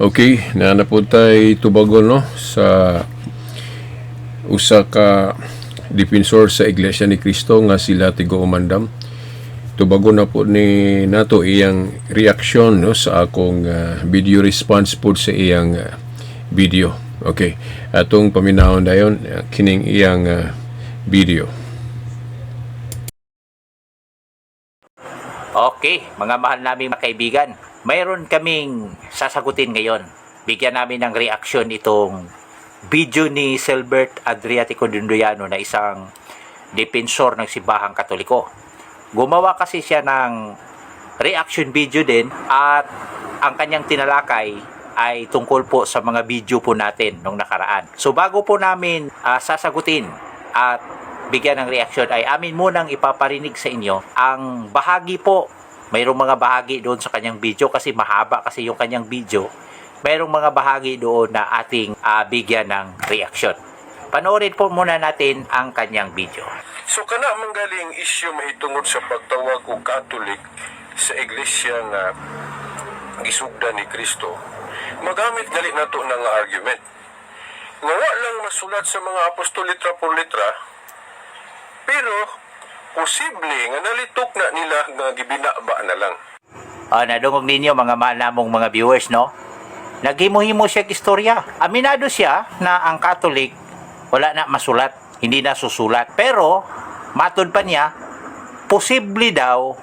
Okay, naa na po tay tubagon, no, sa usa ka defensor sa Iglesia ni Cristo nga sila Tigo Umandam. Tubagon na po ni nato iyang reaksyon, no, sa akong video response po sa iyang video. Okay, atong paminawon dayon kining iyang video. Okay, mga mahal naming mga kaibigan, mayroon kaming sasagutin ngayon. Bigyan namin ng reaksyon itong video ni Silbert Adriatico Dindoyano na isang defensor ng simbahang Katoliko. Gumawa kasi siya ng reaction video din at ang kanyang tinalakay ay tungkol po sa mga video po natin nung nakaraan. So bago po namin sasagutin at bigyan ng reaksyon ay amin munang ipaparinig sa inyo ang bahagi po. Mayroong mga bahagi doon sa kanyang video kasi mahaba kasi yung kanyang video. Mayroong mga bahagi doon na ating bigyan ng reaksyon. Panoorin po muna natin ang kanyang video. So kana man galing issue mahitungod sa pagtawag og Catholic sa iglesia nga gisugdan ni Kristo. Magamit gali nato na nga argument nga wa lang masulat sa mga apostol litra por litra, pero posible nga nalitok na nila nga gibinaba na lang. Nadungog ninyo, mga mahal namong mga viewers, no? Naghimo-himo siya og istorya. Aminado siya na ang Catholic wala na masulat, hindi na susulat. Pero matod pa niya, posible daw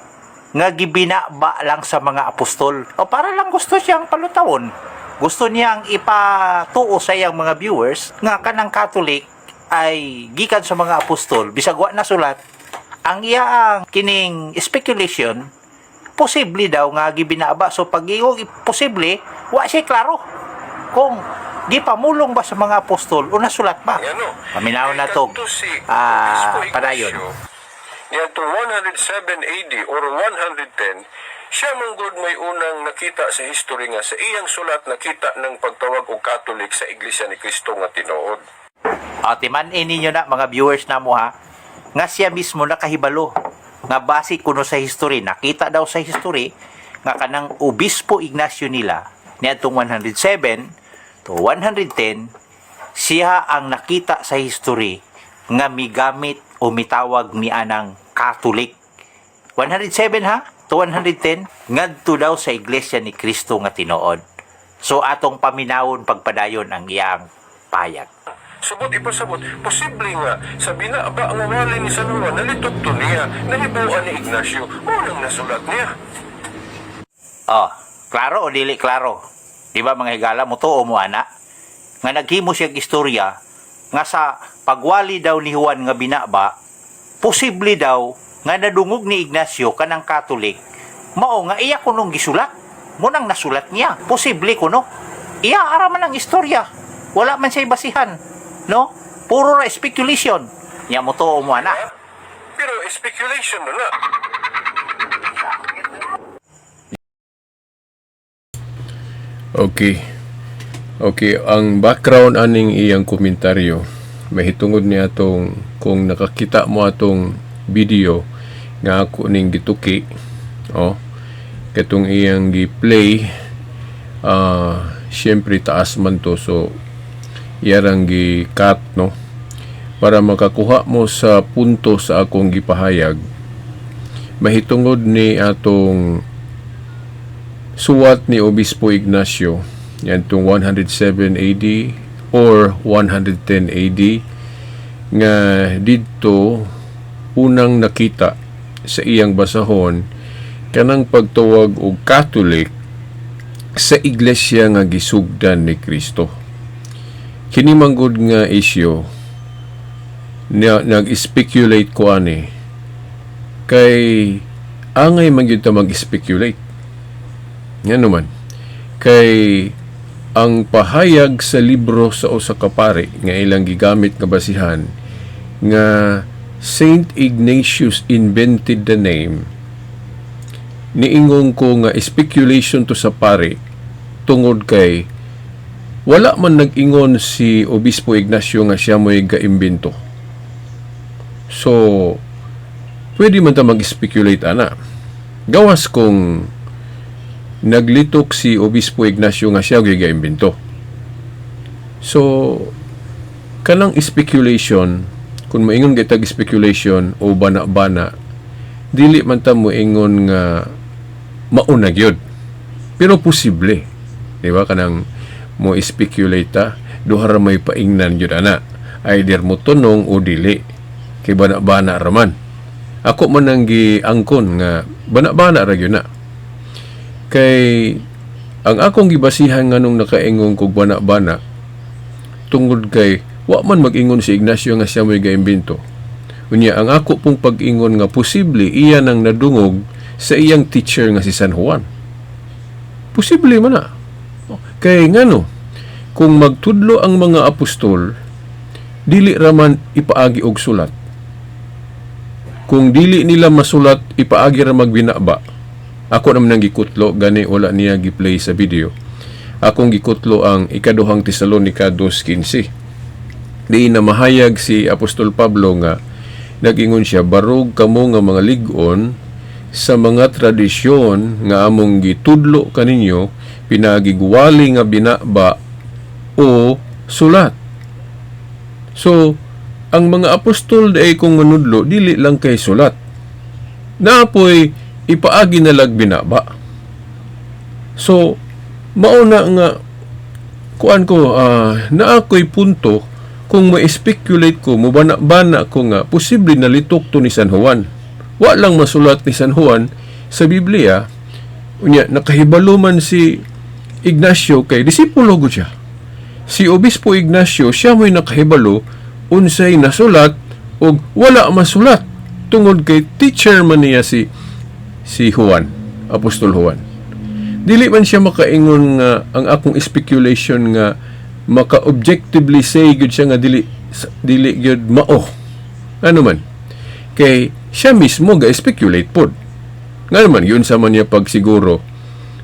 nga gibinaba lang sa mga apostol. O para lang gusto siyang palutawon. Gusto niyang ipatuo sa iyang mga viewers nga kanang Catholic ay gikan sa mga apostol, bisag wa na sulat. Ang iyang kining speculation, posible daw nga gibinaba. So pag iong posible, wa siya klaro kung gipamulong ba sa mga apostol o nasulat ba. Ngano? Paminaw na Kay to. kadto si Obispo Padayon. Ignacio, niadtong 107 AD or 110, siya manggod may unang nakita sa history nga sa iyang sulat nakita ng pagtawag og Catholic sa Iglesia ni Cristo nga tinuod. Timan-in ninyo na, mga viewers na mo ha, nga siya mismo nakahibalo nga base kuno sa history, nakita daw sa history nga kanang Obispo Ignacio nila niadtong 107 to 110, siya ang nakita sa history nga migamit o mitawag ni anang Catholic. 107 ha to 110, ngadto daw sa Iglesia ni Cristo nga tinuod. So atong paminawon pagpadayon ang iyang payag. Subot ipasabot, posible nga sa binaba nga wali ni San Juan nalitok to niya, nahibuan ni Ignacio, unang nasulat niya. Oh, klaro o dili klaro? Di ba, mga higala, mo tuo mo ana? Nga naghimo siya istorya nga sa pagwali daw ni Juan nga binaba, posible daw nga nadungog ni Ignacio kanang Catholic, mao nga iya kunong gisulat. Munang nasulat niya. Posible kuno. Iya ara man ang istorya. Wala man siya basihan. No? Puro ra speculation. Nya mo tuo mo ana. Ha? Pero speculation na na. Okay. Okay, ang background aning iyang komentaryo mahitungod niya atong kung nakakita mo atong video nga ako ning gituki, oh, katong iyang gi-play, siyempre taas man to, so iyarang gi-cut, no, para makakuha mo sa punto sa akong gipahayag mahitungod ni atong suwat ni Obispo Ignacio yantong 107 AD or 110 AD nga didto unang nakita sa iyang basahon kanang pagtawag og Catholic sa iglesia nga gisugdan ni Kristo. Kini manggod nga isyu na nag-speculate ko ani kay angay man gyud ta mag-speculate. Ngano man kay ang pahayag sa libro sa usa ka pari nga ilang gigamit nga basihan nga Saint Ignatius invented the name, niingon ko nga speculation to sa pari tungod kay wala man nag-ingon si Obispo Ignacio nga siya mo'y gaimbento. So, pwede man ta mag-speculate ana. Gawas kung Naglitok si Obispo Ignacio nga siya gyud imbento. So kanang speculation, kung moingon kitag speculation o bana-bana, dili man ta moingon nga mauna gyud. Pero posible. Di ba, kanang mo speculate ta, duha ra may paingnan gyud ana. Either mo tunong o dili. Kay bana-bana raman. Ako man ang giangkon nga bana-bana ra gyud na. Kay ang akong gibasihan nganong nakaingon kog bana-bana, tungod kay wa man mag-ingon si Ignacio nga siya mo'y gaimbento. Unya ang ako pong pag-ingon nga posible iya nang nadungog sa iyang teacher nga si San Juan. Posible man na. Kay ngano, kung magtudlo ang mga apostol, dili raman ipaagi og sulat. Kung dili nila masulat, ipaagi ra magbinaba. Ako naman ang gikutlo, gani wala niya gi-play sa video. Akong gikutlo ang Ikaduhang Tesalonica 2.15. Di na mahayag si Apostol Pablo nga nagingon siya, "Barog kamo nga mga lig-on sa mga tradisyon nga among gitudlo kaninyo pinaagi gwali nga binaba o sulat." So, ang mga apostol ay kung manudlo, dili lang kay sulat. Naapoy ipaagi na lag binaba. So, mauna nga kuan ko, naa ko'y punto kung ma-speculate ko, mubana-bana ko nga posible na litok to ni San Juan. Wa lang masulat ni San Juan sa Biblia. Unya nakahibalo man si Ignacio kay disipulo gud siya. Si Obispo Ignacio, siya mo'y nakahibalo unsay nasulat og wala masulat tungod kay teacher man niya si Juan, Apostol Juan. Dili man siya makaingon nga ang akong speculation nga maka-objectively say gyud siya nga dili dili gyud mao. Ano man? Kay siya mismo ga-speculate pod. Nga naman, yun sa man niya pagsiguro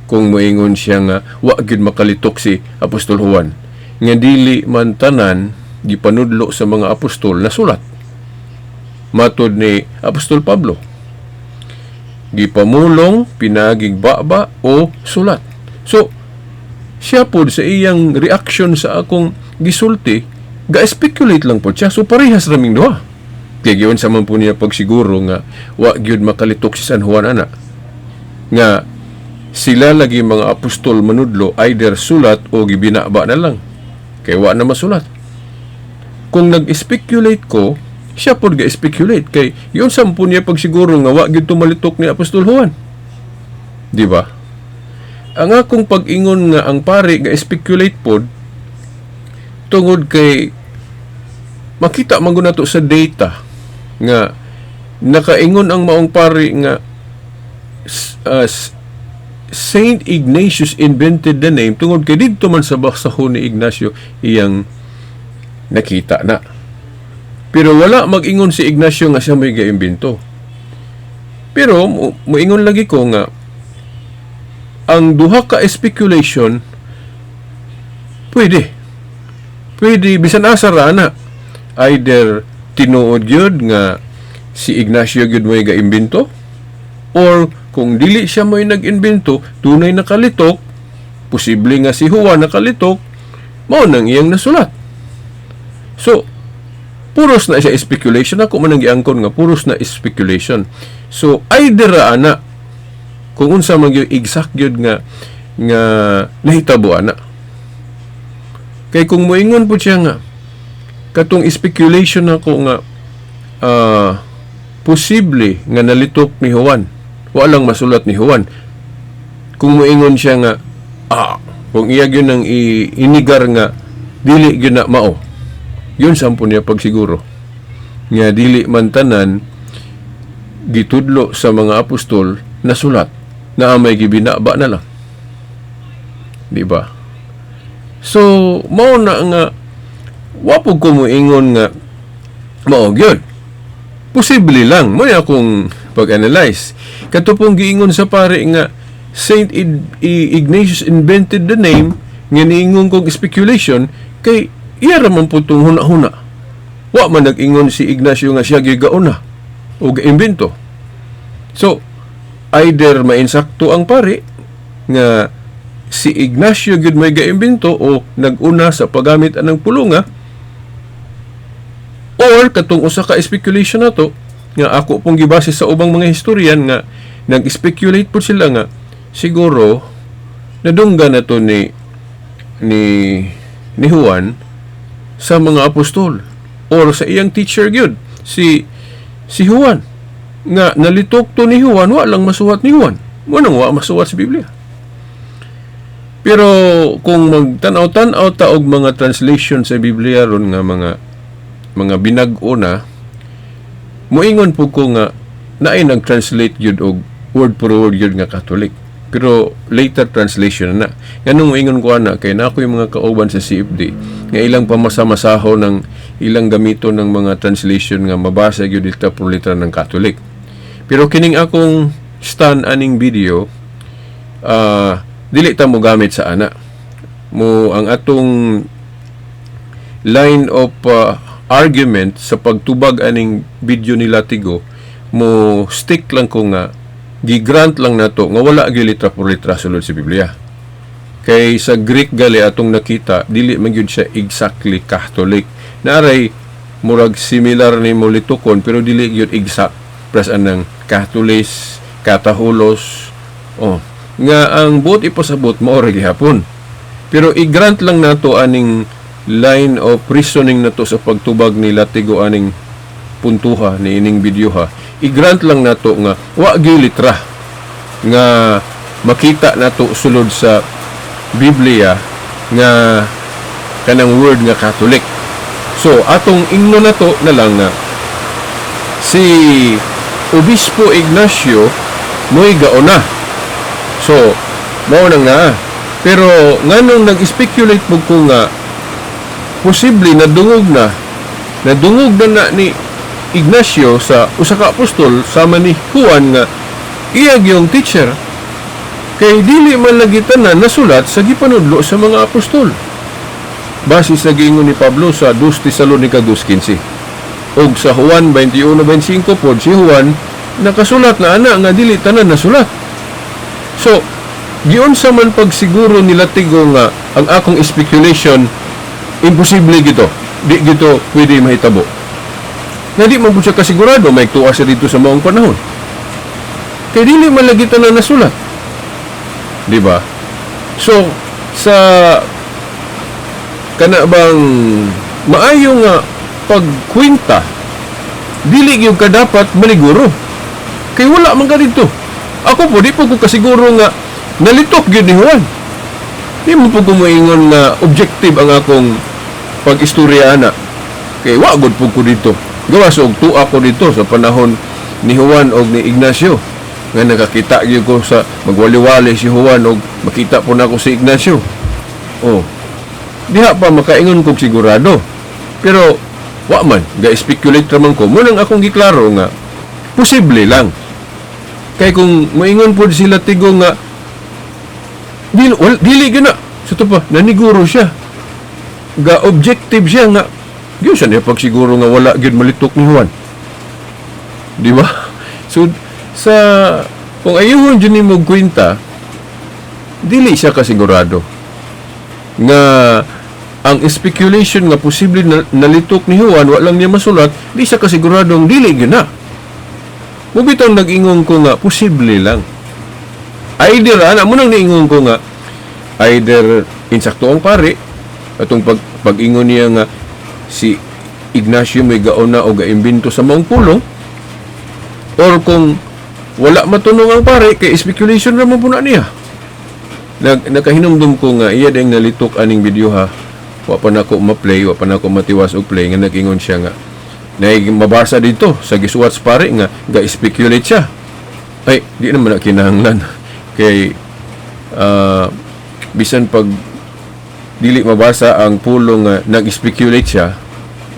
kung moingon siya nga wa gyud makalitok si Apostol Juan nga dili man tanan gipanudlo sa mga apostol na sulat. Matod ni Apostol Pablo, gipamulong pinaagig baba o sulat. So siya pod sa iyang reaction sa akong gisulti, ga-speculate lang pod siya. So parehas raming duha. Kay giyon sa man po niya pagsiguro nga wa gyud makalitok si San Juan ana nga sila lagi mga apostol manudlo either sulat o gibinaba na lang kay wa na masulat. Kung nag-speculate ko, siya pod ga-speculate kay yun sa po niya pagsiguro nga wa gyud tumalitok ni Apostol Juan, di ba? Ang akong pag-ingon nga ang pare ga-speculate pod tungod kay makita man gud nato sa data nga nakaingon ang maong pari nga Saint Ignatius invented the name tungod kay didto man sa basahon ni Ignacio iyang nakita na. Pero wala mag-ingon si Ignacio nga siya may gaimbento. Pero moingon lagi ko nga ang duha ka speculation pwede. Pwede bisan asa ra na. Either tinuod gyud nga si Ignacio gyud mo'y gaimbento or kung dili siya mo'y nag-imbento, tunay nakalitok, posible nga si Juan nakalitok, mao nang iyang nasulat. So, puros na siya speculation. Ako man ang giangkon nga puros na speculation. So, either ra ana kung unsa man gyud exact gyud nga nga nahitabo ana. Kay kung moingon po siya nga katong speculation ako nga posible nga nalitok ni Juan, walang masulat ni Juan. Kung moingon siya nga kung iya gyud ang inigar nga dili gyud na mao, yun sampo niya pagsiguro nga dili man tanan gitudlo sa mga apostol nasulat, na may gibinaba na lang, di ba? So mao na nga wa pud ko moingon nga mao gyud. Posible lang mo akong pag-analyze. Kato pong giingon sa pare nga Saint Ignatius invented the name nga niingon kong speculation kay iya ra man po tong huna-huna. Wa man nag-ingon si Ignacio nga siya gigauna o gaimbento. So either mainsakto ang pare nga si Ignacio gyud may gaimbento o nag-una sa paggamit anang pulunga, or katong usa ka speculation nato nga ako pong gibase sa ubang mga historian nga nag-speculate po sila nga siguro nadunggan na to ni Juan sa mga apostol or sa iyang teacher gyud si Juan, nga nalitok to ni Juan, wa lang masuwat ni Juan, mo nang wa masuwat sa Biblia. Pero kung magtan-aw-tan-aw ta og mga translation sa Biblia ron nga mga binag-o na, moingon po ko nga naay nag-translate gyud og word for word gyud nga Catholic. Pero later translation na. Nganong moingon ko ana, kay na ako yung mga kauban sa CFD nga ilang pamasa-masaho ng ilang gamito ng mga translation nga mabasa gyud litra por litra ng Catholic. Pero kining akong stand aning video, dili ta mo gamit sa ana. Mo ang atong line of argument sa pagtubag aning video ni Latigo, mo stick lang ko nga gi-grant lang nato nga wala gyud litra por litra sulod sa Biblia. Kay sa Greek gali atong nakita, dili man gyud siya exactly Catholic. Naaray murag similar ni mo litukon, pero dili gyud exact. Pres anang Catholis, Katahulos, oh, nga ang buot ipasabot mao ra gihapon. Pero i-grant lang nato aning line of reasoning nato sa pagtubag ni Latigo aning puntuha ni ining video ha. I-grant lang nato nga wa gyud litra nga makita nato sulod sa Biblia nga kanang word nga Catholic. So atong ingno nato na lang nga si Obispo Ignacio mo'y gauna. So mao nang naa. Pero nganong nag-speculate mo ko nga posible nadungog na na ni Ignacio sa usa ka apostol sama ni Juan nga iya gyung teacher, kay dili man lagi tanan nasulat sa gipanudlo sa mga apostol base sa giingon ni Pablo sa 2 Tesalonica 2:15 ug sa Juan 21:25 pod, si Juan nakasulat na ana nga dili tanan nasulat. So giunsa man pagsiguro ni Latigo nga ang akong speculation imposible gito, di gito pwede mahitabo, na di man po siya kasigurado may tuwa siya dito sa maong panahon kay dili man lagi tanan nasulat, di ba? So sa kana bang maayo nga pagkwenta, dili gyud ka dapat maniguro kay wala man ka dito. Ako po, di po ko kasiguro nga nalitok gyud ni Juan. Di mo po ko moingon nga objective ang akong pag-istorya ana kay wa gud po ko dito. Gawas og tuwa ko dito sa panahon ni Juan og ni Ignacio nga nakakita gyud ko sa magwali-wali si Juan og makita po nako si Ignacio. Oh, diha pa makaingon kog sigurado, pero wa man ga speculate ra man ko. Mo nang akong giklaro nga posible lang, kay kung moingon pod sila Tigo nga dili, wal, dili gyud na sa to pa, naniguro siya ga objective siya nga gyud siya niya pagsiguro nga wala gyud malitok ni Juan, di ba? So sa kung ayuhon jud nimo kwenta, dili siya kasigurado nga ang speculation nga posible na, nalitok ni Juan, wa lang niya masulat, di siya kasiguradong dili gyud na. Mo bitaw nag-ingon ko nga posible lang. Either ana mo nang niingon ko nga either insakto ang pare atong pag-ingon niya nga si Ignacio may gauna o gaimbento sa maong pulong, or kung wala matunong ang pare kay speculation ra man puna niya. Nakahinumdum ko nga iya ding nalitok aning video ha. Wa pa nako ma-play, wa pa nako matiwas og play nga nag-ingon siya nga nay mabasa dito sa gisuwat sa pare nga ga-speculate siya. Ay, di naman na kinahanglan kay bisan pag dili mabasa ang pulong nga nag-speculate siya,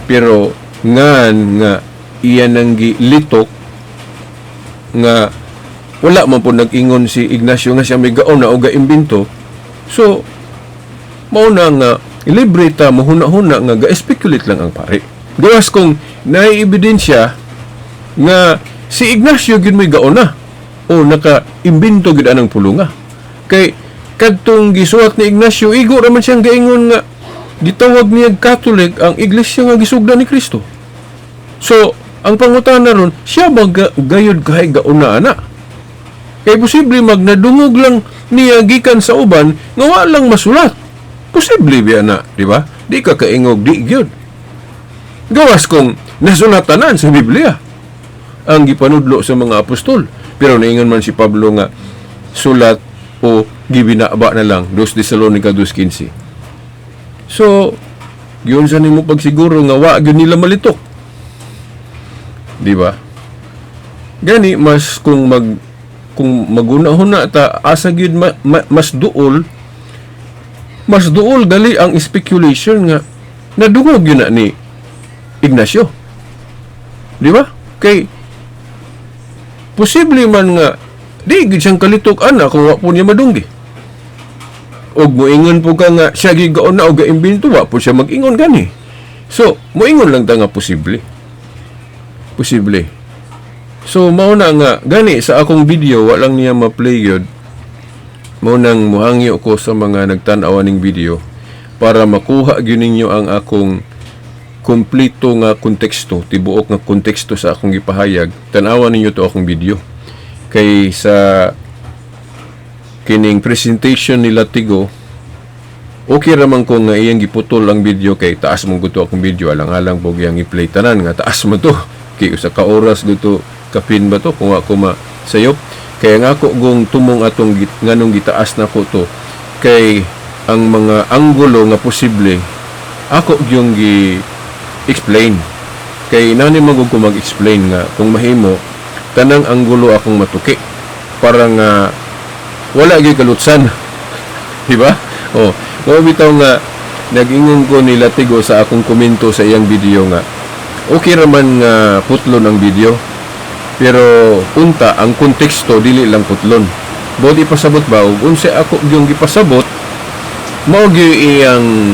pero ngan nga iya nang gilitok nga wala man po nag-ingon si Ignacio nga siya may gaon na o ga-imbento. So mao na nga libre ta mohuna-huna nga ga-speculate lang ang pare. Gawas kung naay ebidensya nga si Ignacio gyud may gaon na o naka-imbento gyud anang pulunga. Kay kadtong gisuwat ni Ignacio, igo raman siyang gaingon nga gitawag niya Catholic ang iglesia nga gisugdan ni Kristo. So, ang pangutana ron, siya ba gayud kay gauna ana? Kay posible magnadungog lang niya gikan sa uban nga wa lang masulat. Posible biya na, di ba? Di ka kaingog, di gyud. Gawas kung nasulatanan sa Biblia ang gipanudlo sa mga apostol. Pero naingon man si Pablo nga sulat o gibinaba na lang, 2 Tesalonica 2:15. So, yun sa nimo pagsiguro nga wa gyud nila malitok. Di ba? Gani mas kung maguna-huna ta, asa gyud mas duol gali ang speculation nga nadungog yun na ni Ignacio. Di ba? Kay posible man nga di gyud siyang kalitok ana kung wa po niya madunggi. Og moingon po ka nga siya gyud gauna og gaimbento, wa po siya mag-ingon gani. So, moingon lang ta nga posible. Posible. So, mao na nga gani sa akong video wa lang niya ma-play gyud. Mao nang muhangyo ko sa mga nagtan-aw ning video para makuha gyud ninyo ang akong kompleto nga konteksto, tibuok nga konteksto sa akong gipahayag. Tan-awan ninyo to akong video. Kay sa kining presentation ni Latigo, okay raman ko nga iyang giputol ang video kay taas mong gusto akong video, alang-alang po iyang i-play tanan nga taas mo to. Kay usa ka oras dito kapin ba to kung ako ma sayop. Kaya nga ako gong tumong atong nganong gitaas na ko to kay ang mga anggulo nga posible ako yung gi explain. Kay nani magug ko mag-explain nga kung mahimo tanang anggulo akong matuki para nga wala gyud kalutsan. Di ba? Oh, mao bitaw nga nag-ingon ko ni Latigo sa akong komento sa iyang video nga okay ra man nga putlon ang video, pero unta ang konteksto dili lang putlon. Buot ipasabot ba og unsa ako yung gipasabot, mao gyud iyang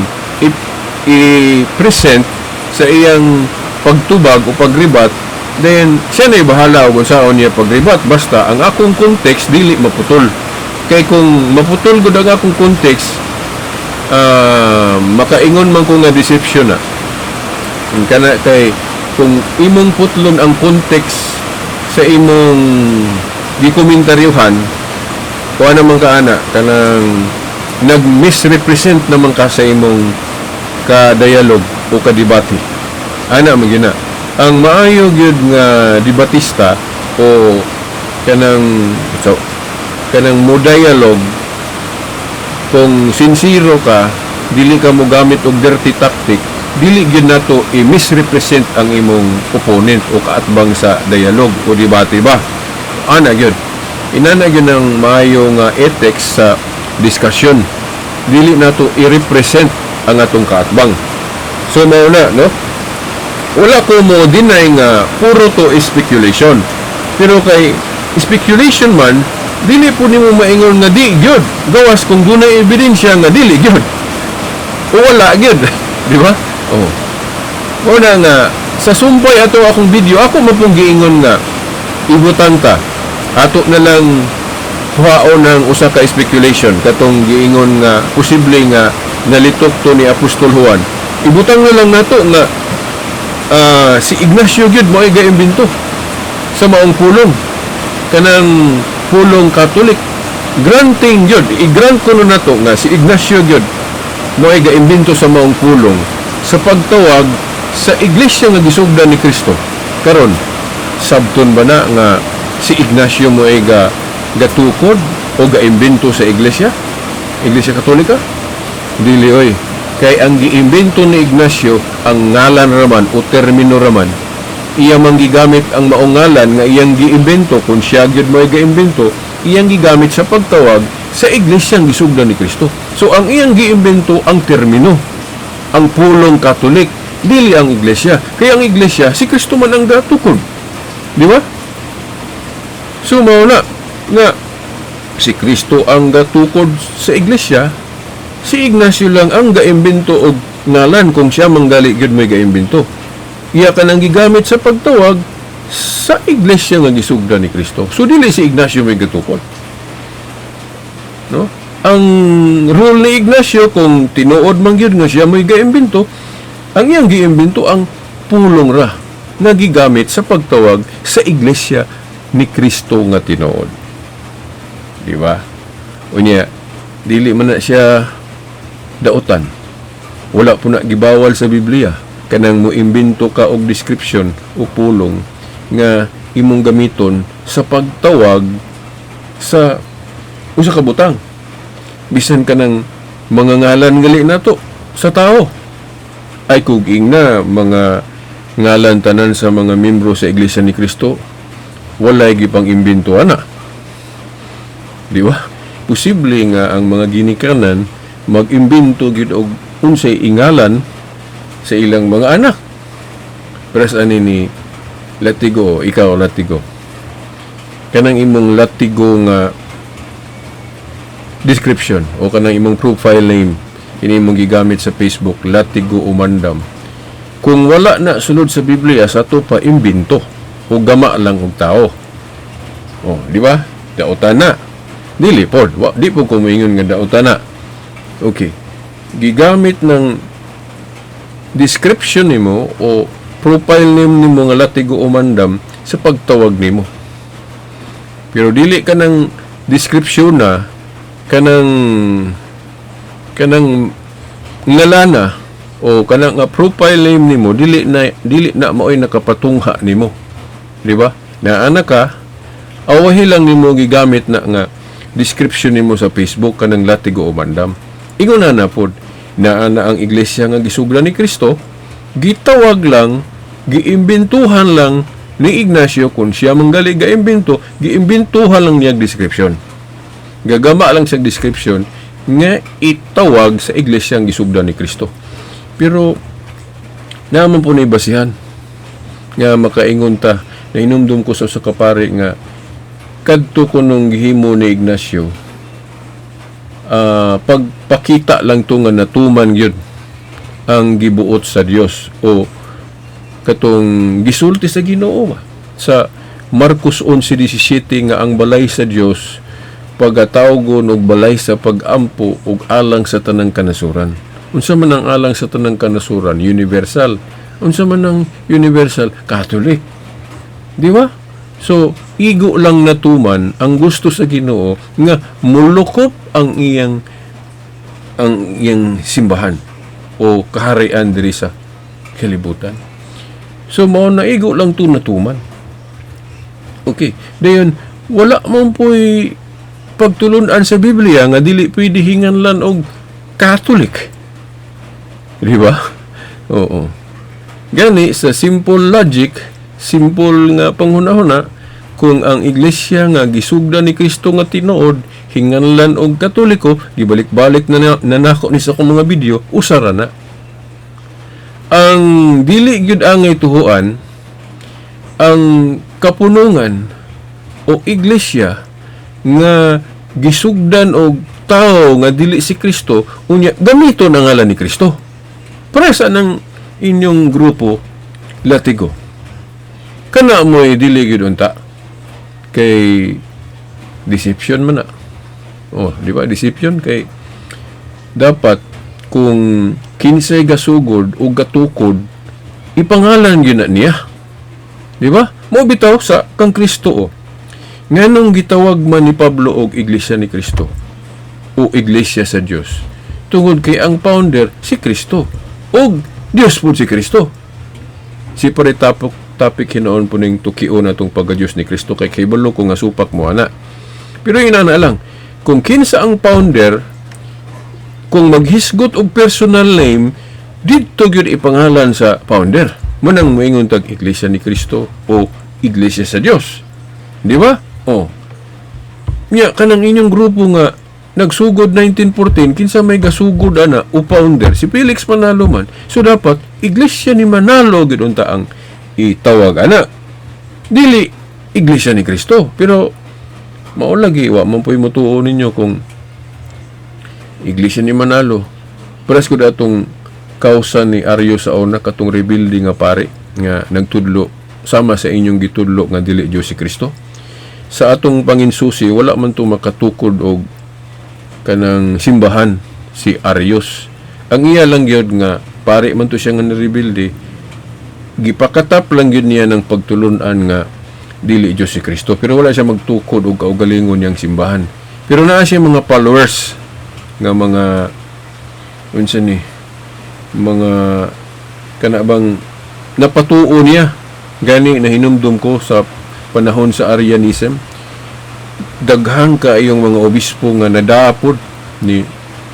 i-present sa iyang pagtubag o pagribat, then siya na'y bahala og unsaon niya pagribat, basta ang akong context dili maputol. Kay kung maputol gud ang akong context, makaingon man ko nga deception na. Ang kana kay kung imong putlon ang context sa imong gikomentaryohan, kuha naman ka ana, kanang nag-misrepresent naman ka sa imong ka-dialogue o ka-debate. Ana man gyud na. Ang maayo gyud nga debatista o kanang, so, kanang mo dialogue, kung sincero ka, dili ka mo gamit og dirty tactic, dili gyud nato i-misrepresent ang imong opponent o kaatbang sa dialogue o debate ba. Ana gyud. Inana gyud ang maayo nga ethics sa discussion. Dili nato i-represent ang atong kaatbang. So mao na, no? Wala ko mo deny nga puro to speculation. Pero kay speculation man, dili po nimo maingon nga di gyud. Gawas kung dunay ebidensya nga dili gyud. O wala gyud, di ba? Oh. Una nga sa sumpay ato akong video, ako mapong giingon nga ibutang ta. Ato na lang kuhaon ng usa ka speculation katong giingon nga posible nga nalitok to ni Apostol Juan. Ibutang na lang nato nga si Ignacio gyud mo ay gaimbento sa maong pulong, kanang pulong Catholic. Granting gyud, i-grant ko na nato nga si Ignacio gyud mo ay gaimbento sa maong pulong sa pagtawag sa iglesia nga gisugdan ni Kristo. Karon, sabton ba na nga si Ignacio mo ay ga gatukod o gaimbento sa iglesia Katolika? Dili oy. Kay ang giimbento ni Ignacio ang ngalan raman o termino raman. Iya man gigamit ang maong ngalan nga iyang giimbento, kung siya gyud mo ay gaimbento, iyang gigamit sa pagtawag sa iglesyang gisugdan ni Kristo. So ang iyang giimbento ang termino, ang pulong Katolik, dili ang iglesia. Kaya ang iglesia, si Kristo man ang gatukod. Di ba? So mao na nga si Kristo ang gatukod sa iglesia, si Ignacio lang ang gaimbento og ngalan, kung siya manggali gyud may gaimbento. Iya ka nang gigamit sa pagtawag sa iglesia nga gisugdan ni Kristo. So dili si Ignacio may gatukod. No? Ang role ni Ignacio, kung tinuod man gyud nga siya mo'y gaimbento, ang iyang giimbento ang pulong ra nga gigamit sa pagtawag sa Iglesia ni Kristo nga tinuod. Di ba? Unya, dili man na siya dautan. Wala po na gibawal sa Biblia kanang mo imbento ka og description o pulong nga imong gamiton sa pagtawag sa usa ka butang, bisan ka ng mga ngalan gali nato sa tao. Ay, kung na mga ngalan tanan sa mga membro sa Iglesia ni Kristo, walay gipang imbento ana, di ba? Posible nga ang mga ginikanan mag-imbento gyud og unsay ingalan sa ilang mga anak. Pero sa ani ni Latigo, ikaw Latigo, kanang imong Latigo nga description o kanang imong profile name ini imong gigamit sa Facebook, Latigo Umandam, kung wala na sulod sa Biblia, sa ato pa imbento o gama lang og tao. Oh, di ba? Dautan na? Dili pod. Wa, di po ko moingon nga dautan na. Okay, gigamit ng description nimo o profile name nimo nga Latigo Umandam sa pagtawag nimo, pero dili ka ng description na kanang kanang ngalana o kanang nga profile name nimo, dili na maoy nakapatungha nimo, di ba? Naa ka awahi lang nimo gigamit na nga description nimo sa Facebook, kanang Latigo Umandam. Ingon na na pod, naa na ang iglesia nga gisugdan ni Kristo, gitawag lang, giimbentuhan lang ni Ignacio. Kung siya manggali gaimbento, giimbentuhan lang niya description, gagama lang sa description nga itawag sa iglesia ang gisugdan ni Kristo. Pero naman po na basihan nga makaingon ta. Nainumdum ko sa usa ka pare nga kadto ko nung gihimo ni Ignacio, pagpakita lang to nga natuman gyud ang gibuot sa Dios o katong gisulti sa Ginoo ba sa Marcos 11:17 nga ang balay sa Dios pagatawgon og balay sa pag-ampo ug alang sa tanang kanasuran. Unsa man ang alang sa tanang kanasuran? Universal. Unsa man ang universal? Catholic. Di ba? So, igo lang natuman ang gusto sa Ginoo nga mulukop ang iyang simbahan o kaharian diri sa kalibutan. So, mao na igo lang to natuman. Okay. Dayon, wala man po'y pagtulunan sa Biblia nga dili pwede hinganlan og Catholic. Di ba? Oo. Gani, sa simple logic, simple nga panghunahuna, kung ang iglesia nga gisugdan ni Kristo nga tinuod hinganlan og Katoliko, gibalik-balik na na nako ni sa akong mga video, usara na. Ang dili gyud angay tuhuan ang kapunungan o iglesia nga gisugdan og tao nga dili si Kristo, unya gamito na ngalan ni Kristo. Presa ng inyong grupo, Latigo. Kana mo'y dili gyud unta kay deception man na. Oh, di ba? Deception kay dapat kung kinsay gasugod o gatukod, ipangalan gyud na niya. Di ba? Mo bitaw sa kang Kristo, oh. Nganong gitawag man ni Pablo og Iglesia ni Kristo o Iglesia sa Dios? Tungod kay ang founder si Kristo og Dios pud si Kristo. Si pare topic topic hinuon po ning tukion na tong pagka-Diyos ni Kristo kay kabalo ko nga supak mo ana. Pero inana lang, kung kinsa ang founder, kung maghisgot og personal name, didto gyud ipangalan sa founder. Munang moingon tag Iglesia ni Kristo o Iglesia sa Dios. Di ba? Oh. Nya kanang inyong grupo nga nagsugod 1914, kinsa may gasugod ana o founder? Si Felix Manalo man. So dapat Iglesia ni Manalo gyud unta ang itawag ana. Dili Iglesia ni Kristo. Pero mao lagi, wa man po'y mutuo ninyo kung Iglesia ni Manalo. Pares ko datong kausa ni Aryo sa una, katong rebelde nga pare nga nagtudlo sama sa inyong gitudlo nga dili Dios si Kristo. Sa atong panginsusi, wala man to makatukod og kanang simbahan si Arius. Ang iya lang gyud nga pare man to siya nga nirebelde, gipakatap lang gyud niya ng pagtulunan nga dili Diyos si Kristo, pero wala siya magtukod og kaugalingon niyang simbahan. Pero naa siya mga followers nga mga unsa ni, mga kana bang napatuo niya. Gani nahinumdum ko sa panahon sa Arianism, daghan kaayong mga obispo nga nadapod ni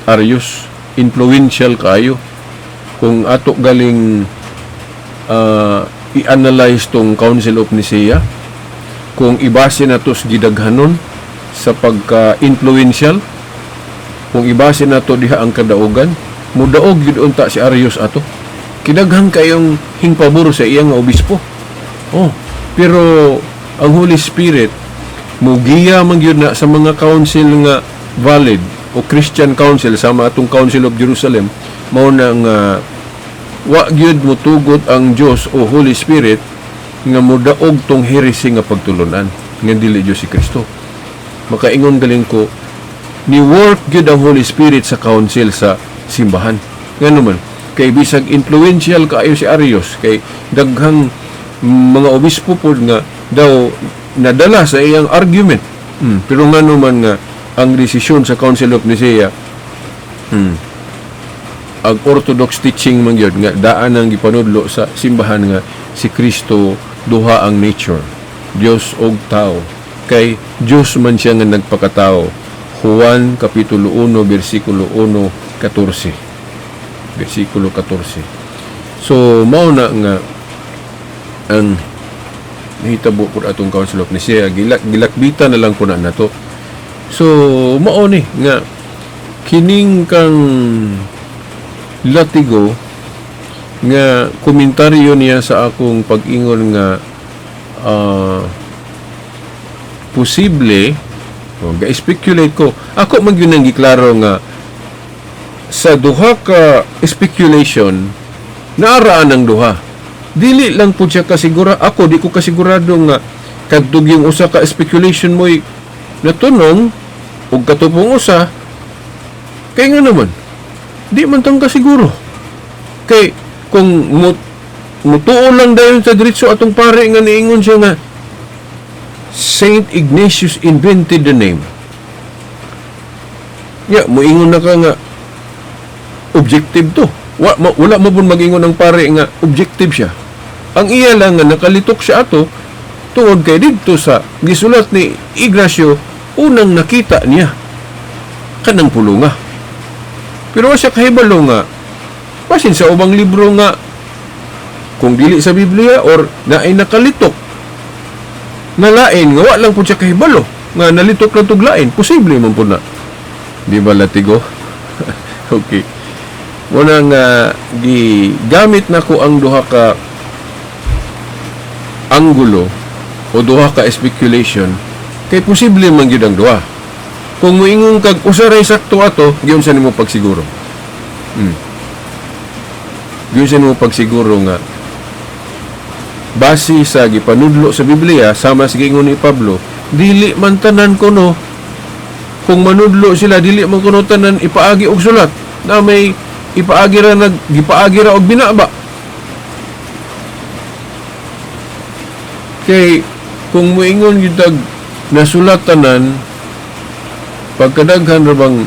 Arius, influential kaayo. Kung ato galing i-analyze tong Council of Nicaea, kung ibase nato sa gidaghanon sa pagka-influential, kung ibase nato diha ang kadaugan, mudaog gyud unta si Arius ato. Kidaghan kayong hingpabor sa iyang nga obispo. Oh, pero ang Holy Spirit mugiya man gyud na sa mga council nga valid o Christian council, sama atong Council of Jerusalem. Mao na nga wa gyud motugot ang Dios o Holy Spirit nga modaog tong heresy nga pagtulunan nga dili Dios si Kristo. Makaingon galing ko, ni work gyud ang Holy Spirit sa council sa simbahan. Ngano man kay bisag influential kaayo si Arius, kay daghang mga obispo pod nga daw nadala sa iyang argument. Pero ngano man nga ang desisyon sa Council of Nicaea, ang orthodox teaching man gyud nga daan ang gipanudlo sa simbahan nga si Kristo duha ang nature, Dios og tao, kay Dios man siya nga nagpakatao. Juan kapitulo 1 bersikulo 1 14, bersikulo 14. So mao na nga ang nahitabo pud atong Council of Nicaea, gilakbitan na lang po na nato. So mao ni nga kining kang Latigo nga komentaryo niya sa akong pag-ingon nga posible o ga-speculate ko. Ako man gyud ang giklaro nga sa duha ka speculation, naaraan ang duha, dili lang po siya kasigura. Ako, di ko kasigurado nga kadtog yung usa ka speculation mo'y natunong ug katupong usa, kay nga naman di man tang kasiguro. Kay kung mutuo lang dayon sa diretso atong pare nga niingon siya nga Saint Ignatius invented the name. Ya, muingon na ka nga objective to. Wala mo pun mag-ingon ng pare nga objective siya. Ang iya lang nga nakalitok siya ato tungod kay didto sa gisulat ni Ignacio unang nakita niya kanang pulunga. Pero wa siya kahibalo nga basin sa ubang libro nga kung dili sa Biblia or naay nakalitok na lain nga wa lang pud siya kahibalo nga nalitok lang tug lain, posible man pud na. Di ba, Latigo? Okay, muna nga gigamit nako ang duha ka anggulo o duha ka speculation kay posible man gyud ang duha. Kung moingon kag usa ray sakto ato, giunsa nimo pagsiguro? Giunsa nimo pagsiguro nga base sa gipanudlo sa Biblia, sama sa giingon ni Pablo, dili man tanan kuno, kung manudlo sila, dili man kuno tanan ipaagi og sulat, na may ipaagi ra, nag gipaagi ra og binaba? Kay kung moingon gyud tag nasulat tanan, pagkadaghan ra bang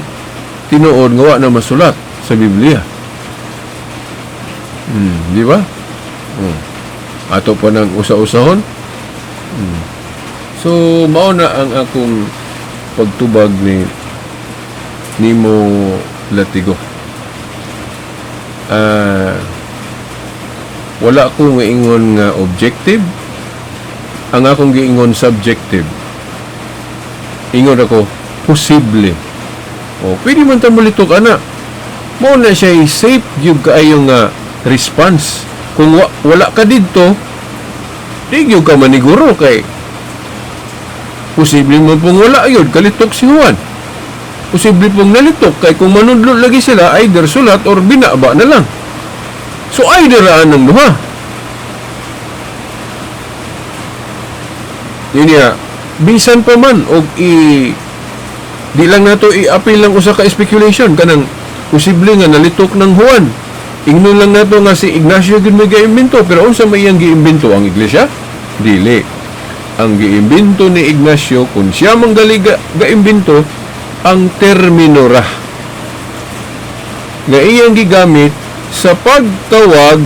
tinuod nga wa na masulat sa Biblia? Di ba? Ato pa nang usa-usahon. So mao na ang akong pagtubag ni nimo, Latigo. Wala ko maingon nga objective. Ang akong giingon, subjective. Ingon ako, posible. O, pwede man ta molitok ana. Mao na siya safe gyud kaayo nga response. Kung wala ka didto, di gyud ka maniguro kay posible mo pong wala yun, kalitok si Juan. Posible pong nalitok kay kung manudlo lagi sila, either sulat or binaba na lang. So either raan ng duha. Yun niya, bisan pa man og i Di lang nato i-appeal lang usa ka speculation kanang posible nga nalitok ng Juan. Ingnon lang nato nga si Ignacio gyud may giimbento, pero unsa may iyang giimbento, ang iglesia? Dili. Ang giimbento ni Ignacio, kung siya manggali gaimbento, ang termino ra nga iyang gigamit sa pagtawag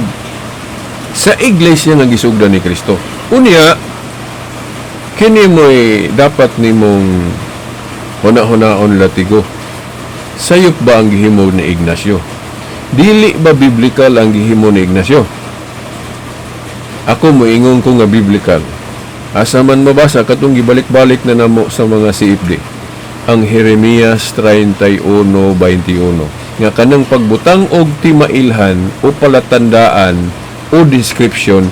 sa iglesia nga gisugdan ni Kristo. Unya, kini mo'y dapat nimong huna-hunaon, latigo. Sayop ba ang gihimo ni Ignacio? Dili ba biblical ang gihimo ni Ignacio? Ako moingon ko nga biblical. Asa man mabasa katong gibalik-balik na namo sa mga CFD? Ang Jeremias 31:21 nga kanang pagbutang og timailhan o palatandaan o description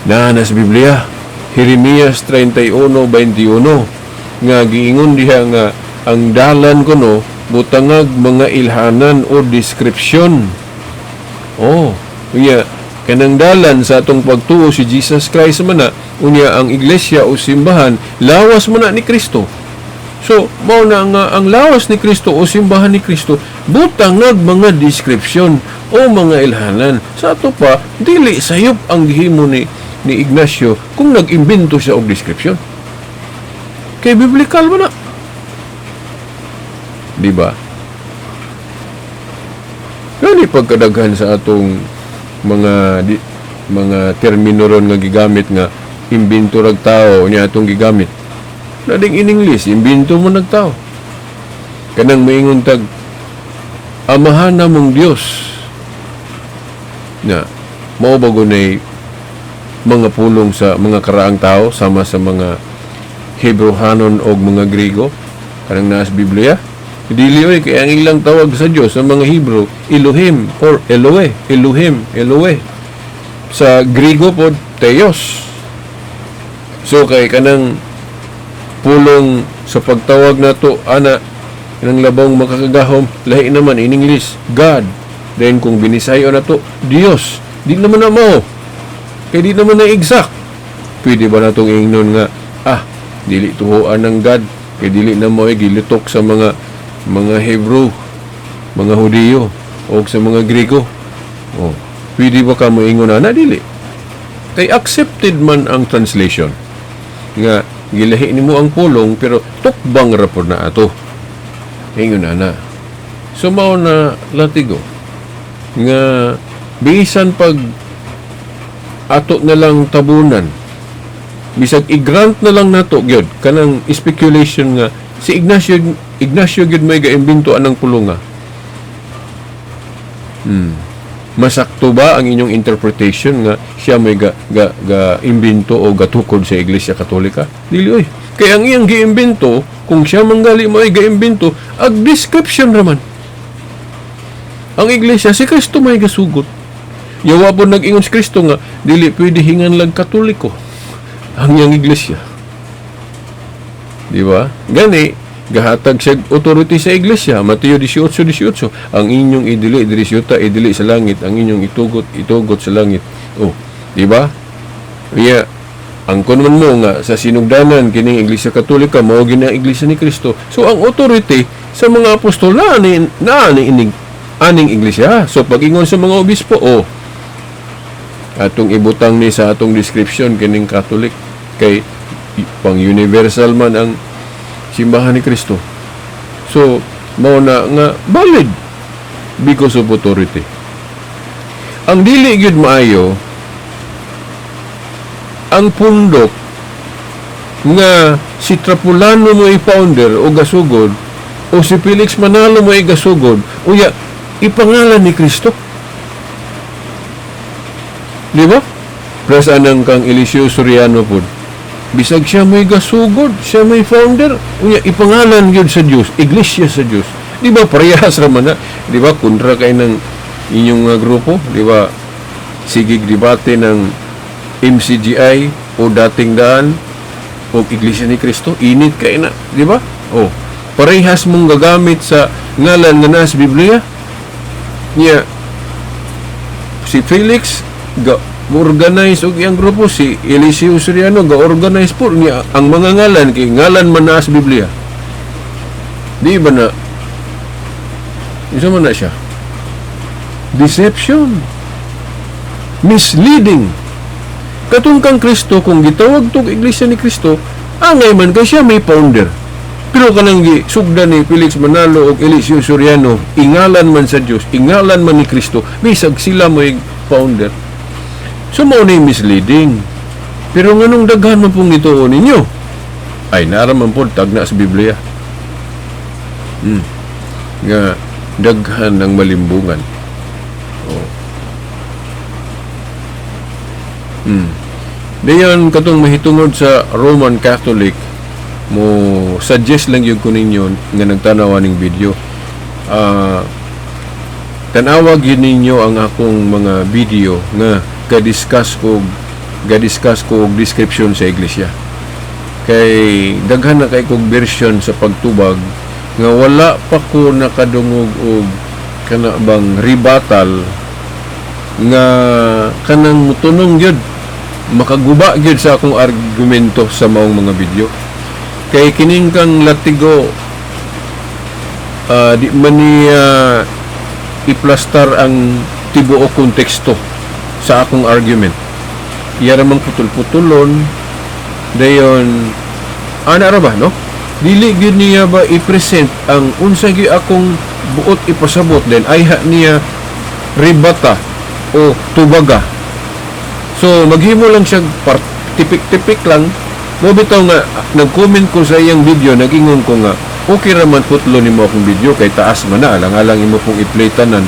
naa na sa Biblia. Jeremias 31:21 nga giingon diha nga ang dalan kuno butangag mga ilhanan o description. Oh, unya kanang dalan sa atong pagtuo si Jesus Christ man na, unya ang iglesia o simbahan lawas man na ni Kristo. So, mao na nga ang lawas ni Kristo o simbahan ni Kristo butangag mga description o mga ilhanan. Sa ato pa, dili sayop ang gihimo ni Ignacio kung nag-imbento siya og description. Kay biblical man na. Di ba? Gani pagkadaghan sa atong mga termino ron nga gigamit nga imbento rag tao niya atong gigamit. Na ding in English, imbento man nag tao. Kanang maingon tag Amahan namong Dios. Na mao ba gunay mga pulong sa mga karaang tao sama sa mga Hebrehanon og mga Grigo kanang naas Biblia? Dili oy, kay ang ilang tawag sa Dios sa mga Hebrew, Elohim or Elohe, Elohim, Elohe. Sa Grigo pod, Theos. So kay kanang pulong sa pagtawag nato ana ng labong makakagahom, lahi naman in English, God. Then kung binisayo nato, Dios. Di naman na mao. Kay di naman na exact. Pwede ba natong ingnon nga dili tuhoan ng God kay dili na mo gilitok sa mga Hebrew, mga Hudiyo o sa mga Grigo? Oh, pwede ba ka moingon ana? Dili. Kay accepted man ang translation nga gilahi nimo ang pulong pero tukbang ra pod na ato. Ingon ana. So mao na, latigo, nga bisan pag ato na lang tabunan, bisag i-grant na lang nato gyud kanang speculation nga si Ignacio gyud may gaimbento anang pulunga. Masakto ba ang inyong interpretation nga siya may ga imbento o gatukod sa Iglesia Katolika? Dili oy. Kay ang iyang giimbento, kung siya manggali mo ay gaimbento, ag description raman. Ang iglesia, si Kristo may gasugot. Yawa po nag-ingon si Kristo nga dili pwede hingan lang Katoliko ang iyang iglesia. Di ba? Gani, gahatag siya authority sa iglesia. Mateo 18:18, ang inyong idili diri sa yuta, idili sa langit, ang inyong itugot, itugot sa langit. Oh, di ba? Kaya, ang man mo nga sa sinugdanan kining Iglesia Katolika mao gini ang Iglesia ni Kristo. So ang authority sa mga apostol na ni ining aning iglesia. So pag-ingon sa mga obispo, oh, atong ibutang ni sa atong description kining Catholic kay pang universal man ang simbahan ni Kristo. So mao na nga valid because of authority. Ang dili gyud maayo ang pundok nga si Trapulano mo i-founder o gasugod o si Felix Manalo mo gasugod, uya ipangalan ni Kristo. Di ba? Plus anang kang Eliseo Soriano pod. Bisag siya may gasugod, siya may founder, unya ipangalan gyud sa Dios, iglesia sa Dios. Di ba parehas ra man na? Di ba kontra kay ng inyong grupo, di ba? Sigig debate ng MCGI o Dating Daan o Iglesia ni Cristo, init kay na, di ba? Oh, parehas mong gagamit sa ngalan nga nasa Biblia. Niya si Felix ga organize og iyang grupo, si Eliseo Soriano ga organize po niya, ang mga ngalan kay ngalan man naa sa Biblia. Di ba na isa man na siya? Deception. Misleading. Katong kang Kristo, kung gitawag tog Iglesia ni Kristo, angay man kay siya may founder. Pero kanang gi sugdan ni Felix Manalo og Eliseo Soriano, ingalan man sa Dios, ingalan man ni Kristo, bisag sila mo'y founder. So mao ni misleading. Pero nganong daghan man pong gituo ninyo? Ay, naa ra man pod tagna sa Biblia nga daghan ng malimbungan. Oh. Dayon katong mahitungod sa Roman Catholic, mo suggest lang gyud ko ninyo nga nagtanaw aning video. Tan-awa gyud ninyo ang akong mga video nga ga-discuss ko og description sa iglesia. Kay daghan na kay kog version sa pagtubag nga wala pa ko nakadungog og kana bang rebuttal nga kanang mutunong gyud, makaguba gyud sa akong argumento sa maong mga video. Kay kining kang Latigo, di man niya iplastar ang tibuok konteksto sa akong argument. Iya ramang putol-putulon, dayon ana ra ba, no? Dili gyud niya ba i-present ang unsa gyud akong buot ipasabot, then ayha niya rebata o tubaga. So maghimo lang siya tipik-tipik lang mo bitaw nga nag-comment ko sa iyang video, nag-ingon ko nga okay ra man putlo nimo akong video kay taas man na, alang-alang imo pong i-play tanan,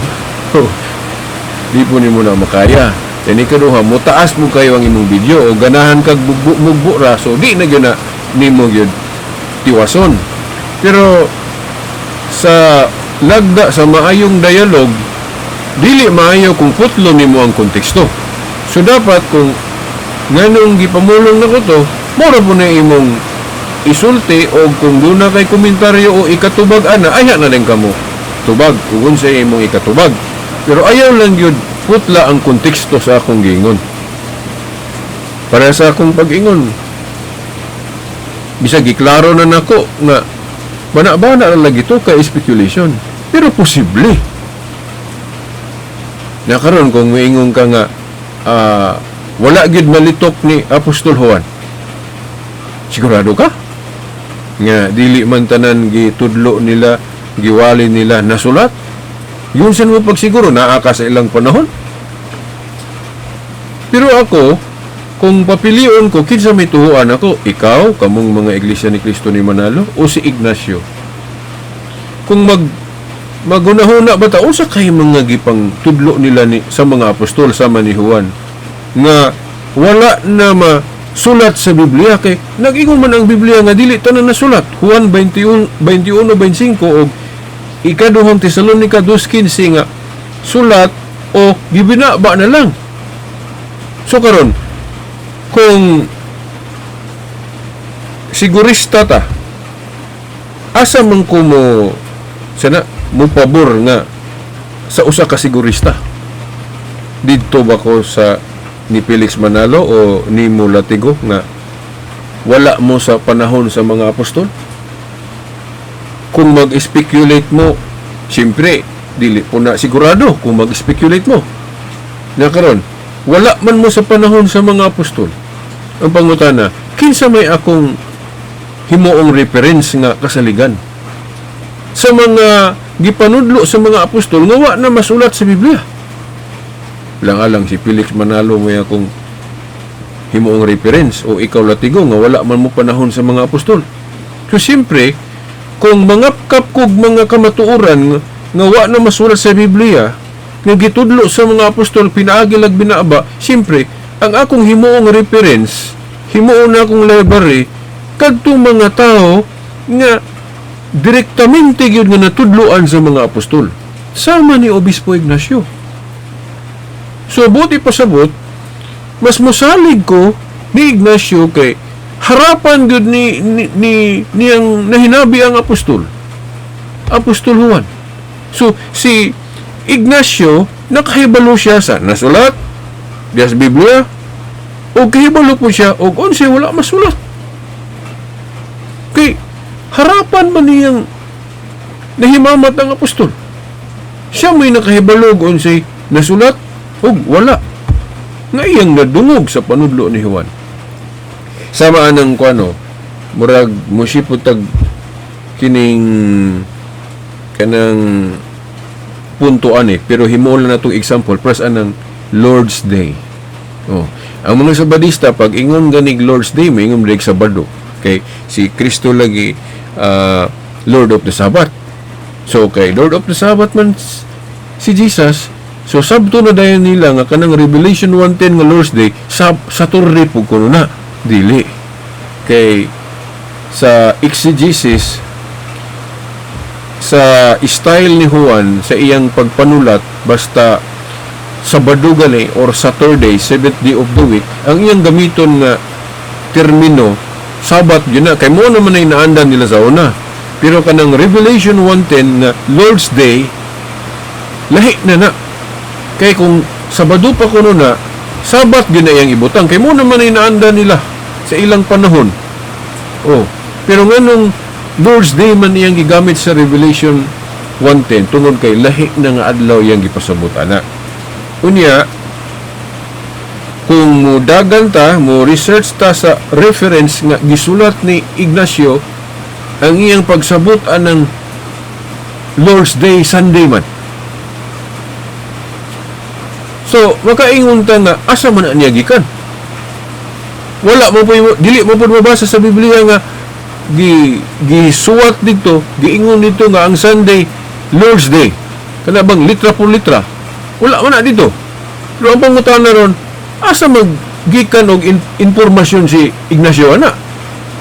di po nimo na makaya. Then ikaduha, mo taas mo kayo ang imong video o ganahan kag bugbo mugbo ra, so di na gyud na nimo gyud tiwason. Pero sa lagda sa maayong dialogue, dili maayo kung putlo nimo ang konteksto. So dapat kung nganong gipamulong nako to, mura po na imong isulti, o kung duna kay komentaryo o ikatubag ana, ayha na lang kamo tubag kung unsa imong ikatubag. Pero ayaw lang gyud putla ang konteksto sa akong giingon. Para sa akong pag-ingon, bisag giklaro na nako nga bana-bana na lagi to kay speculation, pero posible na karon kung moingon ka nga wala gyud malitok ni Apostol Juan, sigurado ka nga dili man tanan gitudlo nila, giwali nila, nasulat? Yun san mo pagsiguro naa ka sa ilang panahon? Pero ako, kung papilion ko kinsa may tuhuan ako, ikaw, kamong mga Iglesia ni Cristo ni Manalo o si Ignacio? Kung magunahuna ba ta, unsa kay mga gipang tudlo nila ni sa mga apostol sama ni Juan nga wala na masulat sa Biblia? Kay nag-ingon man ang Biblia nga dili tanan nasulat, Juan 21 21:25 og Ikaduhang Tesalonica 2:15, nga sulat o gibinaba na lang. So karon, kung sigurista ta, asa man ko mo sana mo pabor nga sa usa ka sigurista? Didto ba ko sa ni Felix Manalo o ni Mulatigo nga wala mo sa panahon sa mga apostol? Kung mag-speculate mo, siyempre dili po na sigurado kung mag-speculate mo na karon wala man mo sa panahon sa mga apostol. Ang pangutana, kinsa may akong himuong reference nga kasaligan sa mga gipanudlo sa mga apostol nga wa na masulat sa Biblia? Lang-alang si Felix Manalo may akong himuong reference o ikaw, Latigo, nga wala man mo panahon sa mga apostol. So siyempre, kung mangapkap kog mga kamatuoran nga wa na masulat sa Biblia nga gitudlo sa mga apostol pinaagi lag binaba, siyempre ang akong himuong reference, himuon na akong library kadtong mga tao nga direktamente gyud nga natudloan sa mga apostol sama ni Obispo Ignacio. So buti pasabot, mas mosalig ko ni Ignacio kay harapan gyud ni niyang nahinabi ang apostol Juan. So si Ignacio, nakahibalo siya sa nasulat diya sa Biblia o kahibalo po siya og unsay wala masulat kay harapan man niyang Nahimamat ang apostol. Siya may nakahibalog unsay nasulat ug wala nga iyang nadungog sa panudlo ni Juan. Sama anang kuano, murag musipot tag kining kanang punto ani, pero himuon lang natong example pres anang Lord's Day. Oh, ang mga Sabadista, pag ingon ganig Lord's Day, moingon diri Sabado kay si Kristo lagi Lord of the Sabbath. So kay Lord of the Sabbath man si Jesus, so sabto na dayon nila nga kanang Revelation 1:10 nga Lord's Day sa Saturday pug kuno na. Dili, kay sa exegesis, sa style ni Juan sa iyang pagpanulat, basta Sabado gani or Saturday, seventh day of the week, ang iyang gamiton nga termino Sabat yun na, kay mo naman ay naandan nila sa una. Pero kanang Revelation 1:10 nga Lord's Day, lahi na na, kay kung Sabado pa kuno na, Sabat yun na iyang ibutang, kay mo naman ay naandan nila sa ilang panahon. Oh, pero nganong Lord's Day man iyang gigamit sa Revelation 1:10? Tungod kay lahi na nga adlaw iyang gipasabot ana. Unya kung mo dagan ta, mo research ta sa reference nga gisulat ni Ignacio, ang iyang pagsabot anang Lord's Day, Sunday man. So makaingon ta nga asa man na niya gikan? Wala mo po, dili mo po mabasa sa Biblia nga gi gisuwat dito, giingon dito nga ang Sunday Lord's Day, kana bang litra por litra. Wala man na dito. Pero ang pangutana ron, asa maggikan og impormasyon si Ignacio ana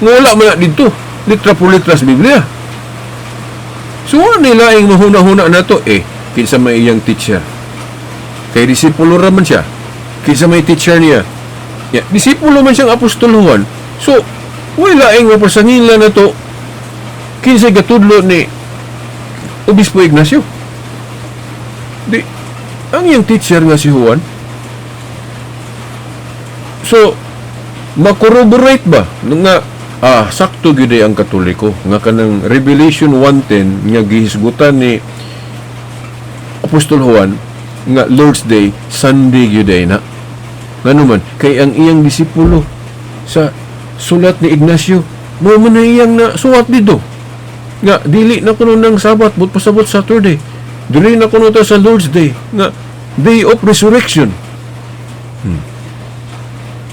nga wala man na dito litra por litra sa Biblia? So wala nila ang mahuna-huna na to eh, kinsa may iyang teacher? Kay disipulo ra man siya. Kinsa may teacher niya? Ya, disipulo man siyang Apostol Juan. So wala laing mapasangila na to kinsay gatudlo ni Obispo Ignacio. Di ang iyang teacher nga si Juan. So makorroborate ba nga sakto gyud ay ang Katoliko nga kanang Revelation 1:10 nga gihisgutan ni Apostol Juan nga Lord's Day, Sunday gyud ay na? Ngano man kay ang iyang disipulo, sa sulat ni Ignacio, mo man na iyang na suwat dito nga dili na kuno ng Sabat, but pasabot Saturday, dili na kuno ta sa Lord's Day nga day of resurrection.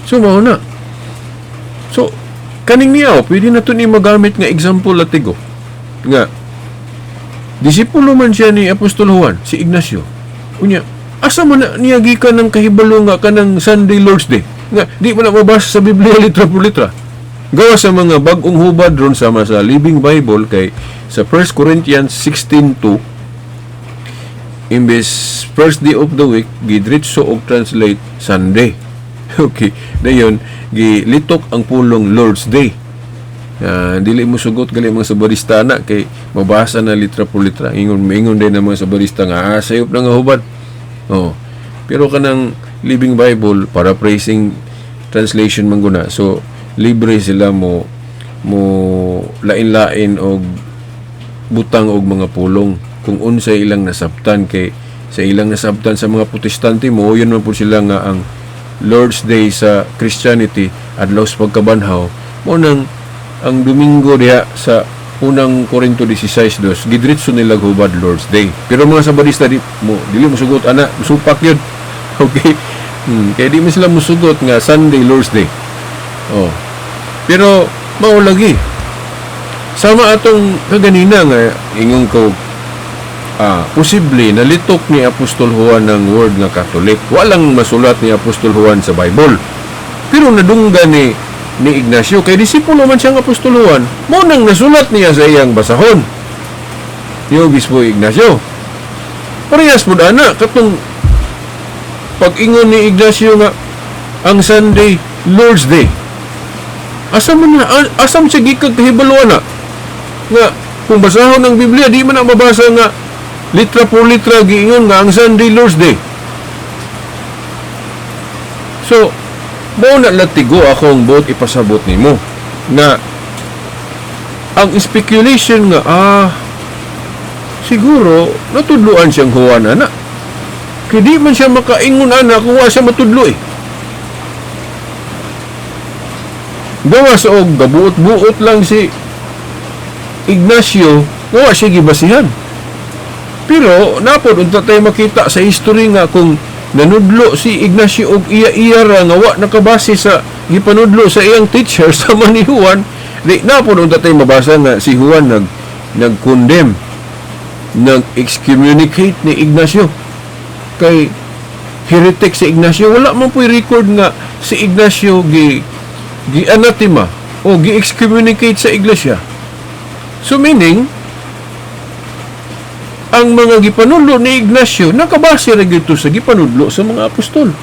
So mao na. So kaning niya, oh, pwede na to ni magamit nga example latigo nga disipulo man siya ni Apostol Juan, si Ignacio. Unya asa man na niya gikan ng kahibalo nga kanang Sunday Lord's Day nga di man na mabasa sa Biblia litra por litra? Gawa sa mga bag-ong hubad ron, sama sa Living Bible, kay sa 1 Corinthians 16:2, imbes first day of the week, gidritso og translate Sunday. Okay, dayon gilitok ang pulong Lord's Day. Dili mo sugot gali mga sabarista na kay mabasa na litra por litra. Ingon ingon din ang mga sabarista nga sayop na nga hubad. Oh. Pero kanang Living Bible, paraphrasing translation man guna. So libre sila mo mo lain-lain og butang og mga pulong kung unsay ilang nasabtan, kay sa ilang nasabtan sa mga Protestante mo yun man po sila nga ang Lord's Day sa Christianity adlaw sa pagkabanhaw. Mo nang ang Domingo diha sa Unang Korinto 16:2, gidritso nila hubad Lord's Day. Pero mga Sabadista, di mo dili mo sugot ana, musupak yun. Okay, kaya di mo sila musugot nga Sunday Lord's Day. Oh, pero mao lagi, sama atong kaganina nga ingon ko, posible nalitok ni Apostol Juan ng word nga Catholic. Walang masulat ni Apostol Juan sa Bible. Pero nadunggan ni Ignacio kay disipulo man siyang Apostol Juan. Mo nang nasulat niya sa iyang basahon ni Obispo Ignacio. Parehas po ana katong pag-ingon ni Ignacio nga ang Sunday Lord's Day. Asa man na asa man siya gikan kahibalo na nga kung basahon ang Biblia, di man na mabasa nga litra por litra giingon nga ang Sunday Lord's Day? So mao na latigo akong buot ipasabot nimo nga ang speculation nga Siguro natudloan siyang Juan ana. Kay di man siya makaingon ana kung wa siya matudlo eh. Gawas og gabuot-buot lang si Ignacio, wa siya gibasihan. Pero napod unta tayo makita sa history nga kung nanudlo si Ignacio og iya-iya ra nga wa nakabase sa gipanudlo sa iyang teacher sa ni Juan, di napod unta tayo mabasa nga si Juan nag-condemn, nag-excommunicate ni Ignacio kay heretic si Ignacio. Wala man po'y record nga si Ignacio gi gi anathema o gi-excommunicate sa iglesia. So meaning, ang mga gipanudlo ni Ignacio nakabase ra gyud sa gipanudlo sa mga apostol.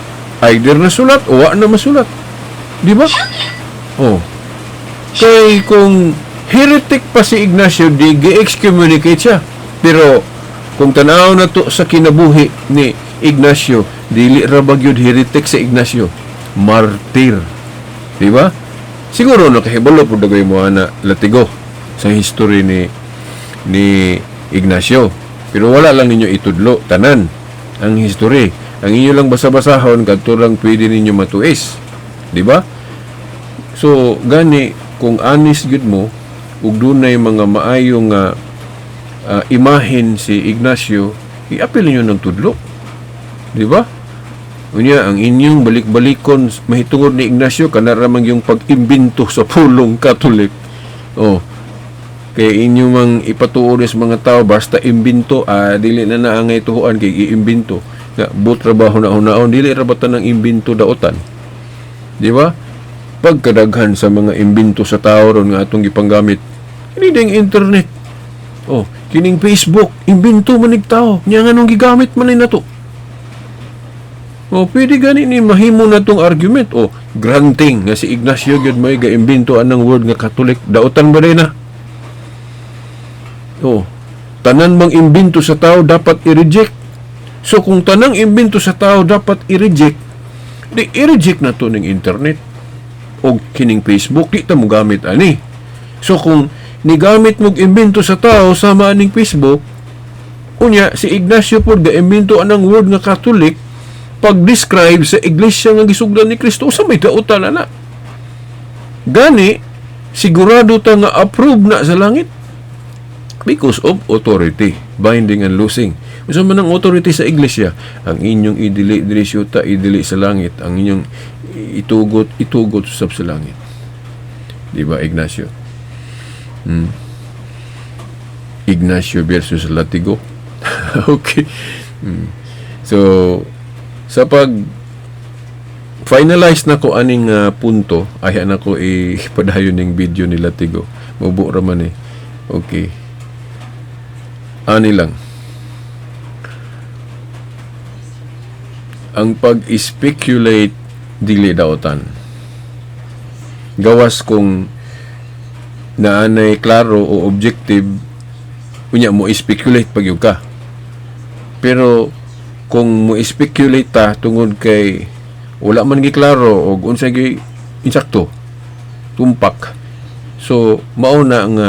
Either nasulat o wa na masulat. Di ba? Oh. Kay kung heretic pa si Ignacio, di gi-excommunicate siya. Pero kung tanaw na to sa kinabuhi ni Ignacio, dili ra ba gyud heretic si Ignacio? Martir. Di ba? Siguro nakahibalo pud dagay mo ana latigo sa history ni Ignacio. Pero wala lang ninyo itudlo tanan ang history. Ang inyo lang basa-basahon kadto lang pwede ninyo matuis. Di ba? So gani kung honest gyud mo ug dunay mga maayo nga imahen si Ignacio, iapil ninyo ng tudlo. Di ba? Unya ang inyong balik-balikon mahitungod ni Ignacio kana ra man yung pag-imbento sa pulong Katolik. Oh. Kay inyo mang ipatuod sa mga tao basta imbento, dili na naangay tuhuan kay giimbento. Nga but trabaho na hunaon, dili ra ba tanang imbento daotan? Di ba? Pagkadaghan sa mga imbento sa tao ron nga atong gipanggamit. Kini ding internet. Oh, kining Facebook, imbento man nig tao. Nya nganong gigamit man ni nato? O, pwede gani ni mahimo na tong argument. O, granting nga si Ignacio gyud may gaimbento anang word nga Catholic, daotan ba na? O, tanan mang imbento sa tao dapat i-reject. So, kung tanang imbento sa tao dapat i-reject, di i-reject na to ning internet o kining Facebook, di ta mo gamit ani. So, kung nigamit mog imbento sa tao sama aning Facebook, unya si Ignacio pod gaimbento anang word nga Catholic pag-describe sa iglesia nga gisugdan ni Kristo, sa may dautan na. Gani, sigurado ta nga approve na sa langit because of authority, binding and loosing. Unsa man ang authority sa iglesia? Ang inyong idili diri sa yuta, idili sa langit. Ang inyong itugot, itugot usab sa langit. Di ba, Ignacio? Ignacio versus Latigo. Okay. So, sa pag finalize na ko aning punto, ay na ko ipadayon ning video ni Latigo. Mubo ra man eh. Okay. Ani lang. Ang pag-speculate dili daotan. Gawas kung naanay klaro o objective, unya mo speculate pag yun ka. Pero kung mo speculate ta tungod kay wala man gi klaro og unsa gi insakto tumpak, so mao na nga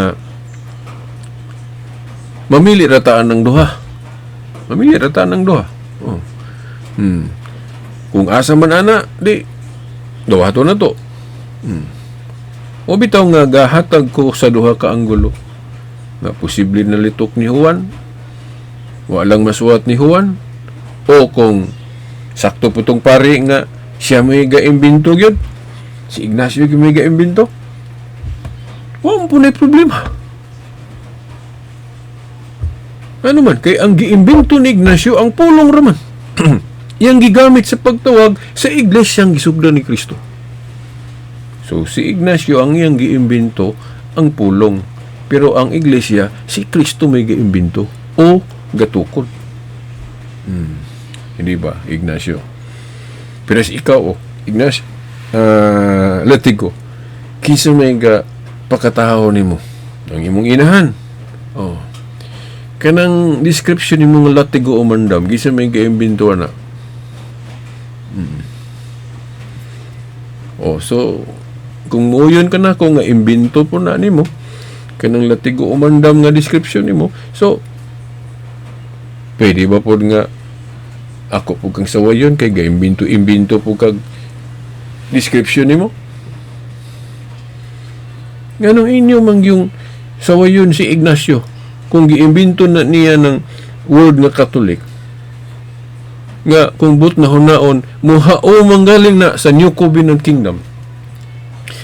mamili ra taan ng duha, mamili ra taan ng duha. Oh. Kung asa man ana, di duha to na to. O bitaw nga gahatag ko sa duha ka anggulo nga posible na litok ni Juan, walang masuwat ni Juan, o kung sakto po tong pari nga siya may gaimbento gyud, si Ignacio gyud may gaimbento, wa po na problema. Ano man kay ang giimbento ni Ignacio ang pulong raman iyang gigamit sa pagtawag sa iglesyang gisugdan ni Kristo. So si Ignacio ang iyang giimbento ang pulong, pero ang iglesia si Kristo may giimbento o gatukod. Hindi ba, Ignacio? Pero ikaw, oh, Ignacio, Latigo, kinsa may ga pakataho nimo? Ang imong inahan. Oh. Kanang description nimo nga latigo o mandam, kinsa may gaimbento na? Oh, so kung muuyon ka na ko nga imbento po na nimo kanang latigo o mandam nga description nimo, so Pwede ba pod nga ako po kang sawayon kay gaimbinto-imbinto po kag description nimo? Nganong inyo man yung sawayon si Ignacio kung giimbento na niya ng word nga Catholic, nga kung but na hunaon muhao manggaling na sa New Covenant Kingdom?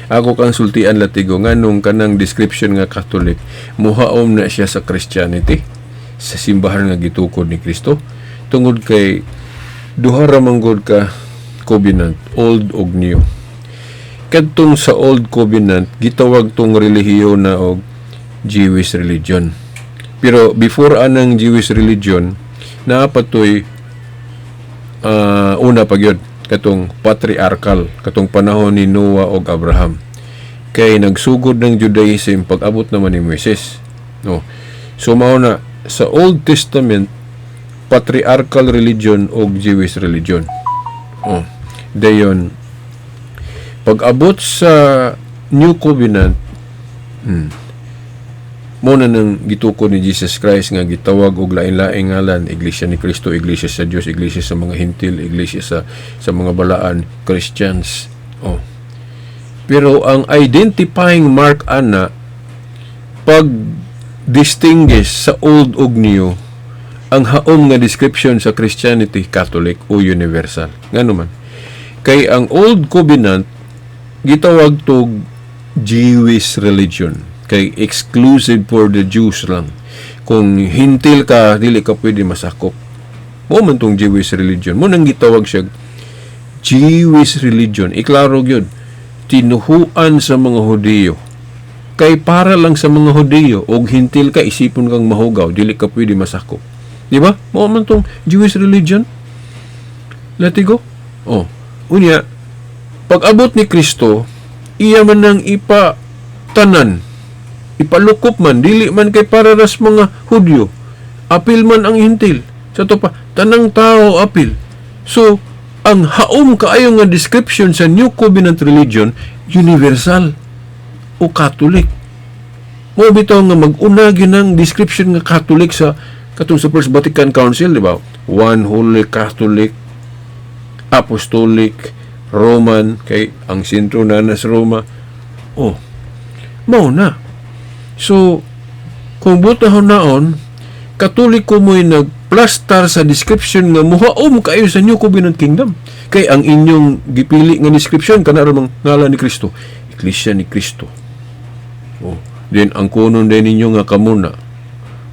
Ako kang sultian, latigo, nganong kanang description nga Catholic muhaom na siya sa Christianity, sa simbahan nga gitukod ni Kristo, tungod kay duha ra man gud ka covenant, Old ug New. Kadtong sa Old Covenant, gitawag tong relihiyon na og Jewish religion. Pero before anang Jewish religion, naa pa toy una pa gyud, katong patriarchal, katong panahon ni Noah ug Abraham, kay nagsugod ng Judaism pag abot naman ni Moises, no? So mao na sa Old Testament, patriarchal religion og Jewish religion. Oh, dayon pag abot sa New Covenant, mo na nang gitukod ni Jesus Christ nga gitawag og lain-laing ngalan: Iglesia ni Cristo, Iglesia sa Dios, Iglesia sa mga Hintil, Iglesia sa mga balaan, Christians. Oh. Pero ang identifying mark ana, pag distinguish sa Old ug New, ang haom nga description sa Christianity, Catholic o universal. Ngano man? Kay ang Old Covenant gitawag tog Jewish religion, kay exclusive for the Jews lang. Kung Hintil ka, dili ka pwede masakop. Mo man tong Jewish religion. Mo nang gitawag siya Jewish religion. Iklaro gyud, tinuhuan sa mga Hudiyo. Kay para lang sa mga Hudiyo, og Hintil ka, isipon kang mahugaw, dili ka pwede masakop. Di ba? Mo man tong Jewish religion. Latigo? Oh. Unya, pag abot ni Kristo, iya man nang ipa tanan, ipalukop man, dili man kay para ras mga Hudyo. Apil man ang Hintil. Sa to pa, tanang tao apil. So, ang haom kaayo nga description sa New Covenant religion, universal o Catholic. Mo bitaw nga mag-una gyud ang description nga Catholic sa katong sa First Vatican Council, di ba? One Holy Catholic, Apostolic, Roman, kay ang sentro na sa Roma. Oh, mao na. So, kung butahon naon, Katoliko mo'y nagplastar sa description nga muhaom kayo sa New Covenant Kingdom. Kay ang inyong gipili nga description, kana ra mang ngalan ni Kristo, Iglesia ni Kristo. Oh, then ang kunon din ninyo nga kamuna.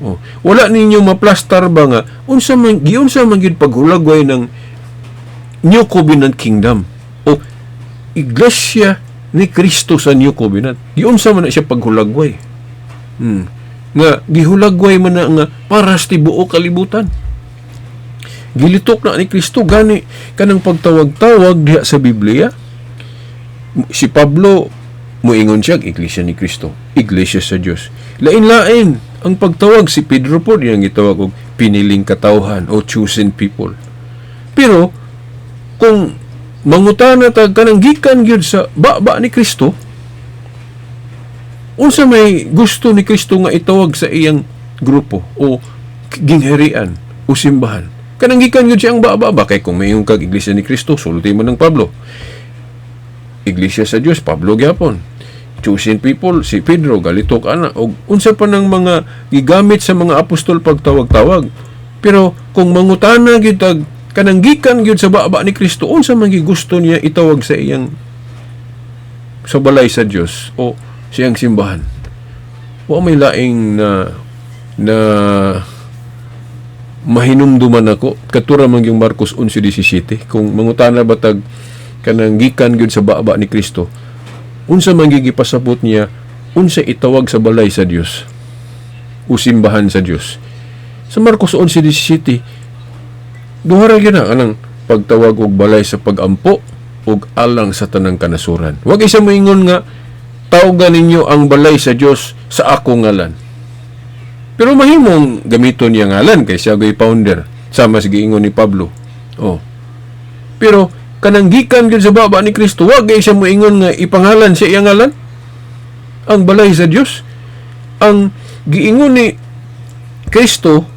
Oh, wala ninyo maplastar ba nga unsa man giunsa man gyud paghulagway ng New Covenant Kingdom o Iglesia ni Kristo sa New Covenant? Giunsa man na siya paghulagway? Nga gihulagway man na nga para sa tibuok kalibutan. Gilitok na ni Kristo, gani kanang pagtawag-tawag diha sa Biblia. Si Pablo moingon siya Iglesia ni Kristo, Iglesia sa Dios. Lain-lain ang pagtawag. Si Pedro po diyang gitawag og piniling katawhan o chosen people. Pero kung mangutana tag kanang gikan gyud sa baba ni Kristo, unsa may gusto ni Kristo nga itawag sa iyang grupo o gingharian o simbahan? Kanang gikan gyud siyang baba ba, kay kung mayon kag Iglesia ni Kristo, sulti man ng Pablo. Iglesia sa Dios, Pablo gyapon. Chosen people, si Pedro, galitok ana, og unsa pa ng mga gigamit sa mga apostol pagtawag-tawag. Pero kung mangutana gyud tag kanang gikan gyud sa baba ni Kristo, unsa man gusto niya itawag sa iyang sa balay sa Dios o siyang simbahan? Wa may laing na na mahinumduman ako, katura man yung Marcos 11:17. Kung mangutana ba tag kanang gikan gyud sa baba ni Kristo, unsa man gyud gipasabot niya, unsa itawag sa balay sa Dios o simbahan sa Dios? Sa Marcos 11:17, duha ra gyud na anang pagtawag og balay sa pagampo ug alang sa tanang kanasuran. Wag isa moingon nga tawagan ninyo ang balay sa Dios sa akong ngalan. Pero mahimong gamiton niya ngalan kay siya gay founder, sama sa giingon ni Pablo. Oh. Pero kanang gikan gyud sa baba ni Kristo, wag gay siya moingon nga ipangalan sa iyang ngalan ang balay sa Dios. Ang giingon ni Kristo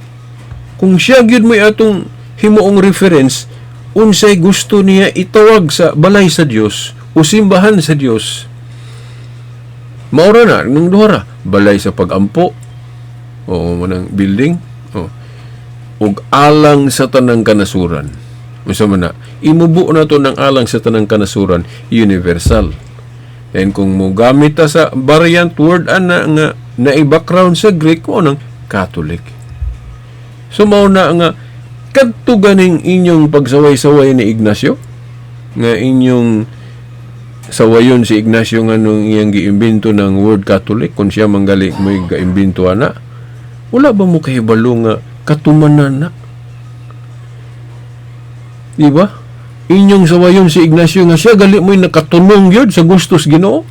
Kung siya gyud mo'y atong himuong reference, unsay gusto niya itawag sa balay sa Dios o simbahan sa Dios? Maura na nung duha ra, balay sa pagampo o manang building o ug alang sa tanang kanasuran. Unsa man na? Imubo na to ng alang sa tanang kanasuran, universal. And kung mo gamit ta sa variant word ana nga na i-background sa Greek, mo nang Catholic. So mao na nga kadto ganing inyong pagsaway-saway ni Ignacio, nga inyong sawayon si Ignacio nga nung iyang giimbento ng word Catholic, kung siya manggali mo'y gaimbento ana, wala ba mo kahibalo nga katumanan na? Di ba? Inyong sawayon si Ignacio nga siya gali mo'y nakatunong yun sa gustos Ginoo.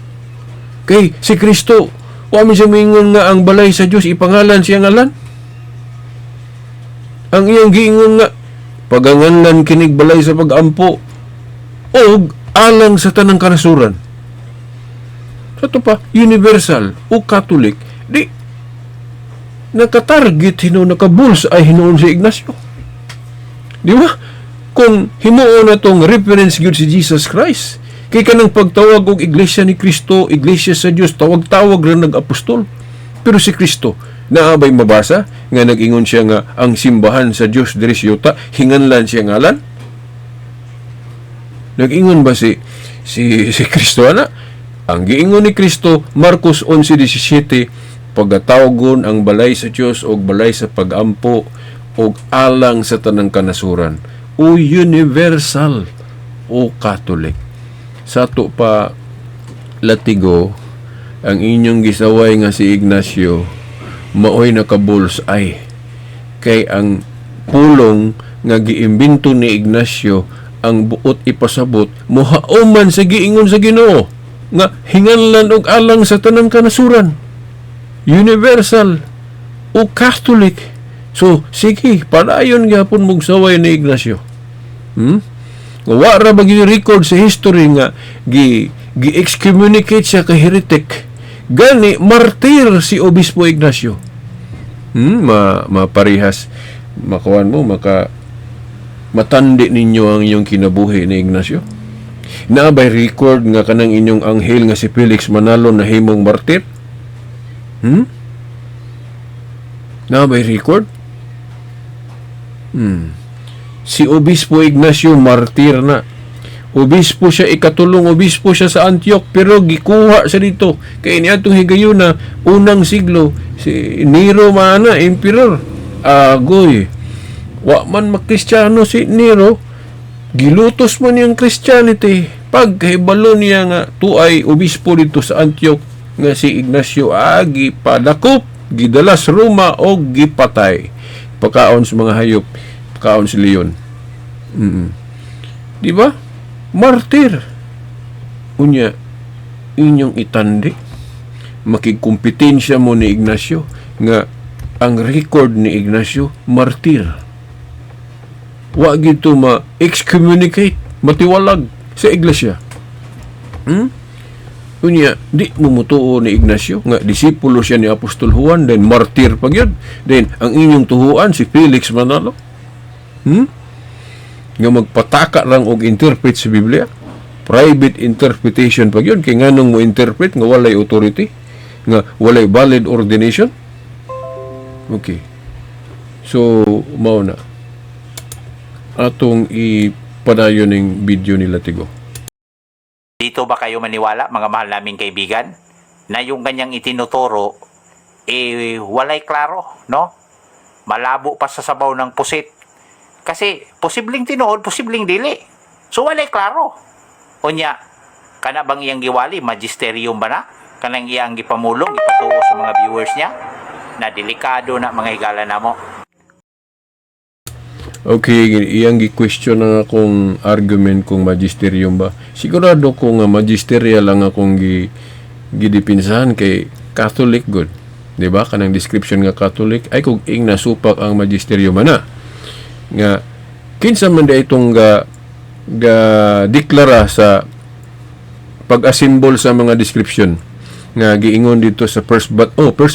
Kay si Kristo, wa man siya moingon nga ang balay sa Dios ipangalan siya ngalan. Ang iyang giingon nga paganganlan kinig balay sa pagampo og alang sa tanang kanasuran. Sa to pa, universal o Catholic, di nakatarget hinuon, nakabullseye hinuon si Ignacio. Di ba? Kung himuon na tong reference gyud si Jesus Christ, kay kanang pagtawag og Iglesia ni Kristo, Iglesia sa Dios, tawag-tawag ra nag-apostol. Pero si Kristo, naa bay mabasa nga nag-ingon siya nga ang simbahan sa Dios diri sa yuta, hinganlan siya ngalan? Nag-ingon ba si Kristo ana? Ang giingon ni Kristo, Marcos 11:17, pagatawagon ang balay sa Dios og balay sa pagampo og alang sa tanang kanasuran, o universal o Catholic. Sa ato pa, latigo, ang inyong gisaway nga si Ignacio maoy naka-bullseye kay ang pulong nga giimbento ni Ignacio, ang buot ipasabot mohaoman sa giingon sa Ginoo nga hinganlan og alang sa tanang kanasuran, universal o Catholic. So sige, padayon gyapon mong saway ni Ignacio. Wa ra ba gyud record sa history nga gi gi excommunicate siya ka heretic? Gani martir si Obispo Ignacio. Ma maparihas makuan mo, maka matandi ninyo ang inyong kinabuhi ni Ignacio. Naa bay record nga kanang inyong anghel nga si Felix Manalo nahimong martir? Naa bay record? Si Obispo Ignacio, martir na. Obispo siya, ikatulong obispo siya sa Antioch, pero gikuha siya dito. Kay niadtong higayuna, unang siglo, si Nero maana, emperor. Agoy. Wa man makristyano si Nero, gilutos man niyang Christianity. Pagkahibalo niya nga tuay obispo dito sa Antioch nga si Ignacio, agi padakop, gidala sa Roma o gipatay. Pakaon sa mga hayop, pakaon sa leon. Di ba? Martir. Unya, inyong itandi. Makigkumpetensya mo ni Ignacio nga ang record ni Ignacio, martir. Wa gito ma-excommunicate, matiwalag sa iglesia. Unya, di mo mutuo ni Ignacio nga disipulo siya ni Apostol Juan, then martir pa gyud. Then ang inyong tuhuan si Felix Manalo. Nga magpataka lang og interpret sa Biblia. Private interpretation pa gyud, kay nganong mo interpret nga walay authority, nga walay valid ordination. Okay. So, mao na. Atong ipadayon ning video ni Latigo. Dito ba kayo maniwala, mga mahal naming kaibigan, na yung kanyang itinuturo, eh, walay klaro, no? Malabo pa sa sabaw ng pusit. Kasi, posibleng tinuod, posibleng dili. So, walay klaro. Unya, kana bang iyang giwali, magisterium ba na? Kanang iyang gipamulong, ipatuo sa mga viewers niya? Na delikado na, mga higala namo. Okay, iyang gi-question ang akong argument kung magisterium ba. Sigurado ko nga magisterial ang akong gidipinsahan kay Catholic good. Di ba? Kanang description nga Catholic ay kung ing nasupak ang magisterium ana. Nga kinsa man da itong ga deklara sa pag-assemble sa mga description. Nga giingon dito sa First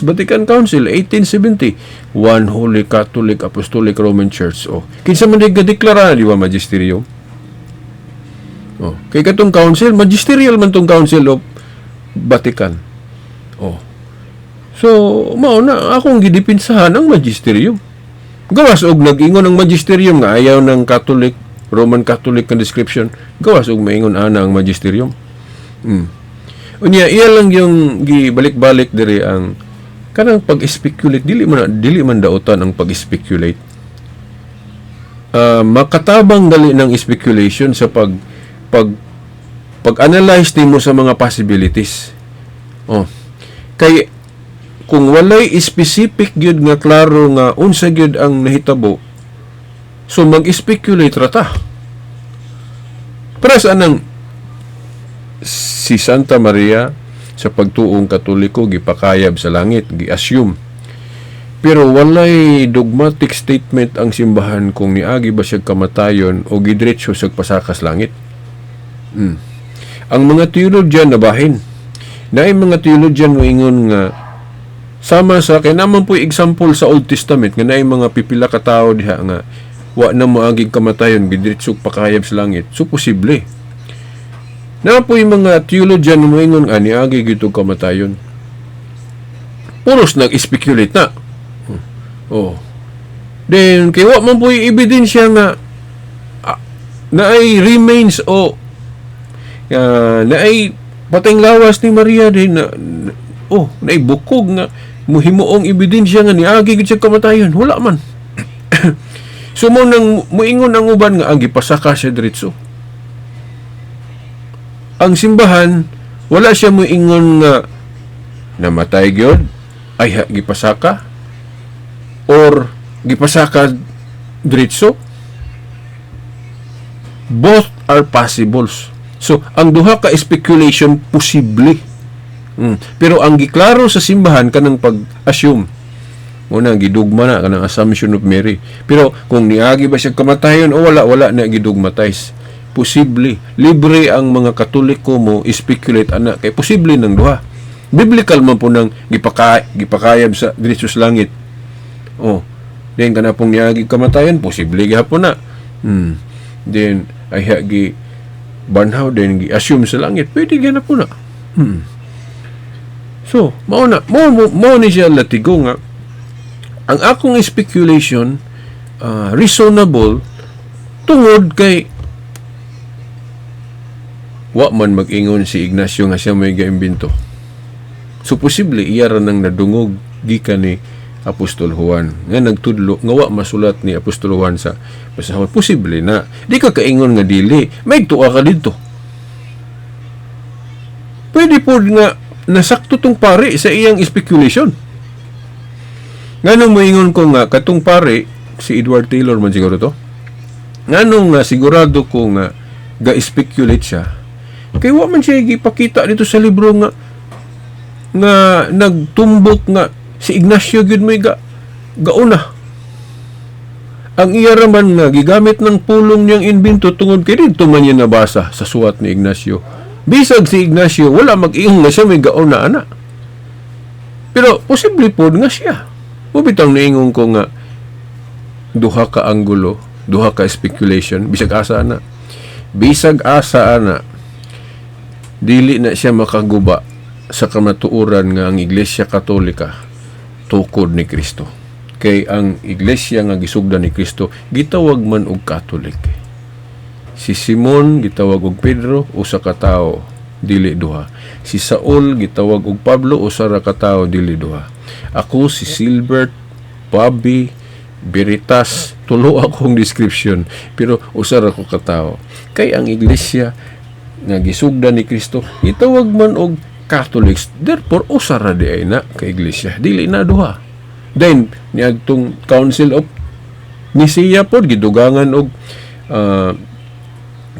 Vatican Council 1870, One Holy Catholic Apostolic Roman Church. Oh, kinsa man di gadeklara? Di ba magisterium? Oh, kay katong council, magisterial man tong Council of Vatican. Oh, so mao na akong gidipinsahan ang magisterium. Gawas og nag-ingon ang magisterium nga ayaw ng Catholic, Roman Catholic nga description, gawas og maingon ana ang magisterium. Unya, iya lang yung gibalik-balik diri ang kanang pag-speculate. Dili man dautan ang pag-speculate. Makatabang dali ng speculation sa pag pag pag-analyze nimo sa mga possibilities. Oh. Kay kung walay specific gyud nga klaro nga unsa gyud ang nahitabo, so mag-speculate ra ta. Para sa anang si Santa Maria, sa pagtuong Katoliko, gipakayab sa langit, gi-assume. Pero walay dogmatic statement ang simbahan kung niagi ba siya kamatayon o gidiretso sa pasakas langit. Ang mga theologian nabahin. Naay mga theologian moingon nga sama sa kay naman po example sa Old Testament nga naay mga pipila ka tawo diha nga wa na moagig kamatayon, gidiretso pakayab sa langit. So posible. Na po yung mga theologian moingon nga niagi gyud og kamatayon. Puros nag-speculate na. Oh. Then kay wa man po yung ebidensya nga naay remains o naay pateng lawas ni Maria din na oh, naay bukog nga muhimuong ebidensya nga niagi gyud siya kamatayon. Wala man. So mo nang muingon ang uban nga ang gipasaka siya diretso. Ang simbahan, wala siya muingon nga namatay gyud ay gipasaka or gipasaka diretso. Both are possibles. So ang duha ka speculation posible. Pero ang giklaro sa simbahan, kanang pag-assume una, gidugma na kanang Assumption of Mary. Pero kung niagi ba siya kamatayon o wala, wala na gidogmatize. Posible, libre ang mga Katoliko mo speculate ana kay posible ng duha. Biblical man po nang gipakayab sa diretso sa langit. Oh, then kana pong niagi kamatayon, posible gihapon na. Then ay gi banhaw, then gi assume sa langit, pwede gyud na po na. So mao na mo ni siya latigo nga ang akong speculation reasonable tungod kay wa man mag-ingon si Ignacio nga siya may gaimbento. So posible iya ra nang nadungog gikan ni Apostol Juan nga nagtudlo nga wa masulat ni Apostol Juan sa basahon. Posible na. Di ka kaingon nga dili. May tuwa ka dito. Pwede po nga nasakto tong pare sa iyang speculation. Nganong moingon ko nga katong pare, si Edward Taylor man siguro to. Nganong nga sigurado ko nga ga-speculate siya? Kay wa man siya gipakita dito sa libro nga nga nagtumbok nga si Ignacio gyud may gauna. Ang iya raman nga gigamit ng pulong niyang imbento tungod kay didto man niya nabasa sa suwat ni Ignacio. Bisag si Ignacio wala mag-ingon nga siya may gauna ana. Pero posible pod nga siya. Mao bitang niingon ko nga duha ka anggulo, duha ka speculation, bisag asa ana. Bisag asa ana, dili na siya makaguba sa kamatuoran nga ang Iglesia Katolika tukod ni Kristo. Kay ang iglesia nga gisugdan ni Kristo gitawag man og Catholic. Si Simon gitawag og Pedro, usa ka tawo, dili duha. Si Saul gitawag og Pablo, usa ra ka tawo, dili duha. Ako si Silbert, Bobby, Veritas, tulo akong description, pero usa ra ko ka tawo. Kay ang iglesia nga gisugdan ni Kristo gitawag man og Catholics, therefore usa ra di ay na ka iglesia, dili na duha. Then niadtong Council of Nicaea pod gidugangan og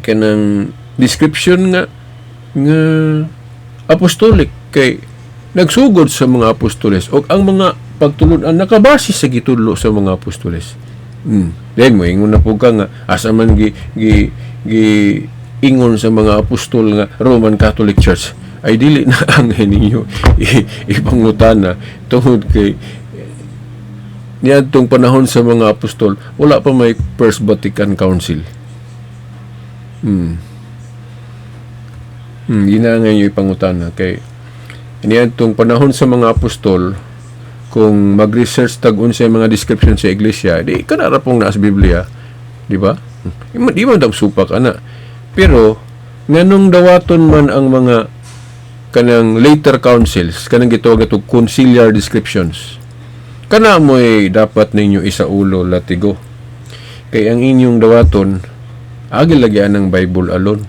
kanang description nga nga apostolic kay nagsugod sa mga apostoles og ang mga pagtulon-an nakabase sa gitudlo sa mga apostoles. Then moingon na pud ka nga asa man gi gi gi ingon sa mga apostol nga Roman Catholic Church. ay dili na ang ninyo ipangutana tungod kay niadtong panahon sa mga apostol, wala pa may First Vatican Council. Yun na nga yung ipangutana kay niadtong panahon sa mga apostol, kung mag-research tag unsay mga description sa iglesia, di kana ra pong naa sa Biblia, di ba? Di man daw supak ana. Pero nganong dawaton man ang mga kanang later councils, kanang gitawag ato conciliar descriptions, kana mo'y dapat ninyo isaulo, latigo. Kay ang inyong dawaton, agi lagi ang Bible alone.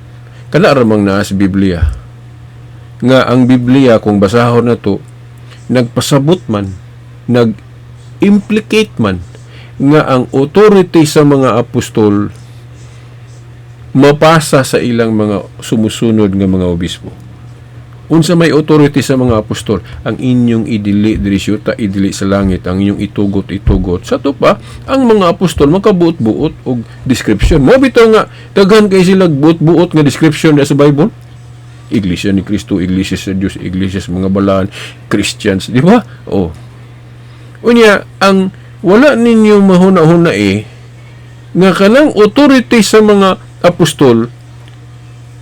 Kana ra mang naa sa Biblia. Nga ang Biblia, kung basahon na to, nagpasabot man, nag-implicate man nga ang authority sa mga apostol mapasa sa ilang mga sumusunod nga mga obispo. Unsa may authority sa mga apostol? Ang inyong idili diri sa yuta, idili sa langit, ang inyong itugot, itugot. Sa to pa, ang mga apostol makabuot-buot og description. Mo bitaw nga daghan kay sila buot-buot nga description sa Bible. Iglesia ni Cristo, Iglesia sa Dios, Iglesia sa mga balaan, Christians, di ba? Oh. Unya, ang wala ninyo mahuna-huna eh, nga kanang authority sa mga apostol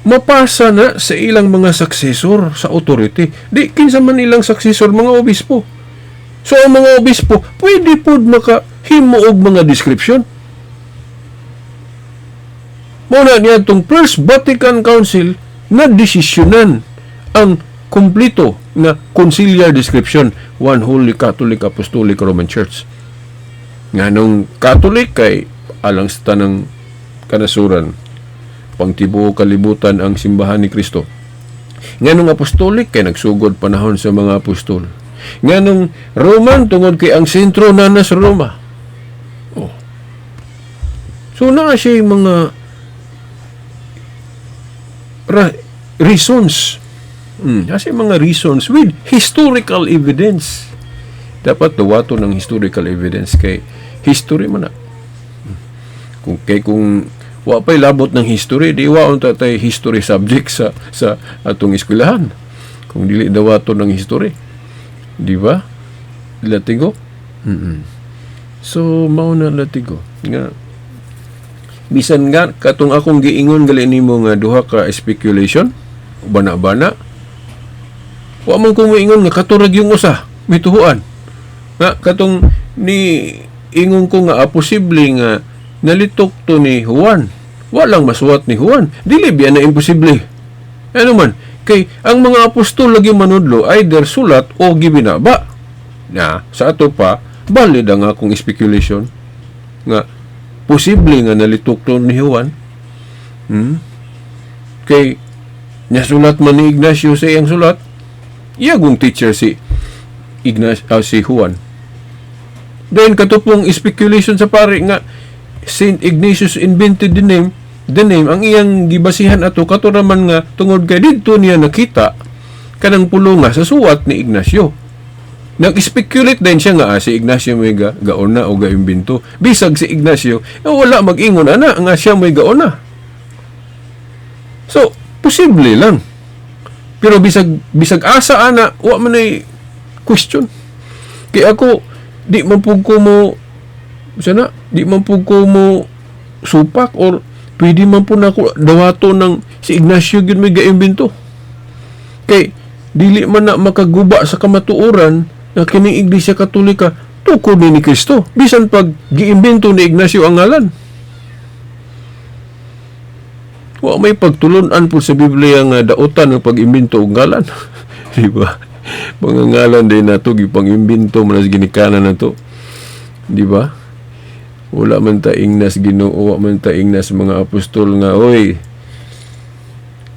mapasa na sa ilang mga successor sa authority. Di kinsa man ilang successor, mga obispo. So ang mga obispo pwede pud makahimo og mga description. Mao na niya itong First Vatican Council na desisyonan ang kumplito na conciliar description, One Holy Catholic Apostolic Roman Church. Nganong Catholic? Kay alang sa tanang kanasuran, pangtibuok kalibutan ang simbahan ni Kristo. Nganong Apostolic? Kay nagsugod panahon sa mga apostol. Nganong Roman? Tungod kay ang sentro na sa Roma. Oh. So naa siya yung mga reasons. Kasi mga reasons with historical evidence. Dapat dawato ng historical evidence kay history man na. Kung wa pa'y labot ng history, di wa unta tay history subject sa atong eskwelahan. Kung dili dawato ng history. Di ba? Latigo? So, mao na, latigo. Nga, bisan nga, katong akong giingon gali nimo nga duha ka speculation, bana-bana, wa man ko moingon nga katurag yung usa, mituhuan. Nga, katong ni ingon ko nga posible nga nalitok to ni Juan. Walang masuwat ni Juan. Dili biya na imposible. Ano man, kay ang mga apostol lagi manudlo either sulat o gibinaba. Na, sa ato pa, valid ang akong speculation nga posible nga nalitok to ni Juan. Kay nasulat man ni Ignacio sa iyang sulat, iyagong teacher si Ignacio, si Juan. Then katupong speculation sa pare nga Saint Ignatius invented the name, ang iyang gibasihan ato kato naman nga tungod kay didto niya nakita kanang pulong nga sa suwat ni Ignacio. Nag-speculate din siya nga si Ignacio may gauna o gaimbento. Bisag si Ignacio, wala mag-ingon ana nga siya may gauna. So, posible lang. Pero bisag bisag asa ana, wa man ay question. Kay ako di man pud ko mo sana, di man pud ko mo supak or pwede man po nako dawato ng si Ignacio gyud may gaimbento. Kay dili man na makaguba sa kamatuoran na kining Iglesia Katolika tukod ni Kristo bisan pag giimbento ni Ignacio ang ngalan. Wa may pagtulunan po sa Biblia nga dautan ang pag-imbento og ngalan. Di ba? Mga ngalan din nato gipang-imbento man sa ginikanan nato. Di ba? Wala man ta ingnas Ginoo, wa man ta ingnas mga apostol nga, "Oy,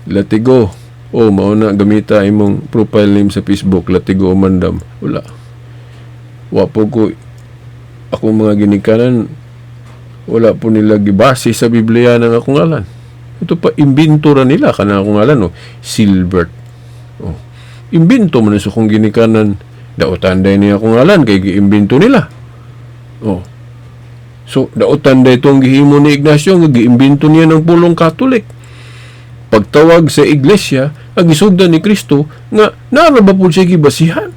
latigo. Oh, mao na gamita imong profile name sa Facebook, Latigo Omandam." Wala. Wa po ko, akong mga ginikanan wala po nila gibase sa Biblia ng akong ngalan. Ito pa, imbento ra nila kana akong ngalan, no? Silbert. Oh. Imbento man sa akong ginikanan. Dautan day niya akong ngalan kay giimbento nila. Oh. So, dautan day itong gihimo ni Ignacio nga giimbento niya ng pulong Catholic. Pagtawag sa iglesia, Ang gisugdan ni Kristo nga naa ba pud siya gibasihan?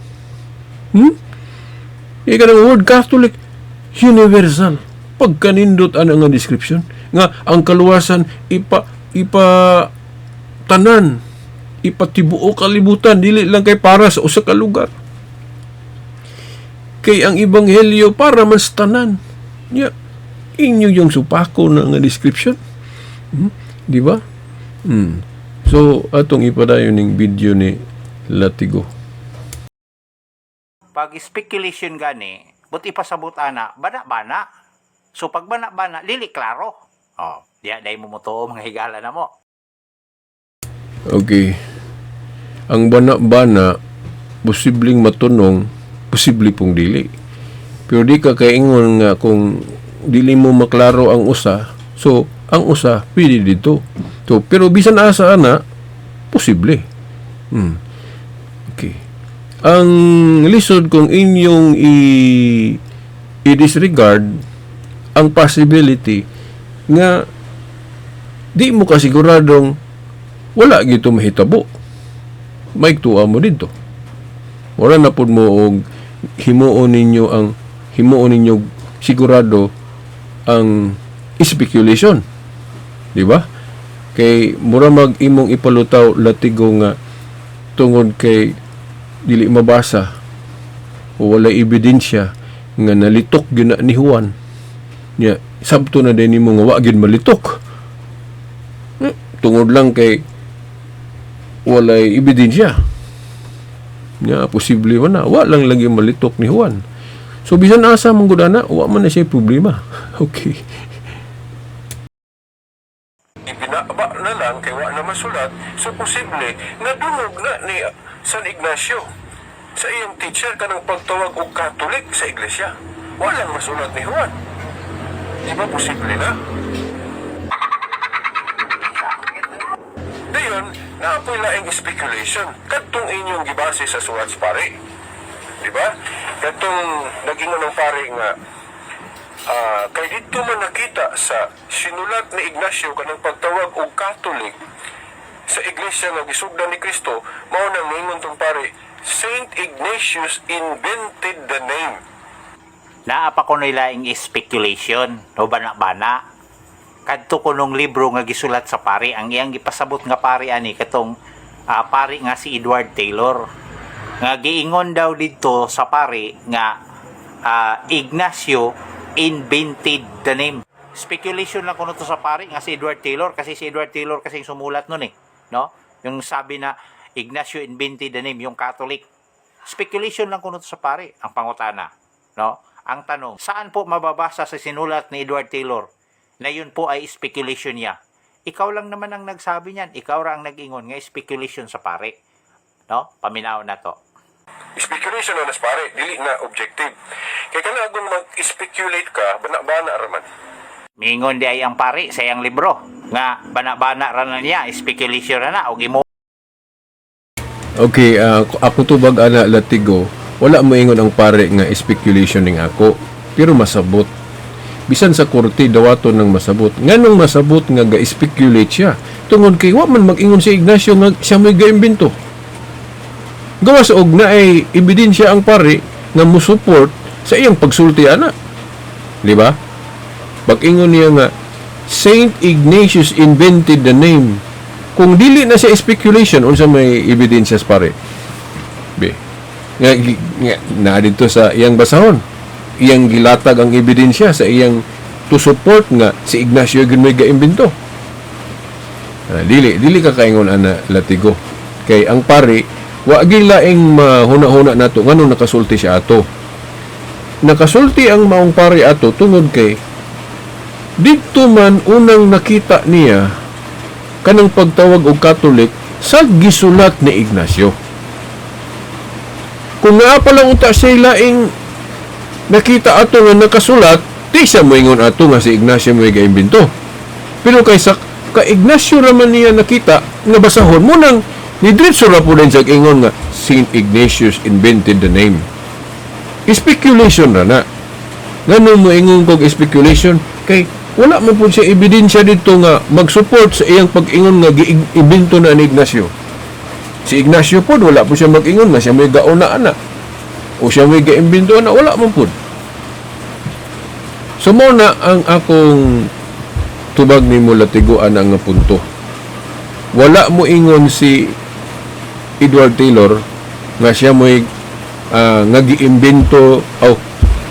Kay kanang word Catholic, universal. Pagkanindot ana nga description nga ang kaluwasan ipa ipa tanan, ipatibuok kalibutan, dili lang kay para sa usa ka lugar. Kay ang ebanghelyo para man sa tanan. Nya inyo yung supako na nga description. Di ba? So atong ipadayon ning video ni Latigo. Pag speculation gani, but ipasabot ana, bana-bana. So pag bana-bana, lili klaro. Oh, diya dai mo motuo, mga higala na mo. Okay. Ang bana-bana, posibleng matunong, posible pong dili. Pero di ka kaingon nga kung dili mo maklaro ang usa, so ang usa pwede dito. So, pero bisan asa ana, posible. Okay. Ang lisod kung inyong i-disregard ang possibility nga di mo kasiguradong wala gito mahitabo. Maigtuwa mo dito. Wala na pud mo og himuon ninyo sigurado ang speculation. Di ba? Kay mura mag imong ipalutaw, Latigo, nga tungod kay dili mabasa o wala ebidensya nga nalitok gyud na ni Juan. Nya sabto na din nimo nga wa gyud malitok. Tungod lang kay walay ebidensya. Nya posible man na wa lang lagi malitok ni Juan. So bisan asa man gud ana, wa man na siya problema. Okay. Ibinaba na lang kay wa na masulat, so posible nga dungog na ni San Ignacio sa iyang teacher kanang pagtawag og Catholic sa iglesia. Walang masulat ni Juan. Di ba posible na? Dayon, naapoy laing speculation kadtong inyong gibase sa suwat sa pare. Di ba? Kadtong naging anong pare nga kay dito man nakita sa sinulat ni Ignacio kanang pagtawag og Catholic sa iglesia nga gisugdan ni Kristo, mao nang ningon tong pare, Saint Ignatius invented the name. Naa pa kuno'y laing speculation no bana-bana. Kadto kunong libro nga gisulat sa pari, ang iyang gipasabot nga pari ani katong pari nga si Edward Taylor. Nga giingon daw didto sa pari nga Ignacio invented the name. Speculation lang kuno to sa pari nga si Edward Taylor kasi si Edward Taylor kasi yung sumulat nun eh, no? Yung sabi na Ignacio invented the name, yung Catholic. Speculation lang kuno to sa pari ang pangutana, no? Ang tanong, saan po mababasa sa sinulat ni Edward Taylor na yun po ay speculation niya? Ikaw lang naman ang nagsabi niyan, ikaw ra ang nag-ingon nga speculation sa pare. No? Paminaw na to. Speculation na nas pare, dili na objective. Kay kana kung mag-speculate ka, bana-bana raman. Mingon di ay ang pari sa iyang libro nga bana-bana ra na niya, speculation ra na og imo. Okay, ako tubag ana, Latigo, wala moingon ang pare nga speculation ning ako, pero masabot. Bisan sa korte dawaton ng masabot. Nganong masabot nga ga-speculate siya? Tungod kay wa man mag-ingon si Ignacio nga siya mo'y ga-imbento. Gawas og naay ebidensya ang pare nga mo-support sa iyang pagsulti ana. Di ba? Pag-ingon niya nga Saint Ignatius invented the name. Kung dili na siya speculation, unsa may evidences, pare? Be. Nga na dito sa iyang basahon. Iyang gilatag ang ebidensya sa iyang to support nga si Ignacio gyud may gaimbento. Dili dili ka kaingon ana, Latigo. Kay ang pare wa gyud laing mahuna-huna nato ngano nakasulti siya ato. Nakasulti ang maong pare ato tungod kay didto man unang nakita niya kanang pagtawag og Catholic sa gisulat ni Ignacio. Kung naa pa lang unta siya laing nakita ato nga nakasulat, di siya moingon ato nga si Ignacio mo gaimbento. Pero kay sa ka Ignacio raman niya nakita nga basahon mo nang ni diretso ra po din siya ingon nga Saint Ignatius invented the name. Speculation ra na. Ngano mo ingon kog speculation? Kay wala man po siya ebidensya dito nga mag-support sa iyang pag-ingon nga gi-imbento na ni Ignacio. Si Ignacio pod wala po siya mag-ingon nga siya may gauna ana o siya may gaimbento ana, wala man pod. So mao na ang akong tubag nimo, Latigo, ana nga punto. Wala mo ingon si Edward Taylor nga siya mo'y nga giimbento oh,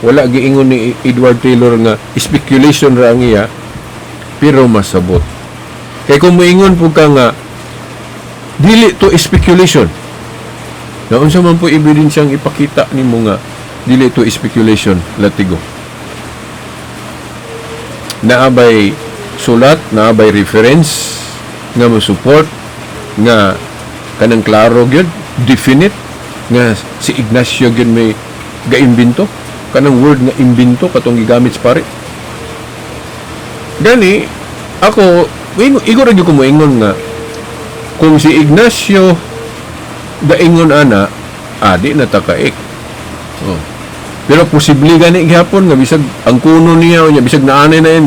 wala giingon ni Edward Taylor nga speculation ra ang iya, pero masabot. Kay kung moingon po ka nga dili to speculation, naunsa man po ebidensyang ipakita nimo nga dili to speculation, Latigo? Naabay sulat, naabay reference nga mo support nga kanang klaro gyud, definite nga si Ignacio gyud may gaimbento kanang word nga imbento katong gigamit sa pare? Gani ako igo ra gyud ko moingon nga kung si Ignacio gaingon ana, adi na takaik, oh. Pero posible gani gihapon nga bisag ang kuno niya unya bisag naanay na yun,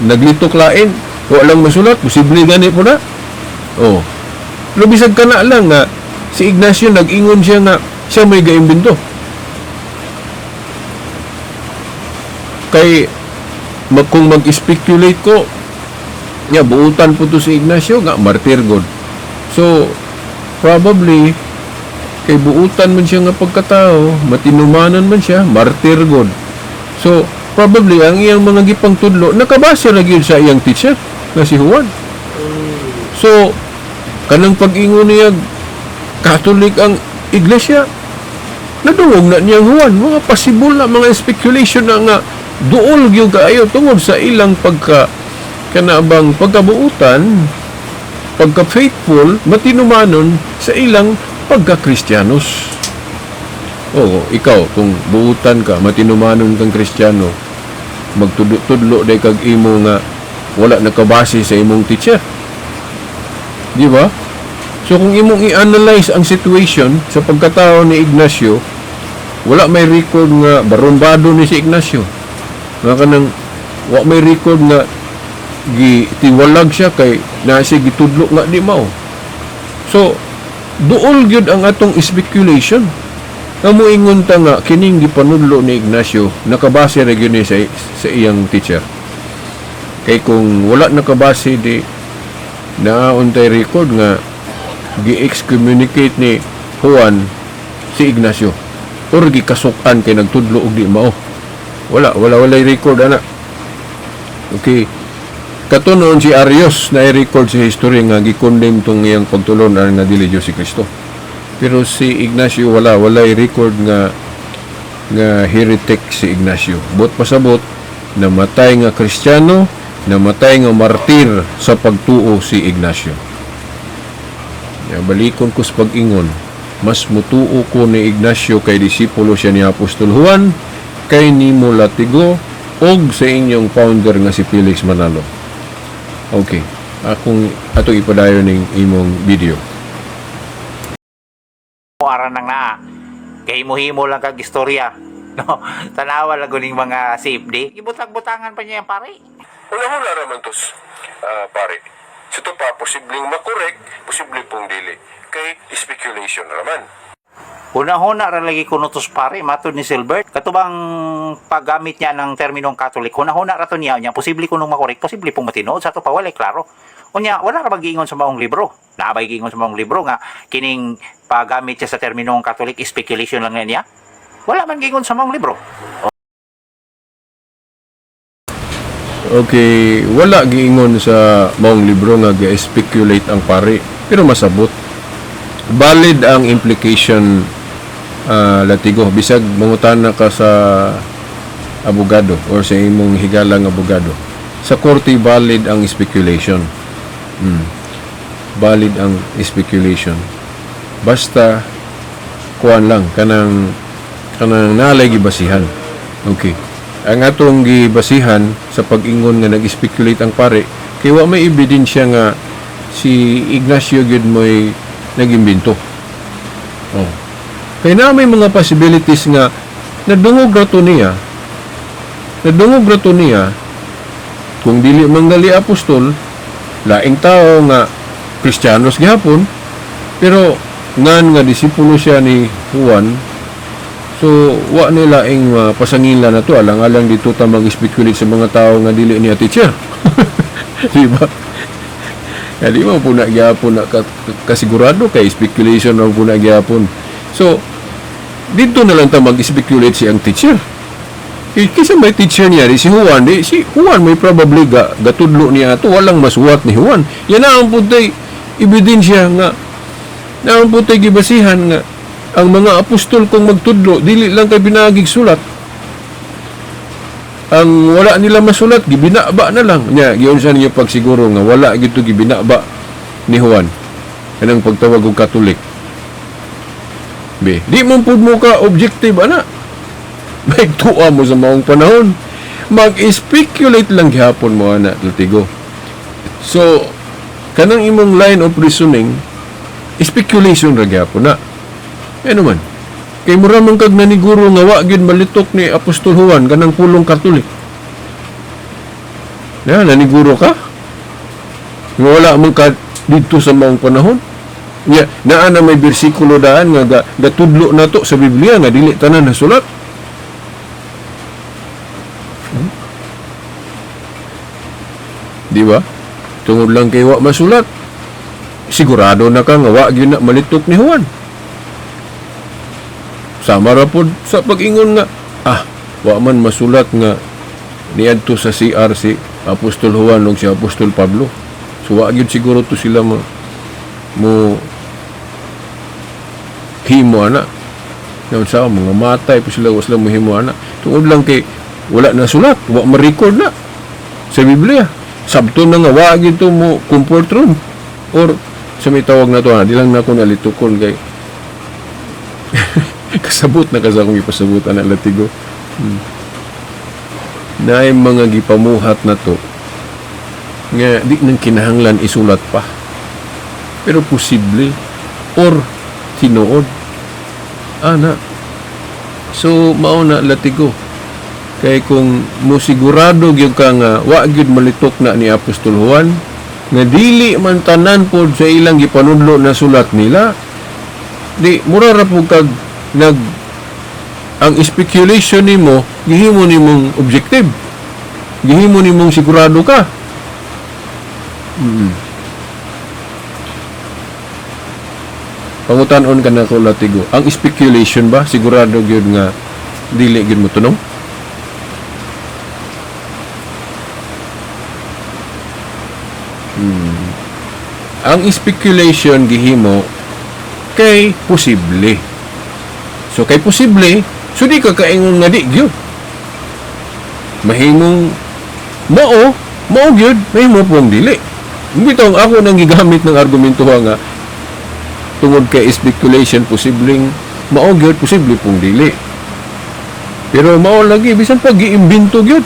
naglitok lain, wa lang masulat, posible gani po na, oh. Pero bisag kana lang nga si Ignacio nag-ingon siya nga siya may gaimbento, kay kung mag-speculate ko nga buutan po to si Ignacio nga martir god, so probably kay buutan man siya nga pagkatao, matinumanan man siya, martir god, so probably ang iyang mga gipangtudlo nakabase ra gyud sa iyang teacher nga si Juan. So kanang pag-ingon niya Catholic ang iglesia, nadungog na niyang Juan. Mga possible na mga speculation na nga duol gyud kaayo tungod sa ilang pagka kanabang pagkabuutan, pagka faithful, matinumanon sa ilang pagka-Kristiyanos. Oo, ikaw kung buutan ka, matinumanon kang Kristiyano, magtudlo-tudlo day kag imo nga wala nakabase sa imong teacher. Di ba? So kung imong i-analyze ang situation sa pagkatao ni Ignacio, wala may record nga barumbado ni si Ignacio. Nga kanang wa may record nga gitiwalag siya kay na siya gitudlo nga di mao. So duol gyud ang atong speculation nga moingon ta nga kining gipanudlo ni Ignacio nakabase ra gyud ni sa iyang teacher. Kay kung wala nakabase, di naa untay record nga gi-excommunicate ni Juan si Ignacio or gikasukan kay nagtudlo og di mao. Wala, wala, walay record ana. Okay, katunon si Arius na record sa history nga gi-condemn tong iyang pagtulon nga dili Diyos si Kristo, pero si Ignacio wala, walay record nga nga heretic si Ignacio. Buot pasabot, namatay nga Kristiyano, namatay nga martir sa pagtuo si Ignacio. Ya, balikon ko sa pag-ingon, mas mutuo ko ni Ignacio kay disipulo siya ni Apostol Juan kay nimo, Latigo, og sa inyong founder nga si Felix Manalo. Okay, akong atong ipadayon ning imong video. Ara nang naa. Kay himo-himo lang kag istorya. No, tanawa lang guning mga CFD. Ibutang-butangan pa niya yung pare. Hula-hula raman tos, pare. Sa ito pa, posibleng makorek, posible pong dili. Kay speculation raman. Huna-huna ra lagi kuno tos pare, matod ni Silbert. Katubang paggamit niya ng terminong Catholic, huna-huna ra to niya niya, posible kunong makorek, posible pong matinuod sa to pa walay klaro. Unya, wala ra magiingon sa maong libro. Naa bay giingon sa maong libro nga kining paggamit siya sa terminong Catholic, speculation lang na niya? Wala man giingon sa maong libro. Okay, wala giingon sa maong libro nga gi-speculate ang pare, pero masabot. Valid ang implication, Latigo, bisag mangutana ka sa abogado or sa imong higalang abogado. Sa korte, valid ang speculation. Valid ang speculation. Basta kuan lang kanang kanang nalay gibasihan. Okay. Ang atong gibasihan sa pag-ingon nga nag-speculate ang pare kay wa may ebidensya nga si Ignacio gyud mo'y nagimbento. Oh. Kay na may mga possibilities nga nadungog ra to niya. Nadungog ra to niya kung dili manggali apostol, laing tao nga Kristiyanos gihapon. Pero ngan nga disipulo siya ni Juan, so wa nila ing pasangila na to, alang-alang dito ta mag-speculate sa mga tao nga dili niya teacher. Di ba? Kaya di mo po na gyapon na kasigurado kay speculation na po na gyapon. So dito na lang ta mag-speculate siyang teacher. Eh, kaysa may teacher niya, di si Juan, di, si Juan may probably gatudlo niya ato, walang masuwat ni Juan. Yan na ang puntay ebidensya nga, na ang puntay gibasihan nga, ang mga apostol kung magtudlo, dili lang kay binagig sulat. Ang wala nila masulat, gibinaba na lang. Nya, giyon sa ninyo pagsiguro nga wala gito gibinaba ni Juan. Kanang pagtawag og Katolik. Be, di mo pud mo ka objective ana. May tuwa mo sa maong panahon. Mag-speculate lang gihapon mo ana, Latigo. So, kanang imong line of reasoning, speculation ra gihapon na. Ano man? Kay mura man kag naniguro nga wa gyud malitok ni Apostol Juan kanang pulong Katolik. Na, naniguro ka? Nga wala man ka didto sa maong panahon. Nya, naa na may bersikulo daan nga gatudlo na to sa Biblia nga dili tanan nasulat. Di ba? Tungod lang kay wa masulat, sigurado na ka nga wa gyud na malitok ni Juan. Sama ra pod sa pag-ingon nga, wa man masulat nga niadto sa CR si Apostol Juan ug si Apostol Pablo. So wa gyud siguro to sila mo himo ana. Naon sa mga matay po sila, wa sila mohimo ana. Tungod lang kay wala na sulat, wa ma-record na sa Biblia. Sabto na nga wa gyud to mo comfort room or sa may tawag na to, ha, di lang na ako nalitukon kay kasabot na kasi akong ipasabot ana, Latigo. Naay mga gipamuhat na to nga di nang kinahanglan isulat pa. Pero posible or tinuod ana. So mao na, Latigo. Kay kung mosigurado gyud ka nga wa gyud malitok na ni Apostol Juan, nga dili man tanan pod sa ilang gipanudlo na sulat nila, di mura ra pud kag nag ang speculation nimo gihimo nimong objective, gihimo nimong sigurado ka. Pangutan-on ka na ko, Latigo, ang speculation ba sigurado gyud nga dili gyud mo tunong? Ang speculation gihimo kay posible. So kay posible, so di ka kaingon nga di gyud. Mahimong mao, mao gyud, mahimo pong dili. Bitaw ako nang gigamit ng argumento nga tungod kay speculation posibleng mao gyud, posible pong dili. Pero mao lagi bisan pa giimbento gyud.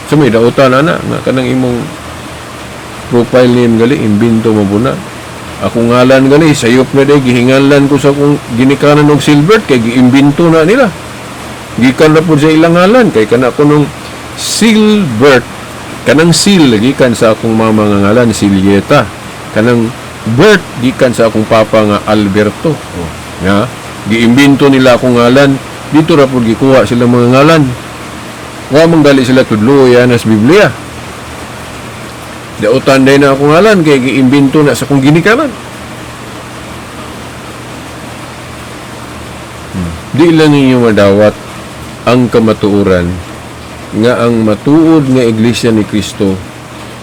Sa may dautan ana nga kanang imong profile name gali imbento mo puna. Ako ngalan gali sayop na day gihinganlan ko sa akong ginikanan og Silbert kay giimbento na nila. Gikan na pud sa ilang ngalan kay kana ko nung Silbert, kanang Sil gikan sa akong mama nga ngalan Silieta, kanang Bert gikan sa akong papa nga Alberto. Oh, nga giimbento nila akong ngalan, dito ra pud gikuha sila mga ngalan. Wa man gali sila tudlo yan sa Biblia. Dautan day na akong ngalan kay giimbento na sa akong ginikanan. Di lang ninyo madawat ang kamatuoran nga ang matuod nga Iglesia ni Kristo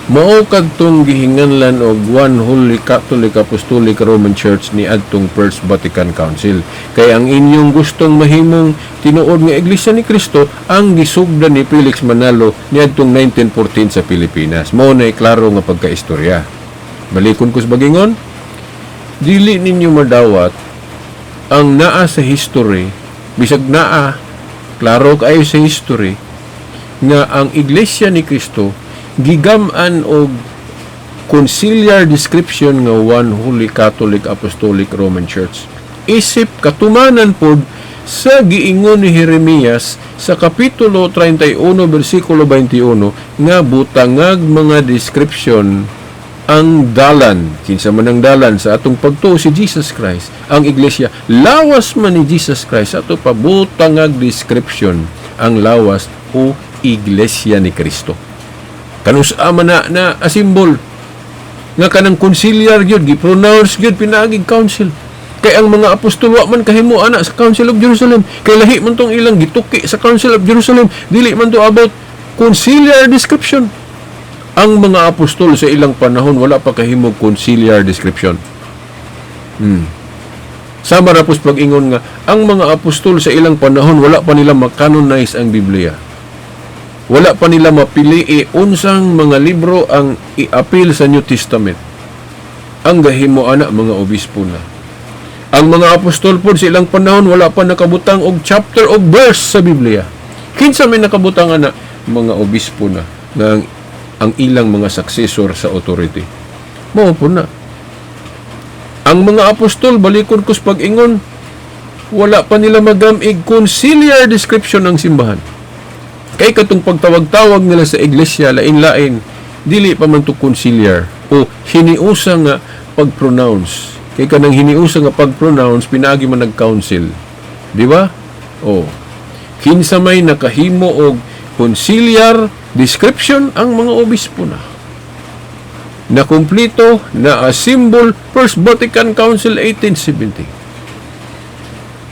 mao kadtong gihinganlan og One Holy Catholic Apostolic Roman Church ni adtong First Vatican Council. Kay ang inyong gustong mahimong tinuod nga Iglesia ni Kristo ang gisugdan ni Felix Manalo niadtong 1914 sa Pilipinas. Mao na klaro nga pagkaistorya. Balikon ko sa bagingon, dili ninyo madawat ang naa sa history, bisag naa klaro kaayo sa history nga ang Iglesia ni Kristo gigam-an og conciliar description nga One Holy Catholic Apostolic Roman Church. Isip katumanan pod sa giingon ni Jeremias sa Kapitulo 31 versikulo 21 nga butangag mga description Ang dalan, kinsa man ang dalan sa atong pagtuo? Si Jesus Christ. Ang iglesia, lawas man ni Jesus Christ. Ato pa butangag description ang lawas o iglesia ni Kristo. Kanus-a man na na a symbol nga kanang conciliar gyud gi-pronounce gyud pinaagig council? Kay ang mga apostol wa man kahimo ana sa Council of Jerusalem, kay lahi man tong ilang gituki sa Council of Jerusalem. Dili man to about conciliar description. Ang mga apostol sa ilang panahon wala pa kahimo conciliar description. Sama ra pos pag-ingon nga ang mga apostol sa ilang panahon wala pa nila makanonize ang Biblia, wala pa nila mapili unsang mga libro ang iapil sa New Testament. Ang gahimo ana, mga obispo na. Ang mga apostol pod sa ilang panahon wala pa nakabutang og chapter o verse sa Biblia. Kinsa may nakabutang ana? Mga obispo na nga ang ilang mga successor sa authority. Mao po na. Ang mga apostol, balikon ko sa pag-ingon, wala pa nila magamig conciliar description ng simbahan. Kay katong pagtawag-tawag nila sa iglesia lain-lain, dili pa man to conciliar o hiniusa nga pag-pronounce. Kay kanang hiniusa nga pag-pronounce, pinaagi man nag-council. Di ba? O. Kinsa may nakahimo og conciliar description? Ang mga obispo na. Na kumplito na a symbol, First Vatican Council 1870.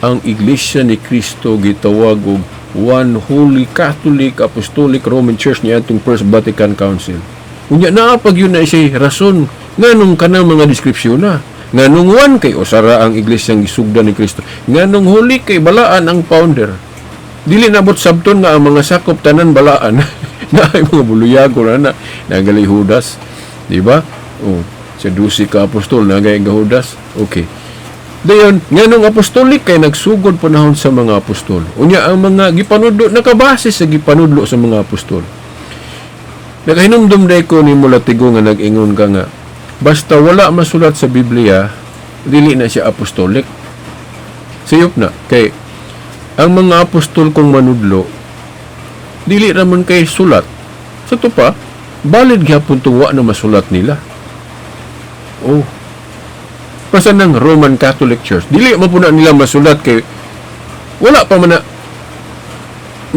Ang Iglesia ni Cristo gitawag og One Holy Catholic Apostolic Roman Church niadtong First Vatican Council. Unya naa pag yun na siya rason nganong kanang mga deskripsyon na. Nganong one kay usara ang iglesyang gisugdan ni Kristo. Nganong holy kay balaan ang founder. Dili nabot sabton nga ang mga sakop tanan balaan. Na ay mga buluyago na na nagali Judas, di ba? Oh, sa 12 ka apostol nagay nga Judas. Okay. Dayon, nganong apostolic kay nagsugod panahon sa mga apostol. Unya ang mga gipanudlo nakabase sa gipanudlo sa mga apostol. Nakahinumdum day ko ni Mulatigo nga nag-ingon ka nga basta wala masulat sa Biblia, dili na siya apostolic. Sayop na kay ang mga apostol kong manudlo dili raman kay sulat. Sa to pa, valid gyapon tong wa na masulat nila. Oh. Basta ng Roman Catholic Church, dili man po na nila masulat kay wala pa man na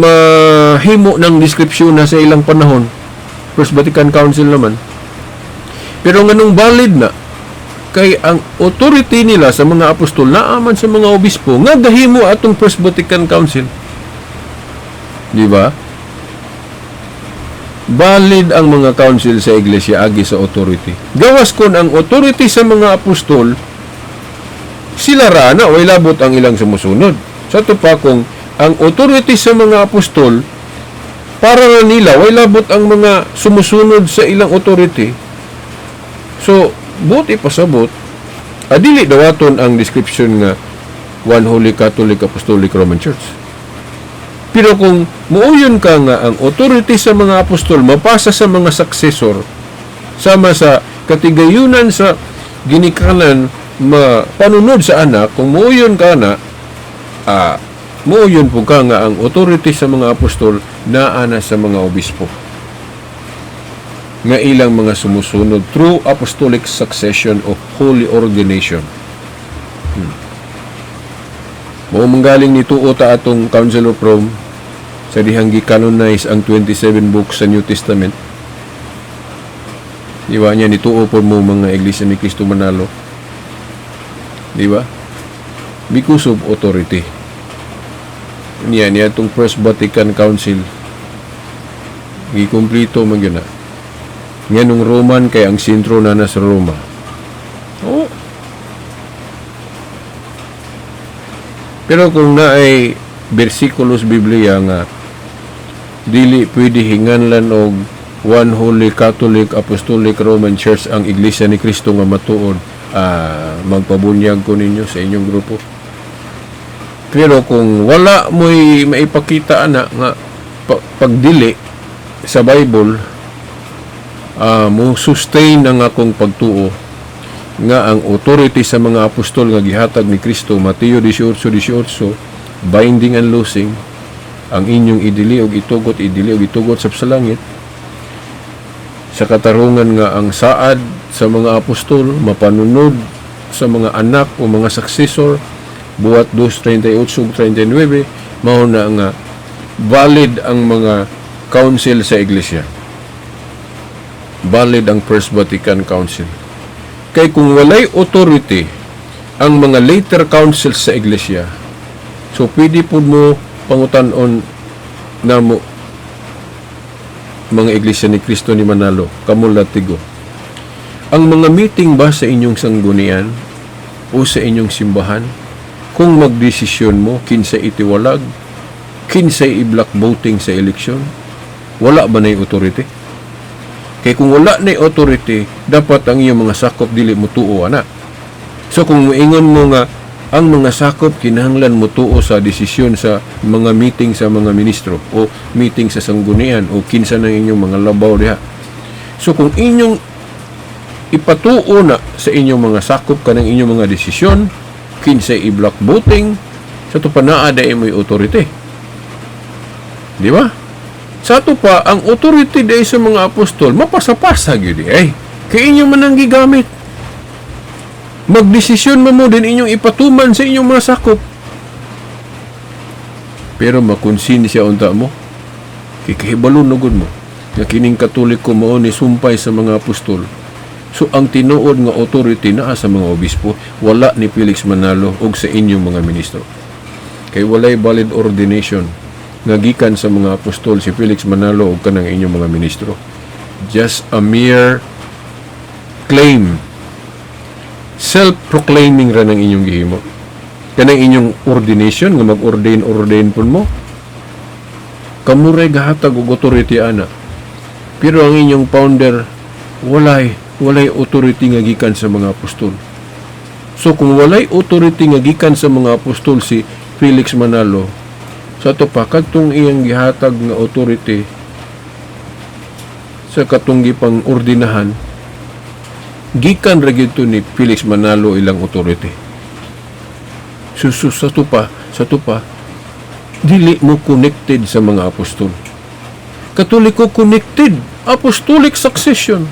mahimo ng description na sa ilang panahon. First Vatican Council naman. Pero nganong valid na? Kay ang authority nila sa mga apostol naaman sa mga obispo nga gahimo atong First Vatican Council. Di ba? Valid ang mga council sa iglesia agi sa authority. Gawas kon ang authority sa mga apostol, sila ra na, way labot ang ilang sumusunod. Sa to pa, kung ang authority sa mga apostol para na nila, way labot ang mga sumusunod sa ilang authority. So, buot ipasabot, adili dawaton ang description nga One Holy Catholic Apostolic Roman Church. Pero kung muuyon ka nga ang authority sa mga apostol mapasa sa mga successor, sama sa katigayunan sa ginikanan mapanunod sa anak, kung muuyon ka na, muuyon po ka nga ang authority sa mga apostol naa na sa mga obispo nga ilang mga sumusunod through apostolic succession of holy ordination. Mao manggaling ni tuo ta atong Council of Rome sa dihang gi-canonize ang 27 books sa New Testament. Di ba niya nituo po mo mga Iglesia ni Cristo Manalo? Di ba? Because of authority. Niya niya itong First Vatican Council, gikumplito man yun na. Nga nung Roman kay ang sentro na nasa Roma. Oo. Pero kung naay bersikulos Biblia nga dili pwede hinganlan og One Holy Catholic Apostolic Roman Church ang Iglesia ni Cristo nga matuod, magpabunyag ko ninyo sa inyong grupo. Pero kung wala mo'y maipakita ana nga pagdili sa Bible, mo sustain ang akong pagtuo nga ang authority sa mga apostol nga gihatag ni Kristo, Mateo 18:18, binding and loosing, ang inyong idili og itugot, idili og itugot sa langit, sa katarungan nga ang saad Sa mga apostol, mapanunod sa mga anak o mga successor, Buhat 2:38 ug 39, mao na nga valid ang mga council sa iglesia. Valid ang First Vatican Council. Kay kung walay authority ang mga later councils sa iglesia, so pwede pud mo pangutan-on namo, mga Iglesia ni Cristo ni Manalo, kamo latigo. Ang mga meeting ba sa inyong sanggunian o sa inyong simbahan, kung magdesisyon mo kinsa itiwalag, kinsa i-block voting sa eleksyon, wala ba na authority? Kay kung wala na authority, dapat ang iyong mga sakop dili mo tuo ana. So kung moingon mo nga ang mga sakop kinahanglan mo tuo sa desisyon sa mga meeting sa mga ministro o meeting sa sanggunian o kinsa ng inyong mga labaw diha. So kung inyong ipatuo na sa inyong mga sakop kanang inyong mga desisyon, kinsa i-block voting, sa to pa naa dai mo'y authority. Di ba? Sa ato pa, ang authority dai sa mga apostol, mapasapasa gyud eh. Kay inyo man ang gigamit. Magdesisyon mo mo din inyong ipatuman sa inyong mga sakop. Pero makonsinsya unta mo. Kay kahibalo na gud mo nga kining Katoliko mao ni sumpay sa mga apostol. So ang tinuod nga authority naa sa mga obispo, wala ni Felix Manalo og sa inyong mga ministro. Kay walay valid ordination nga gikan sa mga apostol si Felix Manalo og kanang inyong mga ministro. Just a mere claim. Self-proclaiming ra ng inyong gihimo. Kanang inyong ordination nga mag-ordain ordain pun mo. Kamo ray gahatag og authority ana. Pero ang inyong founder, walay authority nga gikan sa mga apostol. So kung walay authority nga gikan sa mga apostol si Felix Manalo, sa ato pa kadtong iyang gihatag nga authority sa katong gipang ordinahan, gikan ra gyud to ni Felix Manalo ilang authority. So sa to pa dili mo connected sa mga apostol. Katoliko connected, apostolic succession.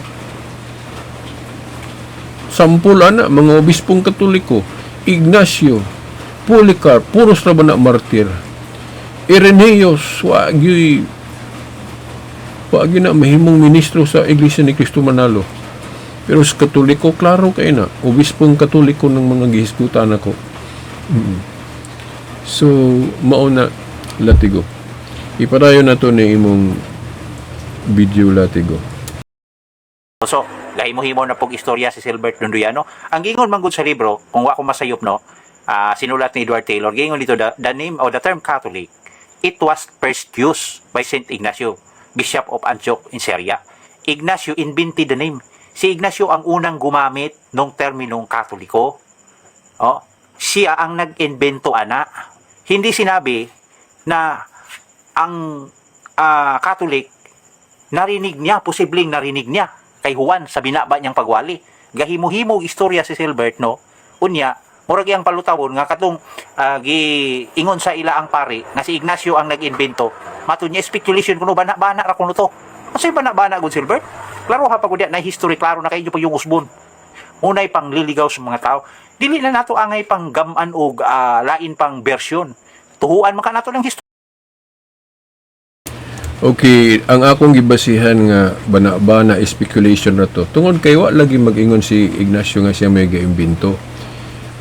Sampul ana mga obispong Katoliko, Ignacio, Polycarp, puros ra ba na martir. Irenaeus, wa gyud na mahimong ministro sa Iglesia ni Cristo Manalo. Pero sa Katoliko, klaro kay na, obispong Katoliko ng mga gihisgutan ako. So, mao na, latigo. Ipadayon na to ni imong video, latigo. So, gahimo-himo na pog istorya si Silbert Dondoyano. Ang gingon man gud sa libro, kung wa ko masayop no, sinulat ni Edward Taylor, gingon dito the name or the term Catholic, it was first used by Saint Ignacio, Bishop of Antioch in Syria. Ignacio invented the name. Si Ignacio ang unang gumamit ng terminong Katoliko. Oh, siya ang nag-invento ana. Hindi sinabi na ang Catholic narinig niya, posibleng narinig niya kay Juan sa binaba niyang pagwali. Gahimo-himo og istorya si Silbert no. Unya, murag iyang palutawon nga katong giingon sa ila ang pari nga si Ignacio ang nag-invento. Matud niya speculation kuno, bana-bana ra kuno to. Kasi bana-bana gud, Silbert. Klaro ha pag na history, klaro na kayo pa yung usbon. Unay pang liligaw sa mga tao. Dili na nato angay pang gaman og lain pang version. Tuhuan man ka nato ng history. Okay, ang akong gibasihan nga bana-bana, speculation ra to. Tungod kay wa lagi mag-ingon si Ignacio nga siya may gaimbento.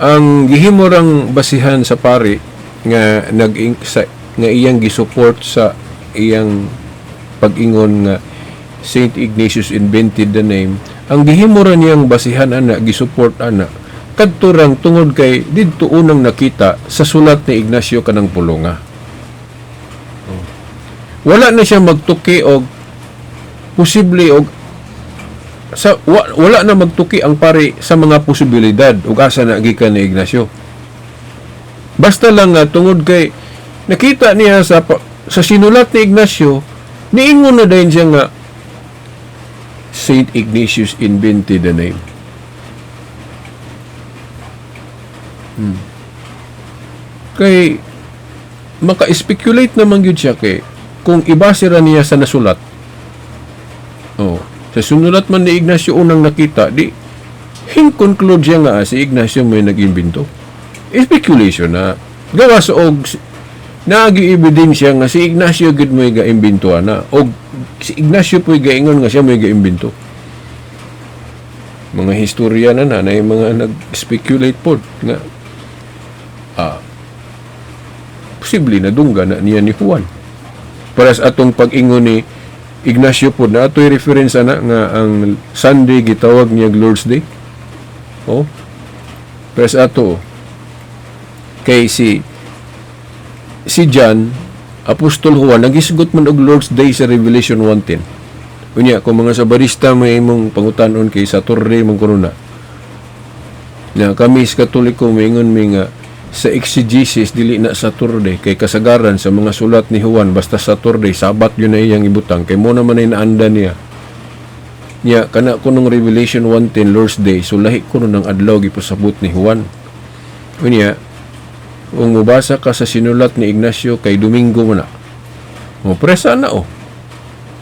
Ang gihimo rang basihan sa pari nga nag sa nga iyang gisupport sa iyang pag-ingon nga Saint Ignatius invented the name, ang gihimo ra niyang basihan ana, gisupport ana, kadto rang tungod kay didto unang nakita sa sulat ni Ignacio kanang pulonga. Wala na siya magtuki og posible og sa wala na magtuki ang pari sa mga posibilidad ug asa na gikan ni Ignacio. Basta lang nga tungod kay nakita niya sa sinulat ni Ignacio, niingon na din siya nga Saint Ignatius invented the name. Kay maka-speculate naman gyud siya kay kung ibase ra niya sa nasulat. Oh, Sa sinulat man ni Ignacio unang nakita, di hin-conclude siya nga si Ignacio may nag-imbento. Speculation na. Gawas og naagi ebidensya nga si Ignacio gid mo'y ga-imbento ana, og si Ignacio po'y gaingon nga siya mo'y ga-imbento. Mga historia na na na yung mga nag-speculate pod nga posible na dungga na niya ni Juan. Para sa atong pag-ingon ni Ignacio pod na ato'y reference ana nga ang Sunday gitawag niya Lord's Day. Oh. Para sa ato kay si John, Apostol Juan, nagisgot man og Lord's Day sa Revelation 1:10. Unya, kung mga sabarista may imong pangutanon kay Saturday man kuno na. Na kami sa Katoliko moingon mi nga sa exegesis dili na Saturday kay kasagaran sa mga sulat ni Juan basta Saturday, Sabat yun na iyang ibutang kay mo naman ay naanda niya. Nya kana kunong Revelation 1:10 Lord's Day, so lahi kuno ng adlaw gipasabot ni Juan. Unya, kung mubasa ka sa sinulat ni Ignacio kay Domingo man na. Mo presa na oh.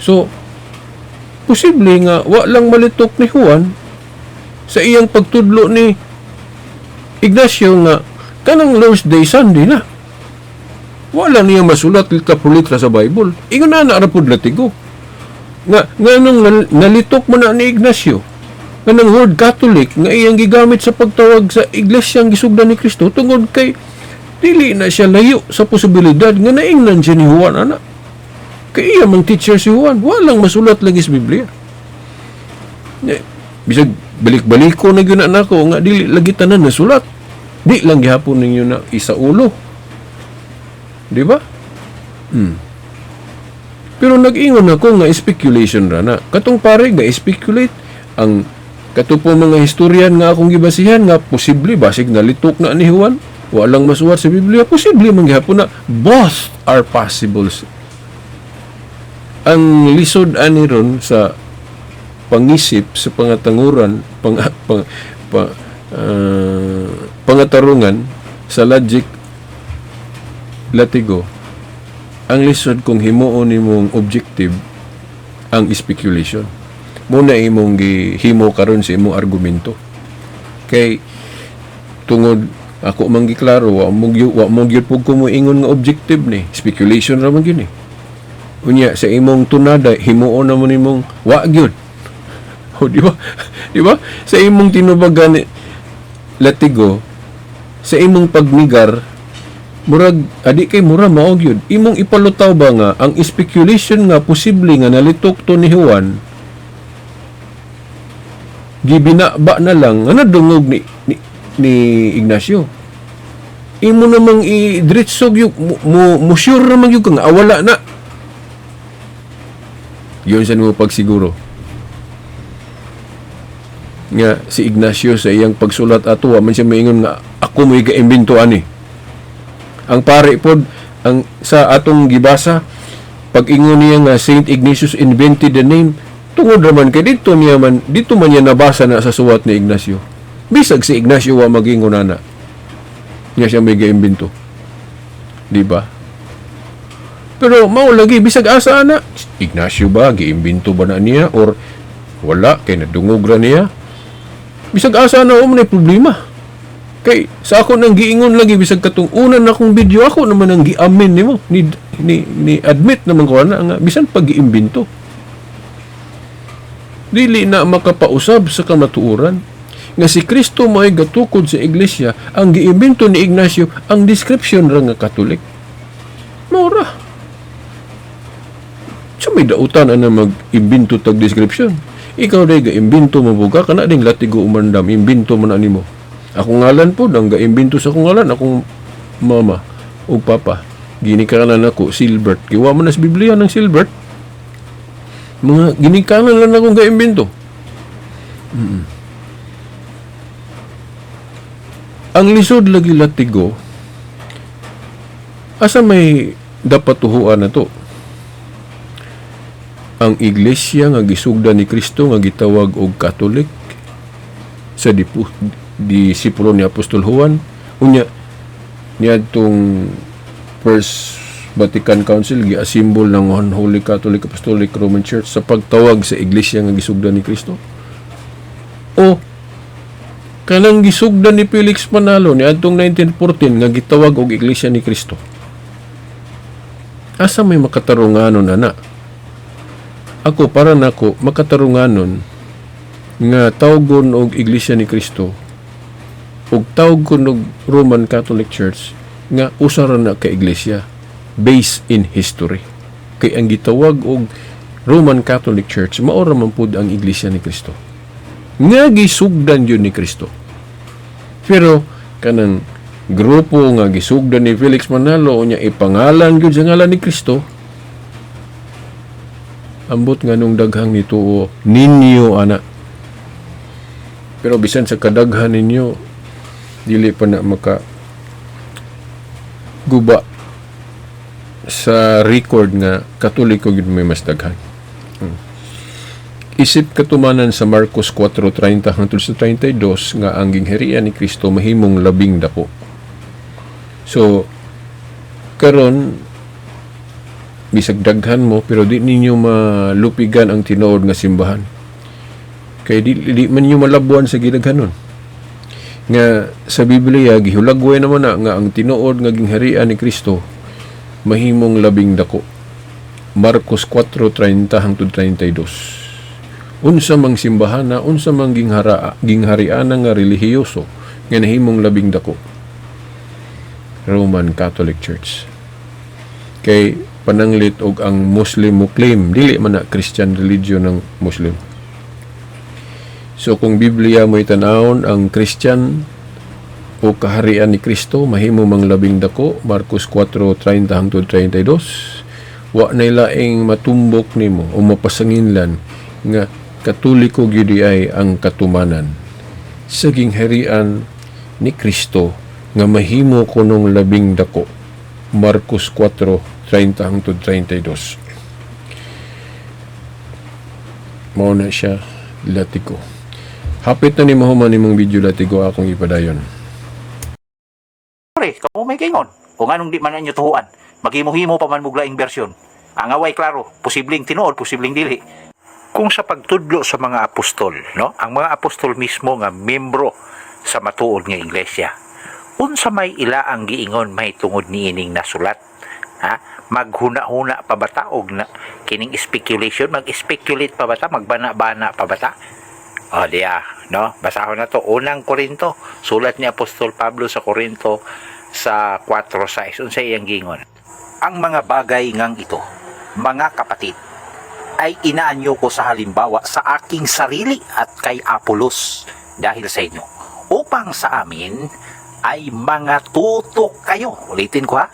So posible nga wa lang malitok ni Juan sa iyang pagtudlo ni Ignacio nga kanang Lord's Day Sunday na. Wala niya masulat litra por litra sa Bible. Ingon na na ra pud latigo. Nga nganong nalitok man na ni Ignacio nga nang word Catholic nga iyang gigamit sa pagtawag sa iglesyang gisugdan ni Kristo tungod kay dili na siya layo sa posibilidad nga naingnan siya ni Juan ana. Kay iya mang teacher si Juan, walang masulat lagi sa Biblia. Bisag balik-balik ko na gyud na nako nga dili lagi tanan nasulat. Di lang gihapon ninyo na isa ulo. Di ba? Pero nag-ingon ako nga speculation ra na. Katong pare nga speculate ang kato po mga historian nga akong gibasihan nga posible basig nalitok na ni Juan. Walang masuwat sa Biblia, posible man gihapon na both are possibles. Ang lisod ani ron sa pangisip sa pangatanguran, pangatarungan sa logic latigo, ang lisod kung himuon nimong objective ang speculation. Muna imong gihimo karon sa imong argumento. Kay tungod ako man giklaro, wa mo gyud pug ko moingon nga objective ni, speculation ra man gyud ni. Unya sa imong tunada himuon na mo nimong wa gyud. O di ba? Di ba? Sa imong tinubagan ni latigo, sa imong pagnigar, murag adi kay mura mao gyud. Imong ipalutaw ba nga ang speculation nga posible nga nalitok to ni Juan, gibinaba na lang nga nadungog ni Ignacio. Imo namang i-diretsog yung mo sure naman yung ka nga awala na. Yun sa mo pagsiguro nga si Ignacio sa iyang pagsulat ato wa man siya maingon nga ako mo'y gaimbento ani. Ang pare pod ang sa atong gibasa, pag-ingon niya nga Saint Ignatius invented the name, tungod raman kay dito man niya nabasa na sa suwat ni Ignacio. Bisag si Ignacio wa magingon ana nga siya may gaimbento, di ba? Pero mao lagi, bisag asa ana, Ignacio ba giimbento ba na niya or wala kay nadungog ra niya, bisag asa na mo na problema. Kay sa ako nang giingon lagi, bisag katong una na akong video, ako naman ang giamin nimo ni admit naman ko ana nga bisan pag giimbento dili na makapausab sa kamatuoran nga si Kristo mao'y gatukod sa iglesia. Ang giimbento ni Ignacio ang description ra nga Katolik, mao ra. So may dautan ana mag-imbento tag description. Ikaw day ga-imbento mo buga kana ding latigo umandam, imbento man na nimo. Akong ngalan po, ang ga-imbento sa akong ngalan, akong mama ug papa. Ginikanan ako Silbert. Giwa man na sa Biblia ng Silbert. Mga ginikanan lang akong ga-imbento. Ang lisod lagi latigo, asa may dapat tuhuan na to? Ang iglesia nga gisugdan ni Kristo nga gitawag og Catholic sa disipulo ni Apostol Juan, unya niadtong first Vatican Council gi-assemble ng One Holy Catholic Apostolic Roman Church sa pagtawag sa iglesia nga gisugdan ni Kristo? O kanang gisugdan ni Felix Manalo ni adtong 1914 nga gitawag og Iglesia ni Kristo? Asa may makatarunganon ana? Ako, para nako, makatarunganon nga tawgon og Iglesia ni Kristo ug tawgon og Roman Catholic Church nga usa ra na ka iglesia based in history. Kay ang gitawag og Roman Catholic Church, mao ra man pud ang Iglesia ni Kristo nga gisugdan yun ni Kristo. Pero kanang grupo nga gisugdan ni Felix Manalo, unya ipangalan gyud sa ngalan ni Kristo, ambot nga nung daghang nituo ninyo ana. Pero bisan sa kadaghan ninyo, dili pa na maka guba sa record nga Katoliko gyud may mas daghan. Isip katumanan sa Marcos 4:30 hangtod sa 32 nga ang gingharian ni Kristo mahimong labing dako. So karon, bisag daghan mo, pero di ninyo malupigan ang tinuod nga simbahan. Kay di man ninyo malabuan sa gidaghanon. Nga sa Biblia gihulagway naman na nga ang tinuod nga gingharian ni Kristo mahimong labing dako. Marcos 4:30 hangtod 32. Unsa mang simbahana, unsa mang ginghariana nga relihiyoso nga nahimong labing dako? Roman Catholic Church. Kay pananglit og ang Muslim mo claim, dili man na Christian religion ng Muslim. So kung Biblia mo'y tan-awon, ang Christian o kaharian ni Kristo mahimo mang labing dako, Marcos 4:30 hangtod 32. Wa nay laing matumbok nimo o mapasanginlan nga Katoliko gyud ay ang katumanan sa gingharian ni Kristo nga mahimo kunong labing dako, Marcos 4:30 hangtod 32. Mao na siya, Latigo. Hapit na ni mahuman nimong video, Latigo, akong ipadayon. Pre, kamo may kaingon. Kung anong di man ninyo tuhuan, maghimo-himo pa man mo laing bersyon. Ang away klaro, posibleng tinuod, posibleng dili. Kung sa pagtudlo sa mga apostol, no? Ang mga apostol mismo nga membro sa matuod nga iglesia. Unsa may ila ang giingon may tungod niining nasulat? Ha? Maghuna-huna pa ba ta og na kining speculation, mag-speculate pa ba ta, magbana-bana pa ba ta? O diya, no? Basahon na to. Unang Korinto, sulat ni Apostol Pablo sa Korinto sa 4:6. Unsa iyang giingon? "Ang mga bagay ngang ito, mga kapatid, ay inaanyo ko sa halimbawa sa aking sarili at kay Apolos dahil sa inyo, upang sa amin ay mga tuto kayo." Ulitin ko ha.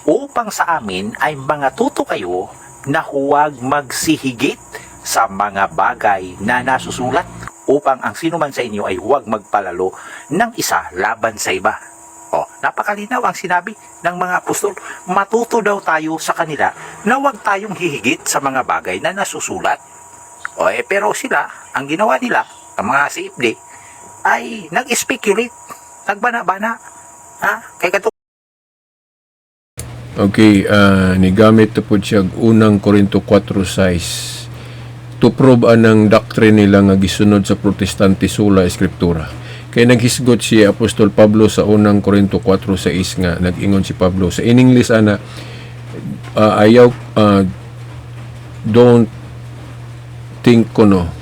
"Upang sa amin ay mga tuto kayo na huwag magsihigit sa mga bagay na nasusulat, upang ang sino man sa inyo ay huwag magpalalo ng isa laban sa iba." Oh, napakalinaw ang sinabi ng mga apostol. Matuto daw tayo sa kanila na huwag tayong hihigit sa mga bagay na nasusulat. O eh, pero sila, ang ginawa nila, ang mga CFD, ay nag-speculate, nagbana-bana. Ha? Kay kato Okay, nigamit na po siya og Unang Korinto 4:6 to prove anang doctrine nila nga gisunod sa Protestante, sola scriptura. Kay naghisgot si Apostol Pablo sa Unang Korinto 4:6 nga nag-ingon si Pablo sa in English ana, ayaw, don't think kuno,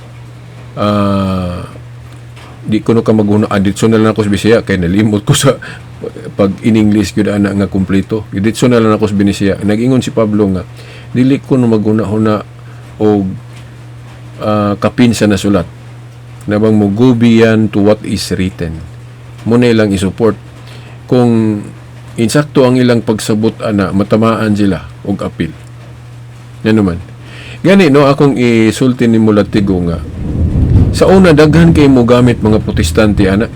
di kuno ka maghuna. Ditso na lang ako sa Bisaya kay nalimot ko sa pag in English gyud ana nga kumpleto. Ditso na lang ako sa Binisaya. Nag-ingon si Pablo nga dili kuno maghuna-huna og kapin sa nasulat na bang mo go beyond to what is written mo na ilang isupport. Kung insakto ang ilang pagsabot ana, matamaan sila og apil. Yan naman gani, no? Akong isulti ni Latigo nga sa una, daghan kay mo gamit mga Protestante ana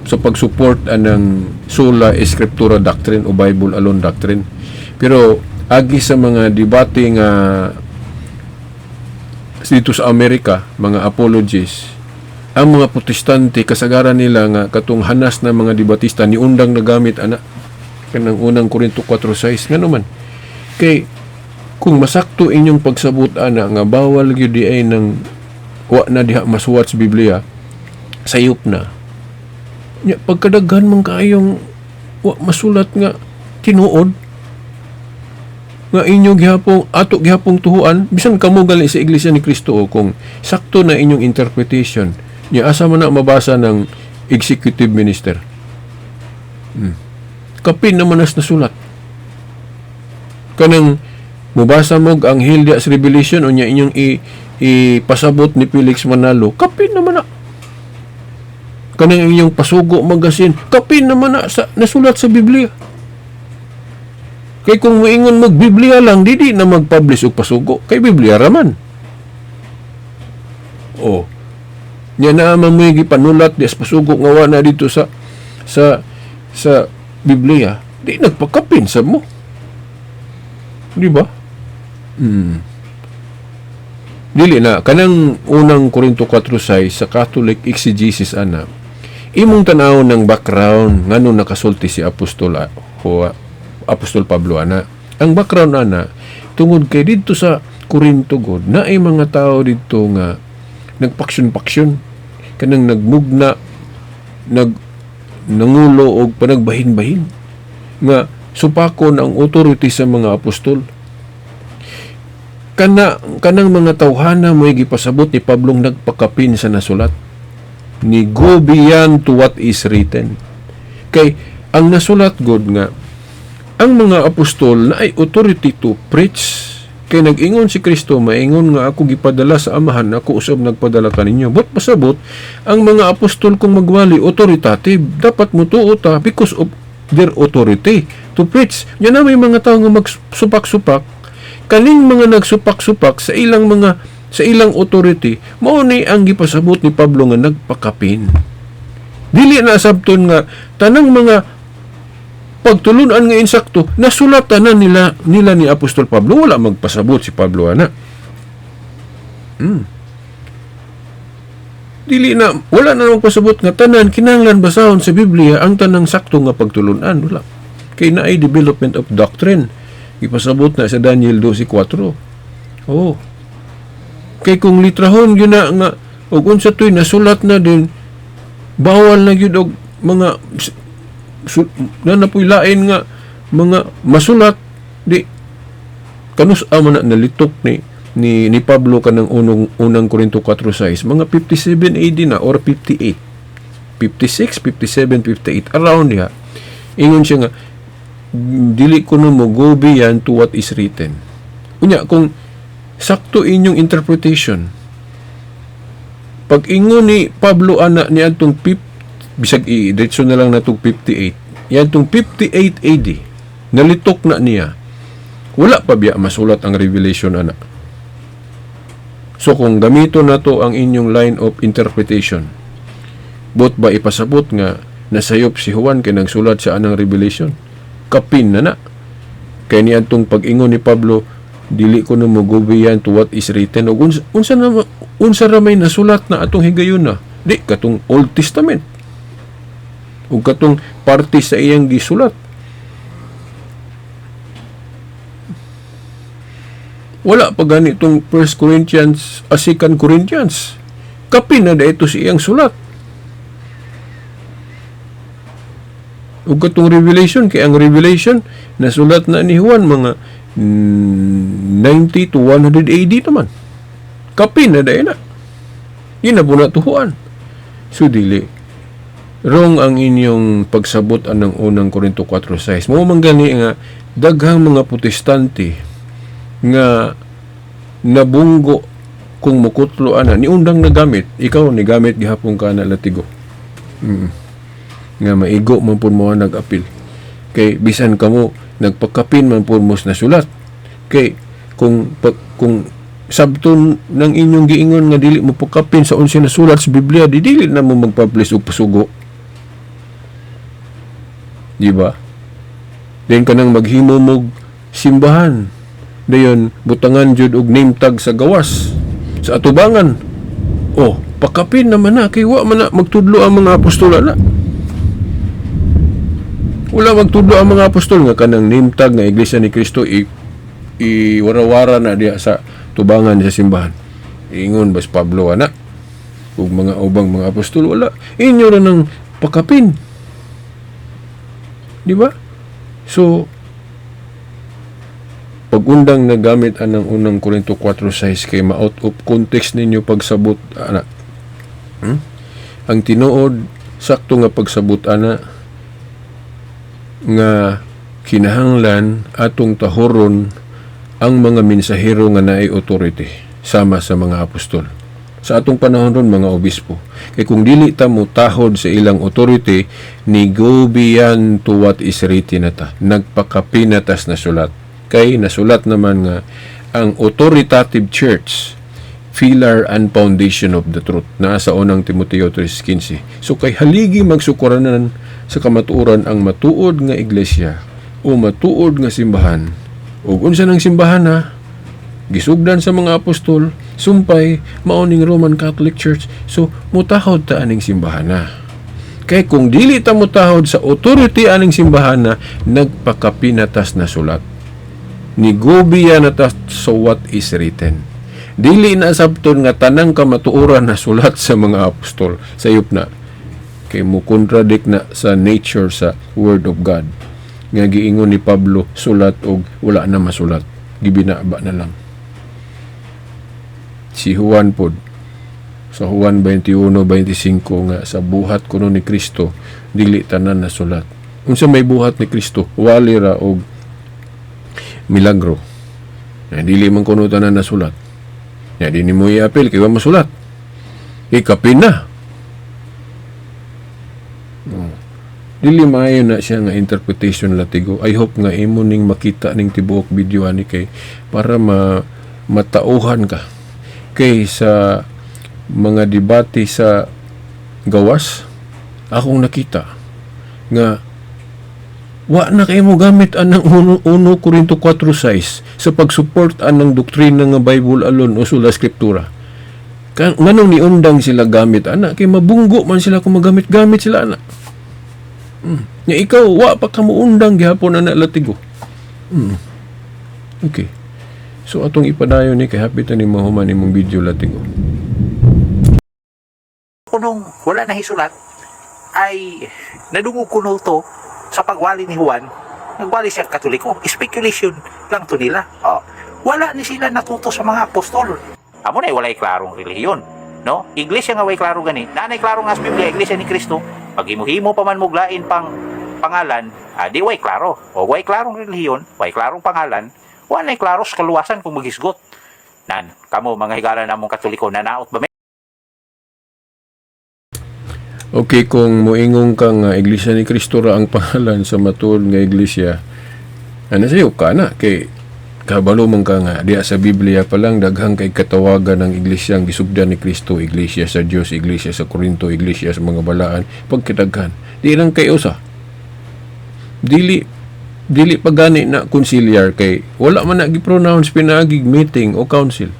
sa pag-support anang sola scriptura doctrine o Bible alone doctrine. Pero agi sa mga debate nga dito sa Amerika, mga apologists, ang mga Protestante, kasagaran nila nga katong hanas na mga debatista, ni undang nagamit ana kanang Unang Korinto 4:6. Nga naman Kay kung masakto inyong pagsabot ana nga bawal gyud di ay nang wa na diha masuwat sa Biblia, sayop na. Nya pagkadaghan man kaayong wa masulat nga tinuod nga inyo gihapong ato gihapong tuhuan, bisan kamo gali sa Iglesia ni Cristo, o kung sakto na inyong interpretation nya, asa man na mabasa ng executive minister? Kapin naman nas nasulat kanang mubasa mo ang anghel diya sa Revelation, unya inyong ipasabot ni Felix Manalo, kapin naman na kanang inyong Pasugo Magazine, kapin naman na sa nasulat sa Biblia. Kay kung moingon mag Biblia lang, di na mag-publish og pasugo kay Biblia raman. Oh. Nya naa man mo'y gipanulat di sa pasugo nga wa na dito sa Biblia, di nagpakapin sa mo. Di ba? Dili na kanang Unang Korinto 4:6 sa Catholic exegesis ana. Imong tanaw ng background ngano nakasulti si Apostol o Apostol Pablo ana. Ang background ana, tungod kay didto sa Korinto god naay mga tao didto nga nagpaksyon-paksyon, kanang nagmugna, nangulo og panagbahin-bahin nga supakon ang authority sa mga apostol. Kana kanang mga tawhana mo'y gipasabot ni Pablong nagpakapin sa nasulat, ni go beyond to what is written, kay ang nasulat god nga ang mga apostol na ay authority to preach, kay nag-ingon si Kristo, maingon nga ako gipadala sa Amahan, ako usab nagpadala kaninyo. But pasabot ang mga apostol kung magwali, authoritative, dapat mutuo ta because of their authority to preach. Yan na may mga tao nga magsupak-supak, kaning mga nagsupak-supak sa ilang authority, mao ni ang gipasabot ni Pablo nga nagpakapin. Dili na sabton nga tanang mga pagtulunan nga insakto nasulat tanan nila nila ni Apostol Pablo. Wala magpasabot si Pablo ana. Dili na, wala na magpasabot nga tanan kinahanglan basahon sa Biblia ang tanang sakto nga pagtulunan. Wala, kay naay development of doctrine, ipasabot na sa Daniel 12:4. Oh, kay kung litrahon gyud na nga og unsa to'y nasulat na din, bawal na gyud og mga na napuy lain nga mga masulat, di kanus man na nalitok ni Pablo kanang Unang Korinto 4:6? Mga 57 AD na or 58, 56, 57, 58, around diha. Ingon siya nga dili kuno mo go beyond to what is written. Unya kung sakto inyong interpretation, pag ingon ni Pablo ana ni adtong bisag i-diretso na lang natong 58, yantong 58 AD nalitok na niya, wala pa biya masulat ang Revelation ana? So kung gamito na to ang inyong line of interpretation, bot ba ipasabot nga nasayop si Juan kay nagsulat siya anang Revelation? Kapin na na. Kay niadtong pag-ingon ni Pablo, dili ko na mo go beyond to what is written. Ug unsa ra may nasulat na atong higayon na? Di katong Old Testament. Ug katong parte sa iyang gisulat. Wala pa ganitong 1 Corinthians, a 2 Corinthians. Kapin na ito sa iyang sulat. Ug katong Revelation, kay ang Revelation nasulat na ni Juan mga 90 to 100 AD naman. Kapin na dahil na. Yun na po na tuhuan. So dili wrong ang inyong pagsabot anang Unang Korinto 4:6. Mao man gani nga daghang mga Protestante nga nabunggo kung mukutlo ana ni undang nagamit. Ikaw ni gamit gihapon ka na latigo. Nga maigo man pud mo nag-apil. Kay bisan kamo nagpakapin man pud mo nasulat. Kay kung sabton ng inyong giingon nga dili mo pakapin sa unsa nasulat sa Biblia, di dili na mo magpublish og pasugo. Di ba? Then kanang maghimo mog simbahan, dayon butangan jud og name tag sa gawas, sa atubangan. Oh, pakapin naman na kay wa man na magtudlo ang mga apostola na. Wala magtudlo ang mga apostol nga kanang name tag nga Iglesia ni Cristo i Iwarawara na diha sa tubangan sa simbahan. Ingon bas Pablo ana ug mga ubang mga apostol, wala. Inyo ra nang pakapin. Di ba? So, pag-undang nagamit anang Unang Korinto 4:6 kay ma-out of context ninyo pagsabot ana. Ang tinuod, sakto nga pagsabot ana nga kinahanglan atong tahoron ang mga mensahero nga naay authority sama sa mga apostol. Sa atong panahon ron, mga obispo. Kay kung dili ta mo tahod sa ilang authority, ni go beyond to what is written na ta. Nagpakapinatas na sulat. Kay nasulat naman nga ang authoritative church, pillar and foundation of the truth, naa sa Unang Timoteo 3:15. So kay haligi magsukuranan sa kamatuoran ang matuod nga iglesia o matuod nga simbahan. Ug unsa nang simbahan na gisugdan sa mga apostol, sumpay mao ning Roman Catholic Church. So mutahod ta aning simbahan na. Kay kung dili ta mutahod sa authority aning simbahan na, nagpakapinatas na sulat. Nigubiya na ta sa what is written. Dili na sabton nga tanang kamatuoran na sulat sa mga apostol. Sayop na. Kay mo contradict na sa nature sa Word of God. Nga giingon ni Pablo, sulat og wala na masulat. Gibinaba na lang. Si Juan pod sa Juan 21:25 nga sa buhat kuno ni Kristo dili tanan na sulat. Unsa may buhat ni Kristo? Wali ra og milagro. Na dili man kuno tanan na sulat. Ya, di nimo i-appeal kay wa masulat. Ikapin na. Oh. Dili maayo na siya nga interpretation, latigo. I hope nga imo ning makita ning tibuok video ani kay para ma matauhan ka. Kay sa mga debate sa gawas, akong nakita nga wa na kay mo gamit anang 1 Korinto 4:6 sa pag-support anang doktrina nga Bible alone o sola scriptura. Nganong niundang sila gamit ana? Kay mabunggo man sila kung magamit-gamit sila ana. Nya ikaw, wa pa ka muundang gihapon ana, latigo. Okay. So atong ipadayon ni kay hapit na ni mahuman imong video, latigo. Kunong wala na hisulat ay nadungog kuno to sa pagwali ni Juan. Nagwali siya Katoliko. Speculation lang to nila. Oh, wala ni sila natuto sa mga apostol. Amo na walay klarong relihiyon, no? Iglesia nga way klaro gani. Nanay klaro nga sa Biblia, Iglesia ni Kristo. Pag himuhimo pa man muglain pang pangalan, di way klaro. O way klarong relihiyon, way klarong pangalan, walay klaro sa kaluwasan kung maghisgot. Nan, kamo mga higala namong Katoliko, nanaot ba? Okay, kung moingon ka nga Iglesia ni Cristo ra ang pangalan sa matuod nga iglesia, ano sa'yo ka na? Kay kabalo man ka nga, diya sa Biblia pa lang, daghang kay katawagan ng iglesia ang gisugdan ni Kristo, iglesia sa Dios, iglesia sa Korinto, iglesia sa mga balaan, pagkidaghan. Di lang kay usa. Dili dili pa gani na conciliar kay wala man na gi-pronounce pinaagig meeting o council.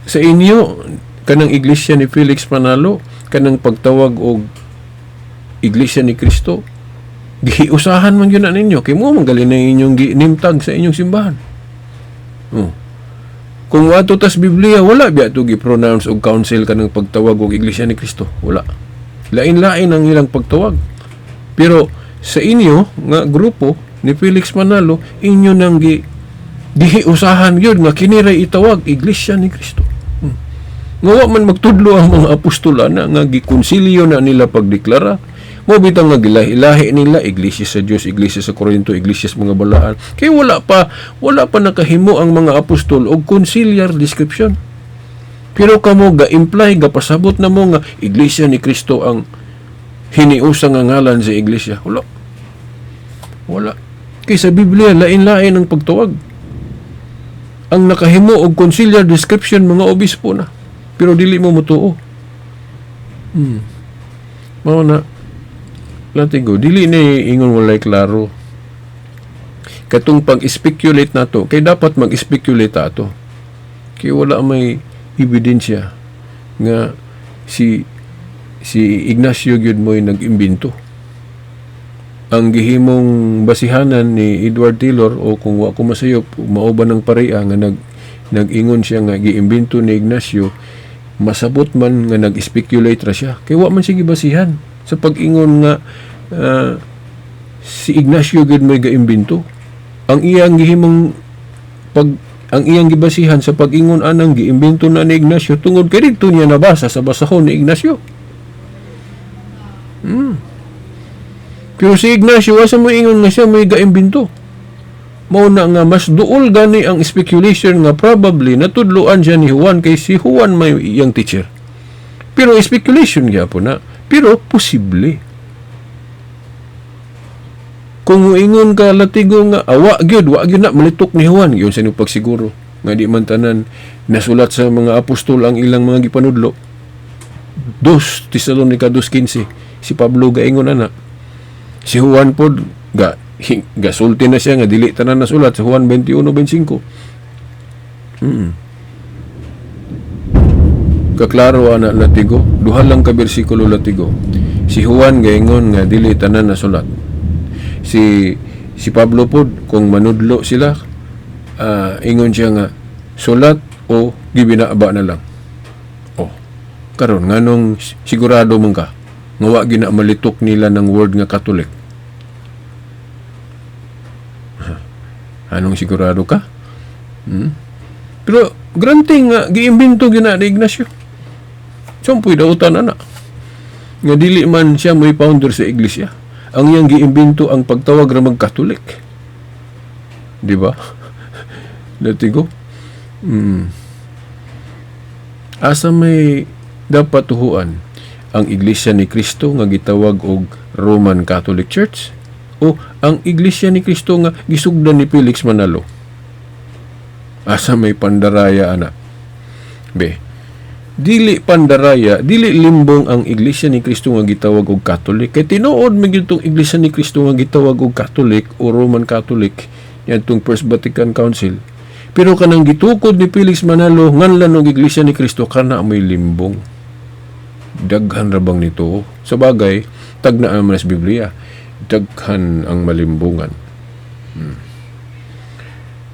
Sa inyo, kanang iglesia ni Felix Manalo, kanang pagtawag og Iglesia ni Kristo, giusahan man yun na ninyo kay mo man gali na inyong gi-name tag sa inyong simbahan. Oh. Kung wato tas Biblia, wala biya to gi-pronounce og council kanang pagtawag og Iglesia ni Kristo. Wala. Lain-lain ang ilang pagtawag. Pero sa inyo nga grupo ni Felix Manalo, inyo nang gi giusahan yun nga kini ray itawag Iglesia ni Kristo. Nga wa man magtudlo ang mga apostola na nga gikonsilyo na nila pagdeklara. Mo bitang nga gilahi-lahi nila Iglesia sa Dios, Iglesia sa Korinto, Iglesia sa mga balaan. Kay wala pa nakahimo ang mga apostol og conciliar description. Pero kamo ga-imply, ga pasabot na mo nga Iglesia ni Kristo ang hiniusa nga ngalan sa iglesia. Wala. Wala. Kay sa Biblia lain-lain ang pagtawag. Ang nakahimo og conciliar description, mga obispo na. Pero dili mo motuo. Mao na, latigo, dili ni ingon walay klaro. Katong pag-speculate nato, kay dapat mag-speculate ato. Kay wala may ebidensya nga si si Ignacio gyud mo'y nag-imbento. Ang gihimong basihanan ni Edward Taylor, o kung wa ko masayop, mao ba ng pareha nga nag-ingon siya nga giimbento ni Ignacio, masabot man nga nag-speculate ra siya kay wa man siya gibasihan sa pag-ingon nga si Ignacio gid may gaimbento. Ang iyang gibasihan sa pag-ingon anang giimbento na ni Ignacio tungod kay didto niya nabasa sa basahon ni Ignacio. Pero si Ignacio, asa mo ingon nga siya may gaimbento? Mao na nga mas duol gani ang speculation nga probably natudloan siya ni Juan kay si Juan may iyang teacher. Pero speculation gyapon na. Pero posible. Kung moingon ka, latigo, nga awa gyud, wa gyud na malitok ni Juan, yun sa inyong pagsiguro nga di man tanan nasulat sa mga apostol ang ilang mga gipanudlo. 2 Tesalonica 2:15, si Pablo gaingon ana. Si Juan pod gasulti na siya nga dili tanan nasulat sa Juan 21:25. Kaklaro ana, latigo, duha lang ka bersikulo, latigo. Si Juan gaingon nga dili tanan nasulat. Si Pablo pod, kung manudlo sila, ingon siya nga sulat o gibinaba na lang. Oh. Karon, nganong sigurado man ka nga wa gina malitok nila ng word nga Catholic? Anong sigurado ka? Pero granting nga giimbento gina ni Ignacio. Sampoy dautan ana. Nga dili man siya may founder sa iglesia. Ang iyang giimbento ang pagtawag ra mag-Catholic. Di ba? Latigo. Asa may dapat tuhuan, ang Iglesia ni Cristo nga gitawag og Roman Catholic Church o ang Iglesia ni Cristo nga gisugdan ni Felix Manalo? Asa may pandaraya ana? Be, dili pandaraya, dili limbong ang Iglesia ni Cristo nga gitawag og Catholic. Kay tinuod man gyud tong Iglesia ni Cristo nga gitawag og Catholic o Roman Catholic niadtong First Vatican Council. Pero kanang gitukod ni Felix Manalo nganlan og Iglesia ni Cristo, kana may limbong. Daghan ra bang nito? Sa bagay, tagna man sa Biblia. Daghan ang malimbungan.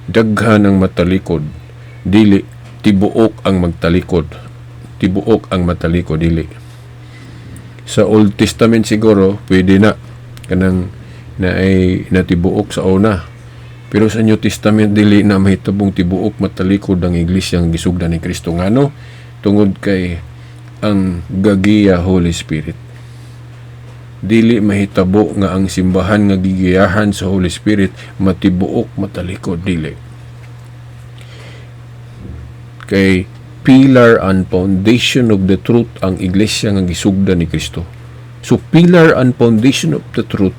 Daghan ang matalikod. Dili tibuok ang magtalikod. Tibuok ang matalikod, dili. Sa Old Testament siguro pwede na kanang na ay natibuok sa una. Pero sa New Testament, dili na mahitabong tibuok matalikod ang iglesia ang gisugdan ni Kristo. Ngano? Tungod kay ang gagiya Holy Spirit. Dili mahitabo nga ang simbahan nga gigiyahan sa Holy Spirit matibuok matalikod, dili. Kay pillar and foundation of the truth ang iglesia nga gisugdan ni Kristo. So pillar and foundation of the truth.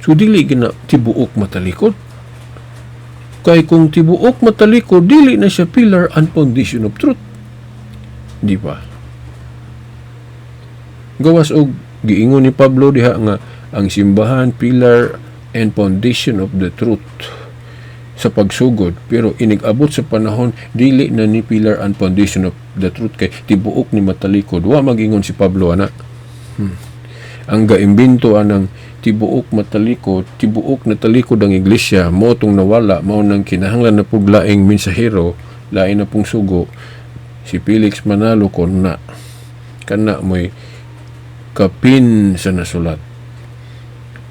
So dili gina tibuok matalikod. Kay kung tibuok matalikod, dili na siya pillar and foundation of truth. Di ba? Gawas og giingon ni Pablo diha nga ang simbahan pillar and foundation of the truth sa pagsugod, pero inig-abot sa panahon, dili na ni pillar and foundation of the truth kay tibuok ni matalikod. Wa magingon si Pablo ana. Ang gaimbento anang tibuok matalikod, tibuok na talikod ang iglesia mo tong nawala. Mao nang kinahanglan na pug laing mensahero, lain na pong sugo, si Felix Manalo kon na kana mo'y kapin sa nasulat,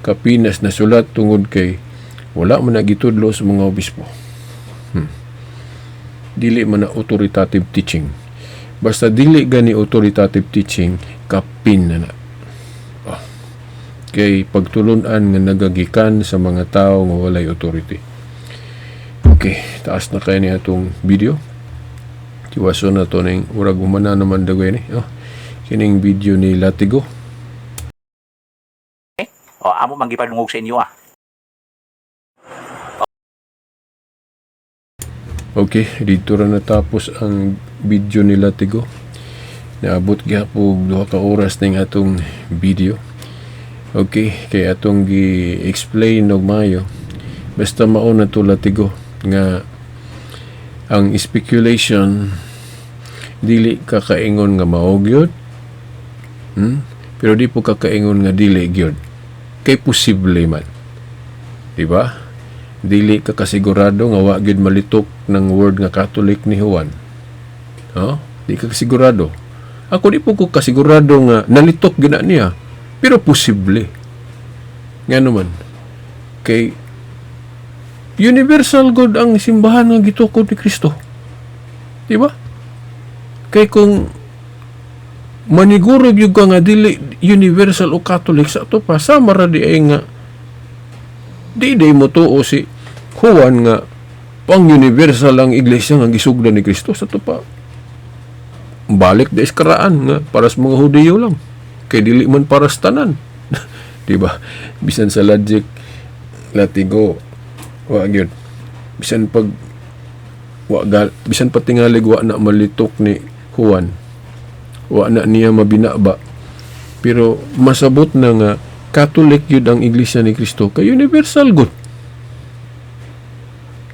kapinas na sulat, tungod kay wala man nagitudlo sa mga obispo. Dili man na authoritative teaching. Basta dili gani authoritative teaching, kapin na na. Oh. Kay pagtulunan nga nagagikan sa mga tao nga walay authority. Okay, taas na kay ni atong video. Tiwaso na to ning urag humana naman dagway ni. Oh, kining video ni Latigo. O, amo man gipadungog sa inyo ah. Okay, dito ra natapos ang video ni Latigo. Naabot gyapon 2 ka oras ning atong video. Okay, kay atong gi-explain og maayo. Basta mao na to, Latigo, nga ang speculation, dili ka kaingon nga mao gyud. Pero di po ka kaingon nga dili gyud. Kay posible man. Di ba? Dili ka kasigurado nga wa gyud malitok ng word nga Catholic ni Juan. Oh, di ka kasigurado. Ako, di po ko kasigurado nga nalitok gyud na niya. Pero posible. Nga naman, kay universal gud ang simbahan nga gitukod ni Kristo. Di ba? Kay kung maniguro gyud ka nga dili universal o Catholic sa ato pa, sama ra di ay nga di mo tuo si Juan nga pang universal ang iglesia nga gisugdan ni Kristo. Sa ato pa, balik di iskaraan nga para sa mga Hudiyo lang, kay dili man para sa tanan, di ba? Bisan sa logic latigo, wa gyud. Bisan pag wa gal, bisan pa tingalig wa na malitok ni Juan, wa na niya mabinaba, pero masabot na nga Catholic yun ang Iglesia ni Kristo kay universal gud.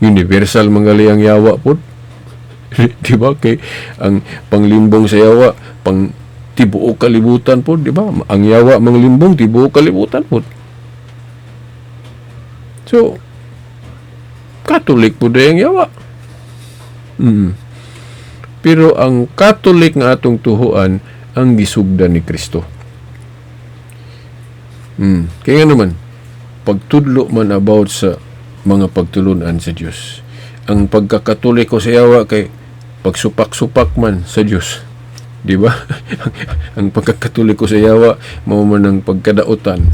Universal mangali ang yawa pod, di ba? Kay ang panglimbong sa yawa pang tibuok kalibutan pod, di ba? Ang yawa manglimbong tibuok kalibutan pod. So Catholic pod ang yawa. Pero ang Catholic nga atong tuhuan, ang gisugdan ni Kristo. Kaya nga naman, pagtudlo man about sa mga pagtulunan sa Dios. Ang pagkakatoliko sa yawa kay pagsupak-supak man sa Dios. Di ba? Ang pagkakatoliko sa yawa mao man ang pagkadautan.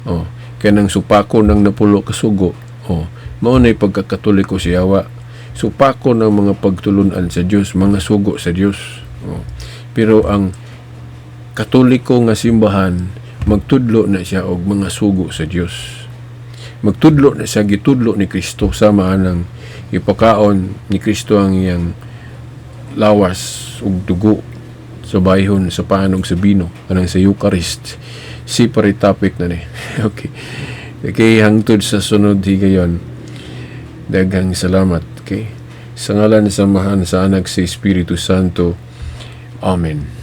Oh, kanang supako ng napulo ka sugo. Oh, mao na pagkakatoliko sa yawa. Supako ng mga pagtulunan sa Dios, mga sugo sa Dios. Oh. Pero ang Katoliko nga simbahan, magtudlo na siya og mga sugo sa Dios. Magtudlo na siya gitudlo ni Kristo, sama anang ipakaon ni Kristo ang iyang lawas ug dugo sa bayhon sa pan ug sa bino, anang sa Eucharist. Separate topic na ni. Okay, hangtod sa sunod higayon. Daghang salamat. Okay. Sa ngalan sa Amahan, sa Anak, sa Espiritu Santo. Amen.